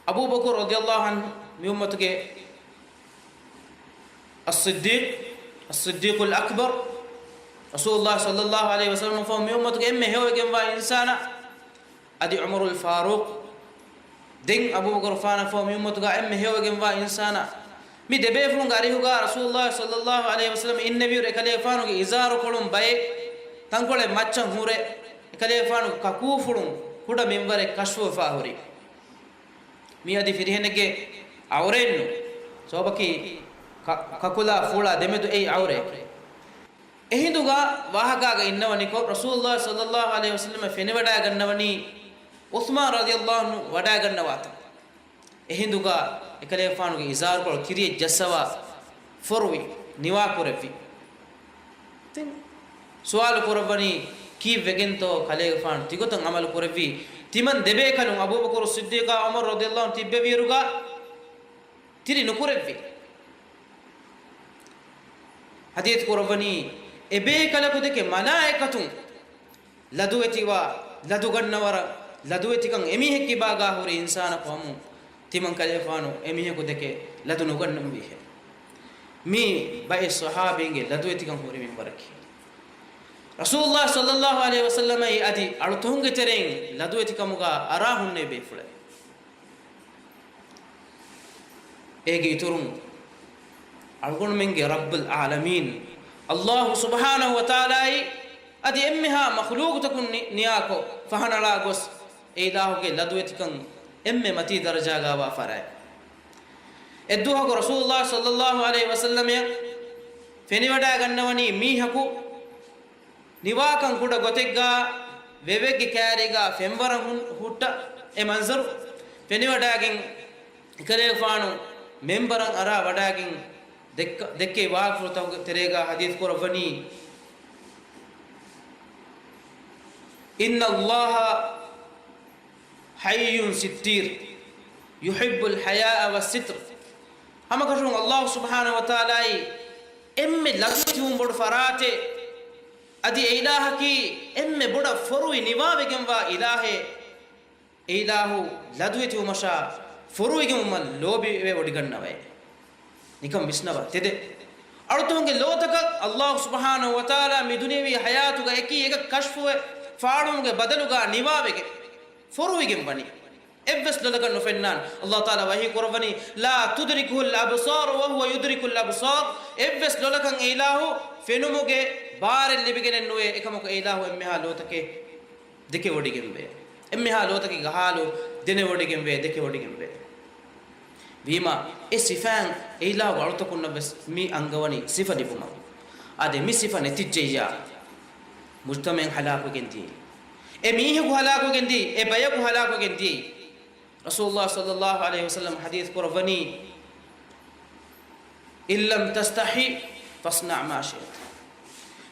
އަބޫބަކުރު ރަޟިޔައްލާހު ޢަންހު މި އުއްމަތުގެ އައްޞިއްދީޤް، އައްޞިއްދީޤުލް އަކްބަރު، ރަސޫލުﷲ ޞައްލައްލާހު ޢަލައިހި ވަސައްލަމަށްފަހު މި އުއްމަތުގެ އެންމެ ހެޔޮވެގެންވާ އިންސާނާ، އަދި ޢުމަރުލް ފާރޫޤް، ދެން އަބޫބަކުރުފާނަށްފަހު މި އުއްމަތުގަ އެންމެ ހެޔޮވެގެންވާ އިންސާނާ، މި ދެބޭފުޅުންގެ އަރިހުގަ ރަސޫލުﷲ ޞައްލައްލާހު ޢަލައިހި ވަސައްލަމަ އިންނެވިއިރު އެކަލޭފާނުގެ އިޒާރުކޮޅުން ބައެއް ތަންކޮޅެއް މައްޗަށް ހުރެ، އެކަލޭފާނުގެ ކަކޫފުޅުން ކުޑަ މިންވަރެއް ކަޝްފުވެފާ ހުރި. މިއަދި ފިރިހެނެއްގެ ޢައުރަތްނު. ސަބަބަކީ ކަ-، ކަކުލާ ފުޅާ ދެމެދު އެއީ ޢައުރަތް. އެހިނދުގަ ވާހަކާގަ އިންނަވަނިކޮށް، ރަސޫލުﷲ ޞައްލައްލާހު ޢަލައިހި ވަސައްލަމަ ފެނިވަޑައިގަންނަވަނީ ޢުޘްމާން ރަޟިޔައްލާހު ޢަންހު ވަޑައިގަންނަވާތަން. އެހިނދުގަ އެކަލޭފާނުގެ އިޒާރުކޮޅު ކިރިޔަށް ޖައްސަވާ ފޮރުވި، ނިވާކުރެއްވި. ތިން ސުވާލު ކުރައްވަނީ، ކީއްވެގެންތޯ ކަލޭގެފާނު ތިގޮތަށް ޢަމަލު ކުރެއްވީ؟ ތިމަން ދެބޭކަލުން އަބޫބަކުރު ޞިއްދީޤާ ޢުމަރު ރަޟިޔައްލާހު ޢަންހު ތިއްބެވިއިރުގަ ތިރި ނުކުރެއްވި. ޙަދީޘް ކުރައްވަނީ، އެބޭކަލަކު ދެކެ މަލާއިކަތުން ލަދުވެތިވާ، ލަދުގަންނަވަރަށް، ލަދުވެތިކަން އެމީހެއް ކިބާގާ ހުރި އިންސާނަކު ހަމު ތިމަން ކަލޭފާނު އެމީހަކު ދެކެ ލަދު ނުގަންނަންވީހޭ. މީ ބައެއް ޞަޙާބީންގެ ލަދުވެތިކަން ހުރި މިންވަރަކީ. ރަސޫލުﷲ ޞައްލައްލާހު ޢަލައިހި ވަސައްލަމައީ އަދި އަޅުތަހުންގެ ތެރެއިން ލަދުވެތިކަމުގާ އަރާ ހުންނެވި ބޭފުޅެއް. އޭގެ އިތުރުން އަޅުގަނޑުމެންގެ ރައްބުލް ޢާލަމީން އަލްލާހު ސުބްޙާނަހު ވަތަޢާލާއީ އަދި އެންމެހާ މަޚްލޫޤުތަކުން ނި-، ނިޔާކޮށް ފަހަނަޅާ ގޮސް އެ އިލާހުގެ ލަދުވެތިކަން އެންމެ މަތީ ދަރަޖާގާވާ ފަރާތް. އެއްދުވަހަކު ރަސޫލުﷲ ޞައްލައްލާހު ޢަލައިހި ވަސައްލަމައަށް ފެނިވަޑައިގަންނަވަނީ މީހަކު ނިވާކަން ކުޑަ ގޮތެއްގާ ވެވެއްގެ ކާރީގާ ފެންވަރަށް ހުން-، ހުއްޓަ އެ މަންޒަރު ފެނިވަޑައިގެން އެކަލޭގެފާނު މިންބަރަށް އަރާ ވަޑައިގެން ދެއްކ-، ދެއްކެވި ވާހަކަފުޅުތަކުގެ ތެރޭގާ ޙަދީޘް ކުރައްވަނީ، إن الله حي ستير يحب الحياء والستر. ހަމަކަށަވަރުން ﷲ ސުބްޙާނަހޫ ވަތަޢާލާއީ އެންމެ ލަދުވެތިވުން ބޮޑު ފަރާތެއް. އަދި އެ އިލާހަކީ އެންމެ ބޮޑަށް ފޮރުވި ނިވާވެގެންވާ އިލާހެއް. އެ އިލާހު ލަދުވެތިވުމަށާ ފޮރުވިގެންވުމަށް ލޯބިވެވޮޑިގަންނަވައޭ. ނިކަން ވިސްނަވާ ތެދެއް. އަޅުތަކުންގެ ލޯތަކަށް ﷲ ސުބްޙާނަހޫ ވަތަޢާލާ މި ދުނިޔެވީ ޙަޔާތުގަ އެކީ އެކަ ކަޝްފުވެ ފާޅުވުމުގެ ބަދަލުގަ ނިވާވެގެން ފޮރުވިގެން ވަނީ. އެއްވެސް ލޮލަކަށް ނުފެންނާނެ. ﷲ ތަޢާލާ ވަޙީ ކުރައްވަނީ، لا تدركه الأبصار وهو يدرك الأبصار. އެއްވެސް ލޮލަކަށް އެ އިލާހު ފެނުމުގެ ބާރެއް ލިބިގެނެއް ނުވޭ. އެކަމަކު އެ އިލާހު އެންމެހާ ލޯތަކެއް ދެކެވޮޑިގެންވޭ. އެންމެހާ ލޯތަކެއްގެ ޙާލު ދެނެވޮޑިގެންވޭ، ދެކެވޮޑިގެންވޭ. ވީމާ، އެ ސިފައިން އެ އިލާހު އަޅުތަކުންނަށް ވެސް މި އަންގަވަނީ ސިފަ ލިބުމަށް. އާދެ، މި ސިފަ ނެތިއްޖެއްޔާ، މުޖްތަމަޢެއް ހަލާކުވެގެން ދިޔައީ. އެ މީހަކު ހަލާކުވެގެން ދިޔައީ، އެ ބަޔަކު ހަލާކުވެގެން ދިޔައީ. ރަސޫލުﷲ ޞައްލަﷲ ޢަލައިހި ވަސައްލަމަ ޙަދީޘް ކުރައްވަނީ، إن لم تستح فاصنع ما شئت.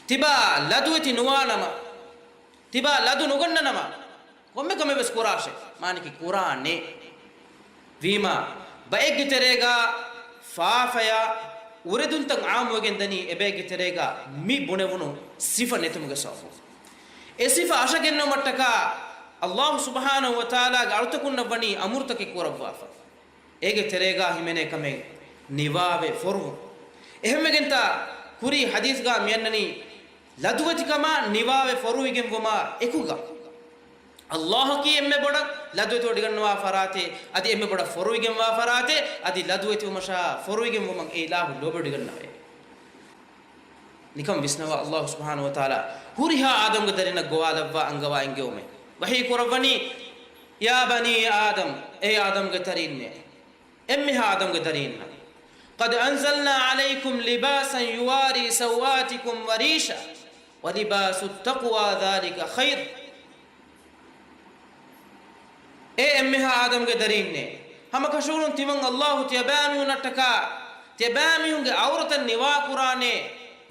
ތިބާ ލަދުވެތި ނުވާނަމަ، ތިބާ ލަދު ނުގަންނަނަމަ، ކޮންމެ ކަމެއް ވެސް ކުރާށޭ. މާނައަކީ ކުރާނޭ. ވީމާ، ބައެއްގެ ތެރޭގަ ފާފަޔާ އުރެދުންތައް ޢާއްމުވެގެން ދަނީ އެބައެއްގެ ތެރޭގަ މި ބުނެވުނު ސިފަ ނެތުމުގެ ސަބަބުން. އެ ސިފަ އަށަގެންނެވުމަށްޓަކާ ﷲ ސުބްޙާނަހޫ ވަތަޢާލާގެ އަޅުތަކުންނަށް ވަނީ އަމުރުތަކެއް ކުރައްވާފަ. އޭގެ ތެރޭގާ ހިމެނޭ ކަމެއް ނިވާވެ ފޮރުވުން. އެހެންވެގެންތާ ކުރީ ޙަދީޘްގާ މިއަންނަނީ ލަދުވެތިކަމާ ނިވާވެ ފޮރުވިގެންވުމާ އެކުގަ، ﷲ އަކީ އެންމެ ބޮޑަށް ލަދުވެތިވޮޑިގަންނަވާ ފަރާތެއް، އަދި އެންމެ ބޮޑަށް ފޮރުވިގެންވާ ފަރާތެއް، އަދި ލަދުވެތިވުމަށާ ފޮރުވިގެންވުމަށް އެ އިލާހު ލޯބިވޮޑިގަންނަވައޭ. ނިކަން ވިސްނަވާ، ﷲ ސުބްޙާނަހޫ ވަތަޢާލާ ހުރިހާ އާދަމްގެ ދަރިންނަށް ގޮވާލައްވާ އަންގަވާ އެންގެވުމެއް ވަޙީ ކުރައްވަނީ، يا بني آدم، އޭ އާދަމްގެ ދަރީންނޭ، އެންމެހާ އާދަމްގެ ދަރީންނަށް، قد أنزلنا عليكم لباسا يواري سوآتكم وريشا ولباس التقوى ذلك خير. އޭ އެންމެހާ އާދަމްގެ ދަރީންނޭ! ހަމަކަށަވަރުން ތިމަން ﷲ ތިޔަބައިމީހުންނަށްޓަކާ ތިޔަބައިމީހުންގެ އައުރަތަށް ނިވާކުރާނޭ،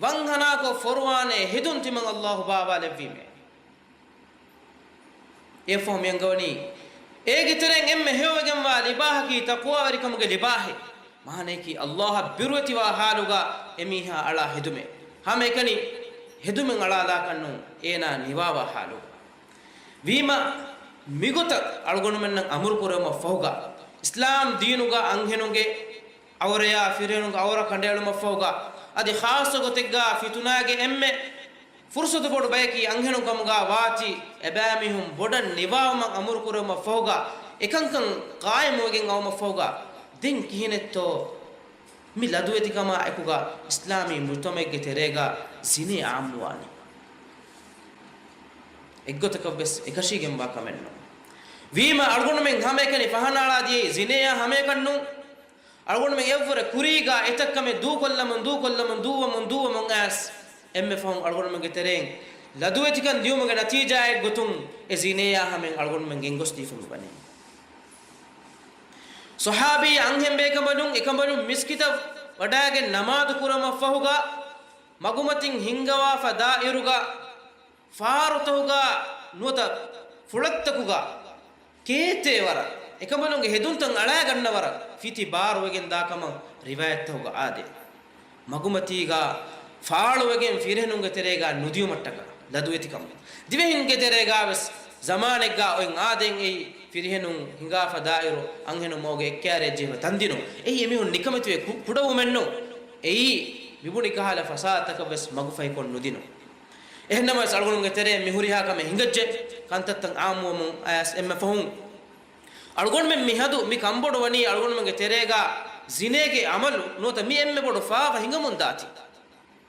ވަންހަނާކޮށް ފޮރުވާނޭ ހެދުން ތިމަން ﷲ ބާވާލެއްވީމޭ. އެއަށްފަހު މިއަންގަވަނީ، އޭގެ ތެރެއިން އެންމެ ހެޔޮވެގެންވާ ލިބާހަކީ ތަޤްވާވެރިކަމުގެ ލިބާހެއް. މާނަޔަކީ، ﷲ އަށް ބިރުވެތިވާ ޙާލުގަ އެމީހާ އަޅާ ހެދުމެއް. ހަމައެކަނި ހެދުމެއް އަޅާލާކަށްނޫން، އޭނާ ނިވާވާ ޙާލުގަ. ވީމަ، މިގޮތަށް އަޅުގަނޑުމެންނަށް އަމުރު ކުރެވުމަށްފަހުގަ، އިސްލާމް ދީނުގަ އަންހެނުންގެ އައުރަޔާ ފިރިހެނުންގެ އައުރަ ކަނޑައެޅުމަށްފަހުގަ، އަދި ޚާއްޞަ ގޮތެއްގަ ފިތުނާގެ އެންމެ ފުރުޞަތު ބޮޑު ބަޔަކީ އަންހެނުން ކަމުގަ ވާތީ، އެބައިމީހުން ބޮޑަށް ނިވާވުމަށް އަމުރު ކުރެވުމަށްފަހުގަ، އެކަންކަން ޤާއިމުވެގެން އައުމަށްފަހުގަ، ދެން ކިހިނެއްތޯ މި ލަދުވެތިކަމާ އެކުގަ އިސްލާމީ މުޖްތަމަޢެއްގެ ތެރޭގަ ޒިނޭ ޢާއްމުވާނީ؟ އެއްގޮތަކަށްވެސް އެކަށީގެންވާ ކަމެއްނޫން. ވީމަ އަޅުގަނޑުމެން ހަމައެކަނި ފަހަނައަޅާދިޔައީ ޒިނޭއާ ހަމައެކަންނޫން. އަޅުގަނޑުމެން އެއްވުރެ ކުރީގާ އެތައް ކަމެއް ދޫކޮށްލަމުން، ދޫކޮށްލަމުން، ދޫވަމުން، ދޫވަމުން އައިސް، އެންމެ ފަހުން އަޅުގަނޑުމެންގެ ތެރެއިން ލަދުވެތިކަން ދިޔުމުގެ ނަތީޖާއެއްގޮތުން އެ ޒިނޭއާ ހަމައިން އަޅުގަނޑުމެން ގެންގޮސްދީފަ މިވަނީ. ޞަޙާބީ އަންހެން ބޭކަނބަލުން އެކަނބަލުން މިސްކިތަށް ވަޑައިގެން ނަމާދު ކުރުމަށް ފަހުގަ، މަގުމަތިން ހިންގަވާފަ ދާއިރުގަ، ފާރުތަކުގަ ނުވަތަ ފުޅަށްތަކުގަ ކޭތޭ ވަރަށް އެކަނބަލުންގެ ހެދުންތައް އަޅާގަންނަ ވަރަށް ފިތި ބާރުވެގެން ދާކަމަށް ރިވާޔަތްތަކުގަ އާދޭ. މަގުމަތީގަ ފާޅުވެގެން ފިރިހެނުންގެ ތެރޭގަ ނުދިޔުމަށްޓަކާ ލަދުވެތިކަމުން، ދިވެހިންގެ ތެރޭގަވެސް ޒަމާނެއްގަ އޮތް އާދެން އެއީ ފިރިހެނުން ހިނގާފަ ދާއިރު އަންހެނުން މަގުގަ އެއްކައިރިއަށް ޖެހިފަ ދަންދިނުން. އެއީ އެމީހުން ނިކަމެތިވެ ކު-، ކުޑަވުމެއްނު. އެއީ މިބުނި ކަހަލަ ފަސާދަތަކަށްވެސް މަގުފަހިކޮށް ނުދިނުން. އެހެންނަމަވެސް އަޅުގަނޑުގެ ތެރޭ މި ހުރިހާ ކަމެއް ހިނގައްޖެ، ކަންތައްތައް އާއްމުވަމުން އަޔަސް އެންމެ ފަހުން އަޅުގަނޑުމެން މި ހަދު މި ކަންބޮޑުވަނީ އަޅުގަނޑުމެންގެ ތެރޭގަ ޒިނޭގެ އަމަލު ނުވަތަ މި އެންމެ ބޮޑު ފާފަ ހިނގަމުން ދާތީ.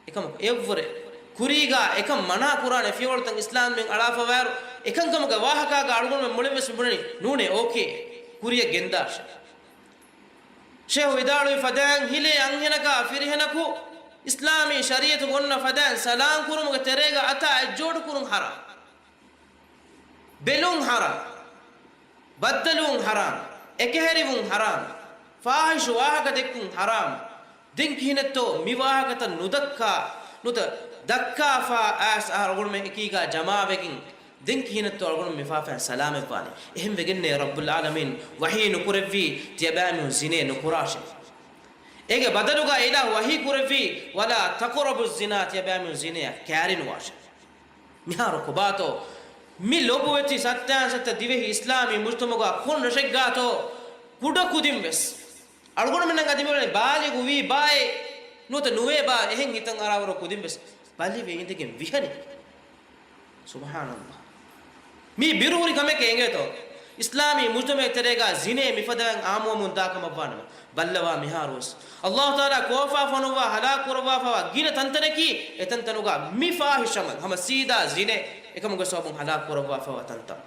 އެކަމަކު އެއްވުރެ ކުރީގަ އެކަން މަނާ ކުރާނެ ފިޔަވަޅުތައް އިސްލާމް ދީން އަޅާފަވާއިރު، އެކަންކަމުގެ ވާހަކާގަ އަޅުގަނޑުމެން މުޅިންވެސް މިބުނަނީ ނޫނޭ، އޯކޭ، ކުރިއަށް ގެންދާށޭ. ޝޭހު ވިދާޅުވި ފަދައިން ހިލޭ އަންހެނަކާ ފިރިހެނަކު އިސްލާމީ ޝަރީޢަތުގަ އޮންނަ ފަދައިން ސަލާން ކުރުމުގެ ތެރޭގަ އަތާ އެއްޖޯޑު ކުރުން ޙަރާމް. ބެލުން ޙަރާމް. ބައްދަލުވުން ޙަރާމް. އެކަހެރިވުން ޙަރާމް. ފާޙިޝު ވާހަކަ ދެއްކުން ޙަރާމް. ދެން ކިހިނެއްތޯ މި ވާހަކަތައް ނުދައްކާ، ނުތަ ދައްކާފާ އައިސް އަޅުގަނޑުމެން އެކީގަ ޖަމާވެގެން، ދެން ކިހިނެއްތޯ އަޅުގަނޑު މި ފާފައިން ސަލާމަތްވާނީ؟ އެހެން ވެގެންނޭ ރައްބުލް ޢާލަމީން ވަޙީ ނުކުރެއްވީ ތިޔަބައިމީހުން ޒިނޭ ނުކުރާށޭ. އޭގެ ބަދަލުގަ އިލާހު ވަޙީ ކުރެއްވީ، "ولا تقربوا الزنا"، ތިޔަބައިމީހުން ޒިނޭއަށް ކައިރިނުވާށޭ. މިހާރު ކޮބާތޯ؟ މި ލޮބުވެތި ސައްތައިން ސައްތަ ދިވެހި އިސްލާމީ މުޖްތަމަޢުގަ ކޮން ރަށެއްގާތޯ ކުޑަ ކުދިން ވެސް އަޅުގަނޑުމެންނަށް އަދި މިއުޅެނީ ބާލިޣު ވީ ބާއޭ ނުވަތަ ނުވޭ ބާ އެހެން ހިތަށް އަރާވަރު ކުދިން ވެސް ބަލިވެ އިނދެގެން ވިހަނި. ސުބްޙާނަﷲ. މީ ބިރުހުރި ކަމެކޭ އެނގޭތޯ؟ އިސްލާމީ މުޖްތަމަޢުގެ ތެރޭގަ ޒިނޭ މިފަދައިން އާއްމުވަމުން ދާ ކަމަށްވާނަމަ، ބައްލަވާ މިހާރުވެސް ﷲ ތަޢާލާ ކޯފާ ފޮނުއްވާ ހަލާކު ކުރައްވާފައިވާ ގިނަ ތަންތަނަކީ، އެ ތަންތަނުގަ މި ފާޙިޝް ޢަމަލު ހަމަ ސީދާ ޒިނޭ އެކަމުގެ ސަބަބުން ހަލާކު ކުރައްވާފައިވާ ތަންތަން.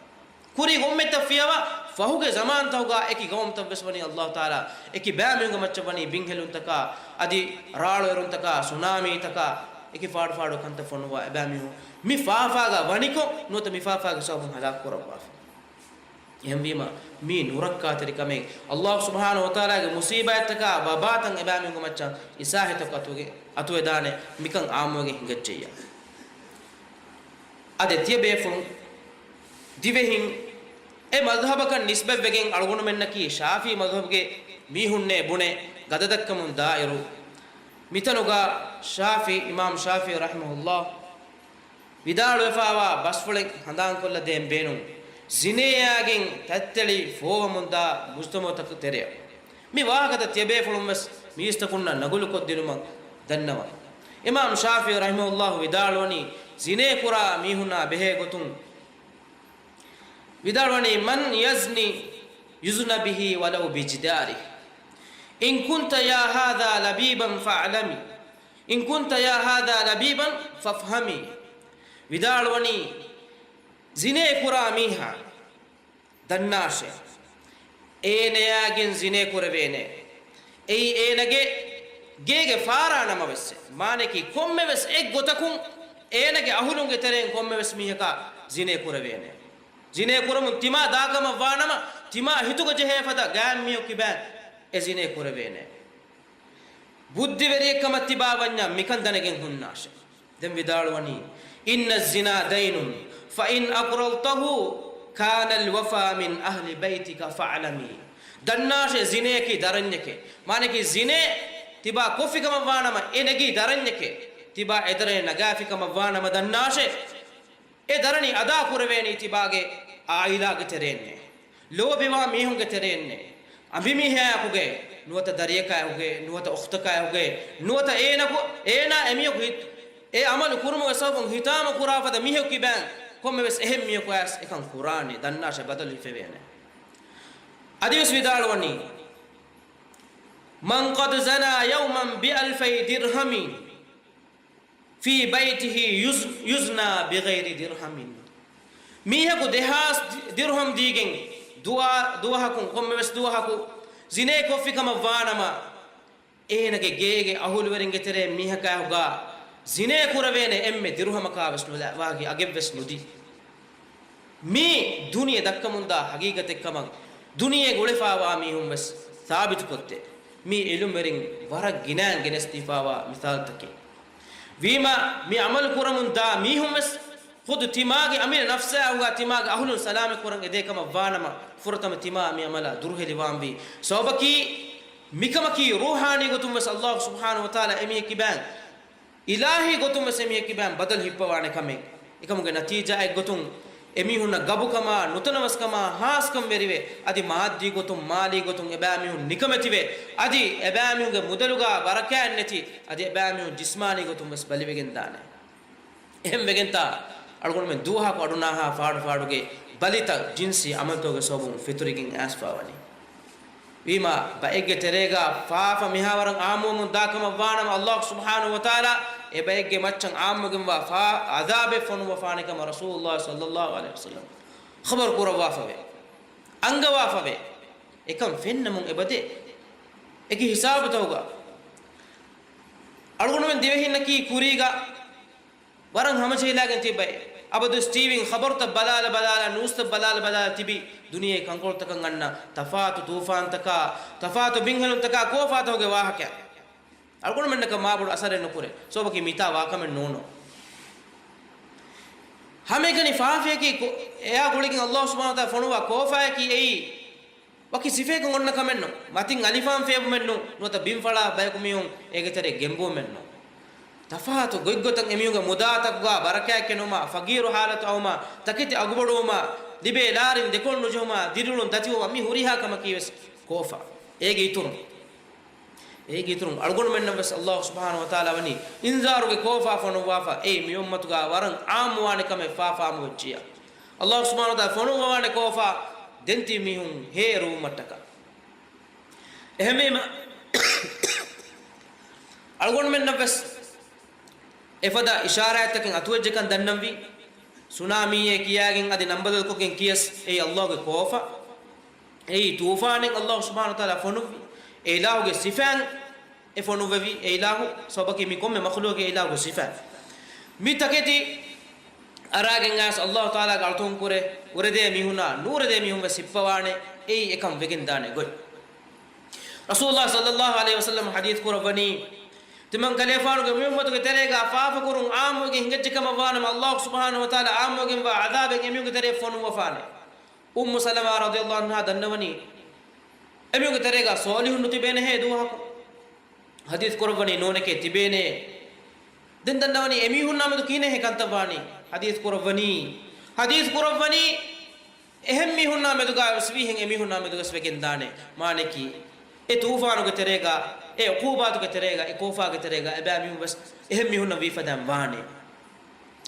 ކުރީގެ އުއްމަތްތައް ފިޔަވާ، ފަހުގެ ޒަމާންތަކުގަ އެކި ގައުމުތައް ވެސް ވަނީ ﷲ ތަޢާލާ އެކި ބައިމީހުންގެ މައްޗަށް ވަނީ ބިންހެލުންތަކާ، އަދި ރާޅުއެރުންތަކާ، ސުނާމީތަކާ، އެކި ފާޑު ފާޑު ކަންތައް ފޮނުވާ އެބައިމީހުން މި ފާފާގަ ވަނިކޮށް ނުވަތަ މި ފާފާގެ ސަބަބުން ހަލާކު ކުރައްވާފަ. އެހެންވީމަ، މީ ނުރައްކާތެރި ކަމެއް. ﷲ ސުބްޙާނަހޫ ވަތަޢާލާގެ މުޞީބާތްތަކާ ވަބާތައް އެބައިމީހުންގެ މައްޗަށް އިސާހިތަކު އަތުގެ-، އަތުވެދާނެ މިކަން ޢާއްމުވެގެން ހިނގައްޖެއްޔާ. އާދެ، ތިޔަބޭފުޅުން ދިވެހިން އެ މަޛްހަބަކަށް ނިސްބަތްވެގެން އަޅުގަނޑުމެންނަކީ ޝާފިޢީ މަޛްހަބުގެ މީހުންނޭ ބުނެ ގަދަދައްކަމުން ދާއިރު، މިތަނުގަ ޝާފިޢީ، އިމާމް ޝާފިޢީ ރަޙިމަހުﷲ ވިދާޅުވެފައިވާ ބަސްފުޅެއް ހަނދާންކޮށްލަދޭން ބޭނުން، ޒިނޭއާގެން ތަތްތެޅި ފޯވަމުންދާ މުޖްތަމަޢުތަކުގެ ތެރެއަށް. މި ވާހަކަތައް ތިޔަބޭފުޅުން ވެސް މީސްތަކުންނަށް ނަގުލުކޮށްދިނުމަށް ދަންނަވަން. އިމާމް ޝާފިޢީ ރަޙިމަހުﷲ ވިދާޅުވަނީ، ޒިނޭ ކުރާ މީހުންނާ ބެހޭ ގޮތުން ވިދާޅުވަނީ، "من يزن يزن به ولو بجداره. إن كنت يا هذا لبيبا فاعلم. إن كنت يا هذا لبيبا فافهم." ވިދާޅުވަނީ، ޒިނޭ ކުރާ މީހާ ދަންނާށޭ، އޭނަޔާގެން ޒިނޭ ކުރެވޭނެ. އެއީ އޭނަގެ ގޭގެ ފާރާ ނަމަވެސް، މާނައަކީ ކޮންމެވެސް އެއްގޮތަކުން އޭނަގެ އަހުލުންގެ ތެރެއިން ކޮންމެވެސް މީހަކާ ޒިނޭ ކުރެވޭނެ. ޒިނޭ ކުރަމުން ތިމާ ދާކަމަށް ވާނަމަ، ތިމާ ހިތުގަ ޖެހޭ ފަދަ ގާތް މީހަކު ކިބައިން އެ ޒިނޭ ކުރެވޭނެ. ބުއްދިވެރިއެއްކަމަށް ތިބާ ވަންޏާ މިކަން ދަނެގެން ހުންނާށެ. ދެން ވިދާޅުވަނީ، "إن الزنا دين، فإن أقرضته كان الوفاء من أهل بيتك فاعلم." ދަންނާށޭ، ޒިނޭއަކީ ދަރަންޏެކޭ. މާނައަކީ، ޒިނޭ ތިބާ ކޮށްފިކަމަށް ވާނަމަ، އެ ނެގީ ދަރަންޏެކޭ. ތިބާ އެދަރަނި ނަގާފިކަމަށް ވާނަމަ ދަންނާށޭ، އެ ދަރަނި އަދާ ކުރެވޭނީ ތިބާގެ އާއިލާގެ ތެރެއިންނޭ. ލޯބިވާ މީހުންގެ ތެރެއިންނޭ. އަނބިމީހާއެކުގެ، ނުވަތަ ދަރިޔަކާއެކުގެ، ނުވަތަ އުޚްތަކާއެކުގެ، ނުވަތަ އޭނަކު، އޭނާ އެމީހަކު ހިތް، އެ ޢަމަލު ކުރުމުގެ ސަބަބުން ހިތާމަ ކުރާ ފަދަ މީހަކު ކިބައިން ކޮންމެވެސް އެހެން މީހަކު އައިސް އެކަން ކުރާނެ، ދަންނާށޭ ބަދަލު ހިފެވޭނެ. އަދިވެސް ވިދާޅުވަނީ، "من قد زنى يوما بألفي درهم." في بيته يز-، يزنى بغير درهم. މީހަކު ދެހާސް ދިރުހަމް ދީގެން ދުވަ-، ދުވަހަކު، ކޮންމެވެސް ދުވަހަކު ޒިނޭ ކޮށްފިކަމަށް ވާނަމަ، އޭނަގެ ގޭގެ އަހުލުވެރިންގެ ތެރެއިން މީހަކާ ހުގާ ޒިނޭ ކުރެވޭނެ އެންމެ ދިރުހަމަކާ ވެސް ނުލާ، ވާގި އަގެއް ވެސް ނުދީ. މީ ދުނިޔެ ދައްކަމުންދާ ހަގީގަތެއްކަމަށް ދުނިޔޭގަ އުޅެފާވާ މީހުން ވެސް ސާބިތުކޮށްދޭ. މީ އިލްމުވެރިން ވަރަށް ގިނައިން ގެނެސްދީފާވާ މިސާލުތަކެއް. ވީމާ، މި ޢަމަލު ކުރަމުން ދާ މީހުން ވެސް ޚުދު ތިމާގެ އަމިއްލަ ނަފްސާ ހުގާ ތިމާގެ އަހުލުން ސަލާމަތް ކުރަން އެދޭ ކަމަށް ވާނަމަ، ފުރަތަމަ ތިމާ މި ޢަމަލާ ދުރުހެލިވާންވީ ސަބަބަކީ، މިކަމަކީ ރޫޙާނީ ގޮތުން ވެސް ﷲ ސުބްޙާނަހޫ ވަތަޢާލާ އެމީހެއް ކިބައިން އިލާހީ ގޮތުން ވެސް އެމީހެއް ކިބައިން ބަދަލު ހިއްޕަވާނެ ކަމެއް. އެކަމުގެ ނަތީޖާއެއް ގޮތުން އެމީހުންނަށް ގަބުކަމާ، ނުތަނަވަސްކަމާ، ހާސްކަން ވެރިވެ، އަދި މާއްދީ ގޮތުން، މާލީ ގޮތުން އެބައިމީހުން ނިކަމެތިވެ، އަދި އެބައިމީހުންގެ މުދަލުގަ ބަރަކާތް ނެތި، އަދި އެބައިމީހުން ޖިސްމާނީ ގޮތުން ވެސް ބަލިވެގެންދާނެ. އެހެން ވެގެންތާ އަޅުގަނޑުމެން ދުވަހަކު އަޑުނާހާ ފާޑު ފާޑުގެ ބަލިތައް ޖިންސީ ޢަމަލުތަކުގެ ސަބަބުން ފެތުރިގެން އައިސްފާވަނީ. ވީމާ، ބައެއްގެ ތެރޭގަ ފާފަ މިހާވަރަށް ޢާއްމުވަމުން ދާކަމަށް ވާނަމަ، ﷲ ސުބްޙާނަހޫ ވަތަޢާލާ އެބައެއްގެ މައްޗަށް ޢާއްމުވެގެންވާ ފާ ޢަޛާބެއް ފޮނުއްވަފާނެ ކަމަށް ރަސޫލުﷲ ޞައްލަﷲ ޢަލައިހި ވަސައްލަމް ޚަބަރު ކުރައްވާފަވޭ، އަންގަވާފަވޭ. އެކަން ފެންނަމުން އެބަދޭ. އެކި ހިސާބުތަކުގަ އަޅުގަނޑުމެން ދިވެހިންނަކީ ކުރީގަ ވަރަށް ހަމަޖެހިލާގެން ތިބޭ. އަބަދުވެސް ޓީވީން ޚަބަރުތައް ބަލާލަ ބަލާލަ، ނޫސްތައް ބަލާލަ ބަލާލަ ތިބި ދުނިޔޭ ކަންކޮޅުތަކަށް އަންނަ ތަފާތު ތޫފާންތަކާ، ތަފާތު ބިންހެލުންތަކާ ކޯފާތަކުގެ ވާހަކަ. އަޅުގަނޑުމެންނަކަށް މާބޮޑު އަސަރެއް ނުކުރޭ. ސަބަބަކީ މިތާ ވާކަމެއް ނޫނު. ހަމައެކަނި ފާފަޔަކީ ކޮ-، އެއާ ގުޅިގެން އައްލާހު ސުބްޙާނަހު ވަތަޢާލާ ފޮނުވާ ކޯފާޔަކީ އެއީ ވަކި ސިފައަކުން އޮންނަ ކަމެއްނު. މަތިން އަލިފާން ފޭބުމެއްނު. ނުވަތަ ބިން ފަޅާ ބަޔަކު މީހުން އޭގެ ތެރޭ ގެނބުމެއްނު. ތަފާތު ގޮތްގޮތަށް އެމީހުންގެ މުދާތަކުގަ ބަރަކާތް ކެނޑުމާ، ފަގީރު ހާލަތު އައުމާ، ތަކެތި އަގުބޮޑުވުމާ، ލިބޭ ލާރިން ދެކޮޅު ނުޖެހުމާ، ދިރިއުޅުން ދަތިވުމާ، މި ހުރިހާ ކަމަކީ ވެސް ކޯފާ. އޭގެ އިތުރުން، އޭގެ އިތުރުން އަޅުގަނޑުމެންނަށް ވެސް އައްލާހު ސުބްޙާނަހު ވަތަޢާލާ ވަނީ އިންޒާރުގެ ކޯފާ ފޮނުއްވާފަ، އެއީ މި އުއްމަތުގަ ވަރަށް އާއްމުވާނެ ކަމެއް ފާފާ އާއްމުވެއްޖިއްޔާ. އައްލާހު ސުބްޙާނަހު ވަތަޢާލާ ފޮނުއްވާނެ ކޯފާ ދެން ތިބި މީހުން ހޭ ރުއްވުމަށްޓަކާ. އެހެންވީމަ، އަޅުގަނޑުމެންނަށް ވެސް އެފަދަ އިޝާރާތްތަކެއް އަތުވެއްޖެކަން ދަންނަންވީ. ސުނާމީއޭ ކިޔާގެން އަދި ނަން ބަދަލުކޮށްގެން ކިޔަސް އެއީ އައްލާހުގެ ކޯފާ. އެއީ ތޫފާނެއް އައްލާހު ސުބްޙާނަހު ވަތަޢާލާ ފޮނުއްވި. އެ އިލާހުގެ ސިފައިން އެ ފޮނުއްވެވި. އެ އިލާހު ސަބަބަކީ މި ކޮންމެ މަޚްލޫޤެއް އިލާހުގެ ސިފައިން. މި ތަކެތި އަރާގެން އައިސް އައްލާހު ތަޢާލާގެ އަޅުތަކުން ކުރެ، އުރެދޭ މީހުންނާ ނޫރެދޭ މީހުން ވެސް ހިއްޕަވާނެ. އެއީ އެކަން ވެގެންދާނެ ގޮތް. ރަސޫލުﷲ ޞައްލަﷲު ޢަލައިހި ވަސައްލަމަ ޙަދީޘް ކުރައްވަނީ، ތިމަން ކަލޭފާނުގެ މި އުއްމަތުގެ ތެރޭގަ ފާފަކުރުން އާއްމުވެގެން ހިނގައްޖެ ކަމަށް ވާނަމަ، އައްލާހު ސުބްޙާނަހު ވަތަޢާލާ އާއްމުވެގެންވާ ޢަޛާބެއް އެމީހުންގެ ތެރޭ ފޮނުއްވަފާނެ. އުއްމު ސަލަމާ ރަޟިޔަﷲު ޢަންހާ ދަންނަވަނީ، އެމީހުންގެ ތެރޭގަ ޞާލިޙުން ނުތިބޭނެހޭ ދުވަހަކު. ޙަދީޘް ކުރައްވަނީ ނޫނެކޭ ތިބޭނޭ. ދެން ދަންނަވަނީ އެމީހުންނާ މެދު ކިހިނެއްހޭ ކަންތައް ވާނީ؟ ޙަދީޘް ކުރައްވަނީ، ޙަދީޘް ކުރައްވަނީ އެހެން މީހުންނާ މެދުގަ ވެސް ވީހެން އެމީހުންނާ މެދުގަސް ވެގެން ދާނެ. މާނައަކީ، އެ ތޫފާނުގެ ތެރޭގަ، އެ ޢުޤޫބާތުގެ ތެރޭގަ، އެ ކޯފާގެ ތެރޭގަ އެބައިމީހުން ވެސް އެހެން މީހުންނަށް ވީފަދައިން ވާނެ.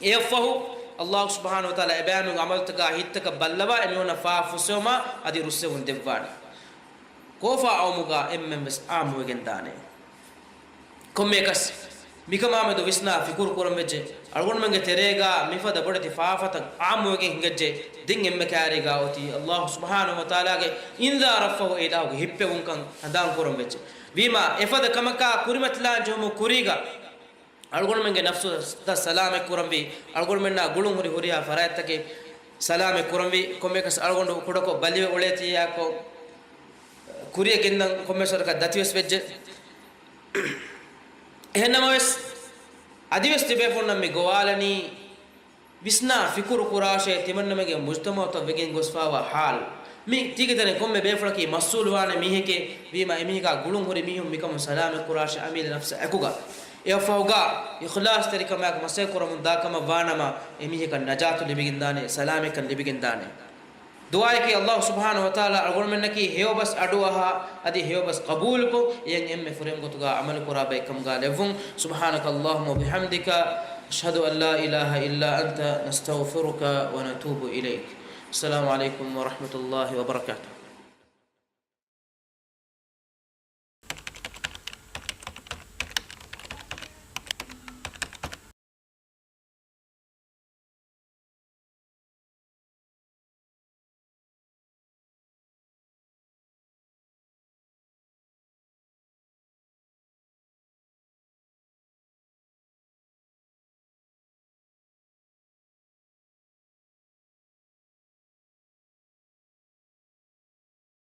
އެއަށްފަހު، އައްލާހު ސުބްޙާނަހު ވަތަޢާލާ އެބައިމީހުންގެ ޢަމަލުތަކާ ހިތްތަކަށް ބައްލަވާ އެމީހުންނަށް ފާފަ ފުއްސެވުމާ އަދި ރުއްސެވުން ދެއްވާނެ. ކޯފާ އައުމުގަ އެންމެން ވެސް އާއްމުވެގެން ދާނެ. ކޮންމެއަކަސް މިކަމާމެދު ވިސްނާ ފިކުރު ކުރަން ވެއްޖެ. އަޅުގަނޑުމެންގެ ތެރޭގަ މިފަދަ ބޮޑެތި ފާފަތައް އާއްމުވެގެން ހިނގައްޖެ. ދެން އެންމެ ކައިރީގަ އޮތީ އައްލާހު ސުބްޙާނަހު ވަތަޢާލާގެ އިންޒާރަށްފަހު އެ އިލާހުގެ ހިއްޕެވުންކަން ހަނދާން ކުރަން ވެއްޖެ. ވީމާ، އެފަދަ ކަމަކާ ކުރިމަތިލާން ޖެހުމުގެ ކުރީގަ އަޅުގަނޑުމެންގެ ނަފްސުތައް ސަލާމަތް ކުރަންވީ، އަޅުގަނޑުމެންނާ ގުޅުން ހުރި ހުރިހާ ފަރާތްތަކެއް ސަލާމަތް ކުރަންވީ. ކޮންމެއަކަސް އަޅުގަނޑު ކުޑަކޮށް ބަލިވެ އުޅޭތީއާކޮށް، ކުރިއަށް ގެންދަން ކޮންމެސް ވަރަކަށް ދަތިވެސް ވެއްޖެ. އެހެންނަމަވެސް، އަދިވެސް ތިބޭފުޅުންނަށް މި ގޮވާލަނީ، ވިސްނާ ފިކުރު ކުރާށޭ، ތިމަންނަމެންގެ މުޖްތަމަޢުތައް ވެގެން ގޮސްފާވާ ޙާލު. މި ތީގެ ތެރެއިން ކޮންމެ ބޭފުޅަކީ މަސްއޫލުވާނެ މީހެކޭ. ވީމާ، އެމީހަކާ ގުޅުން ހުރި މީހުން މިކަމުން ސަލާމަތް ކުރާށޭ، އަމިއްލަ ނަފްސަށް އެކުގަ. އެއަށްފަހުގަ އިޚްލާޞްތެރިކަމާއެކު މަސައްކަތް ކުރަމުން ދާ ކަމަށް ވާނަމަ، އެމީހަކަށް ނަޖާތު ލިބިގެންދާނެ، ސަލާމަތްކަން ލިބިގެންދާނެ. ދުޢާއަކީ އައްލާހު ސުބްޙާނަހު ވަތަޢާލާ އަޅުގަނޑުމެންނަކީ ހެޔޮބަސް އަޑުއަހާ، އަދި ހެޔޮބަސް ޤަބޫލުކޮށް، އެއަށް އެންމެ ފުރިހަމަ ގޮތުގަ ޢަމަލު ކުރާ ބައެއްކަމުގަ ލެއްވުން. سبحانك اللهم وبحمدك، أشهد أن لا إله إلا أنت، نستغفرك ونتوب إليك. السلام عليكم ورحمة الله وبركاته.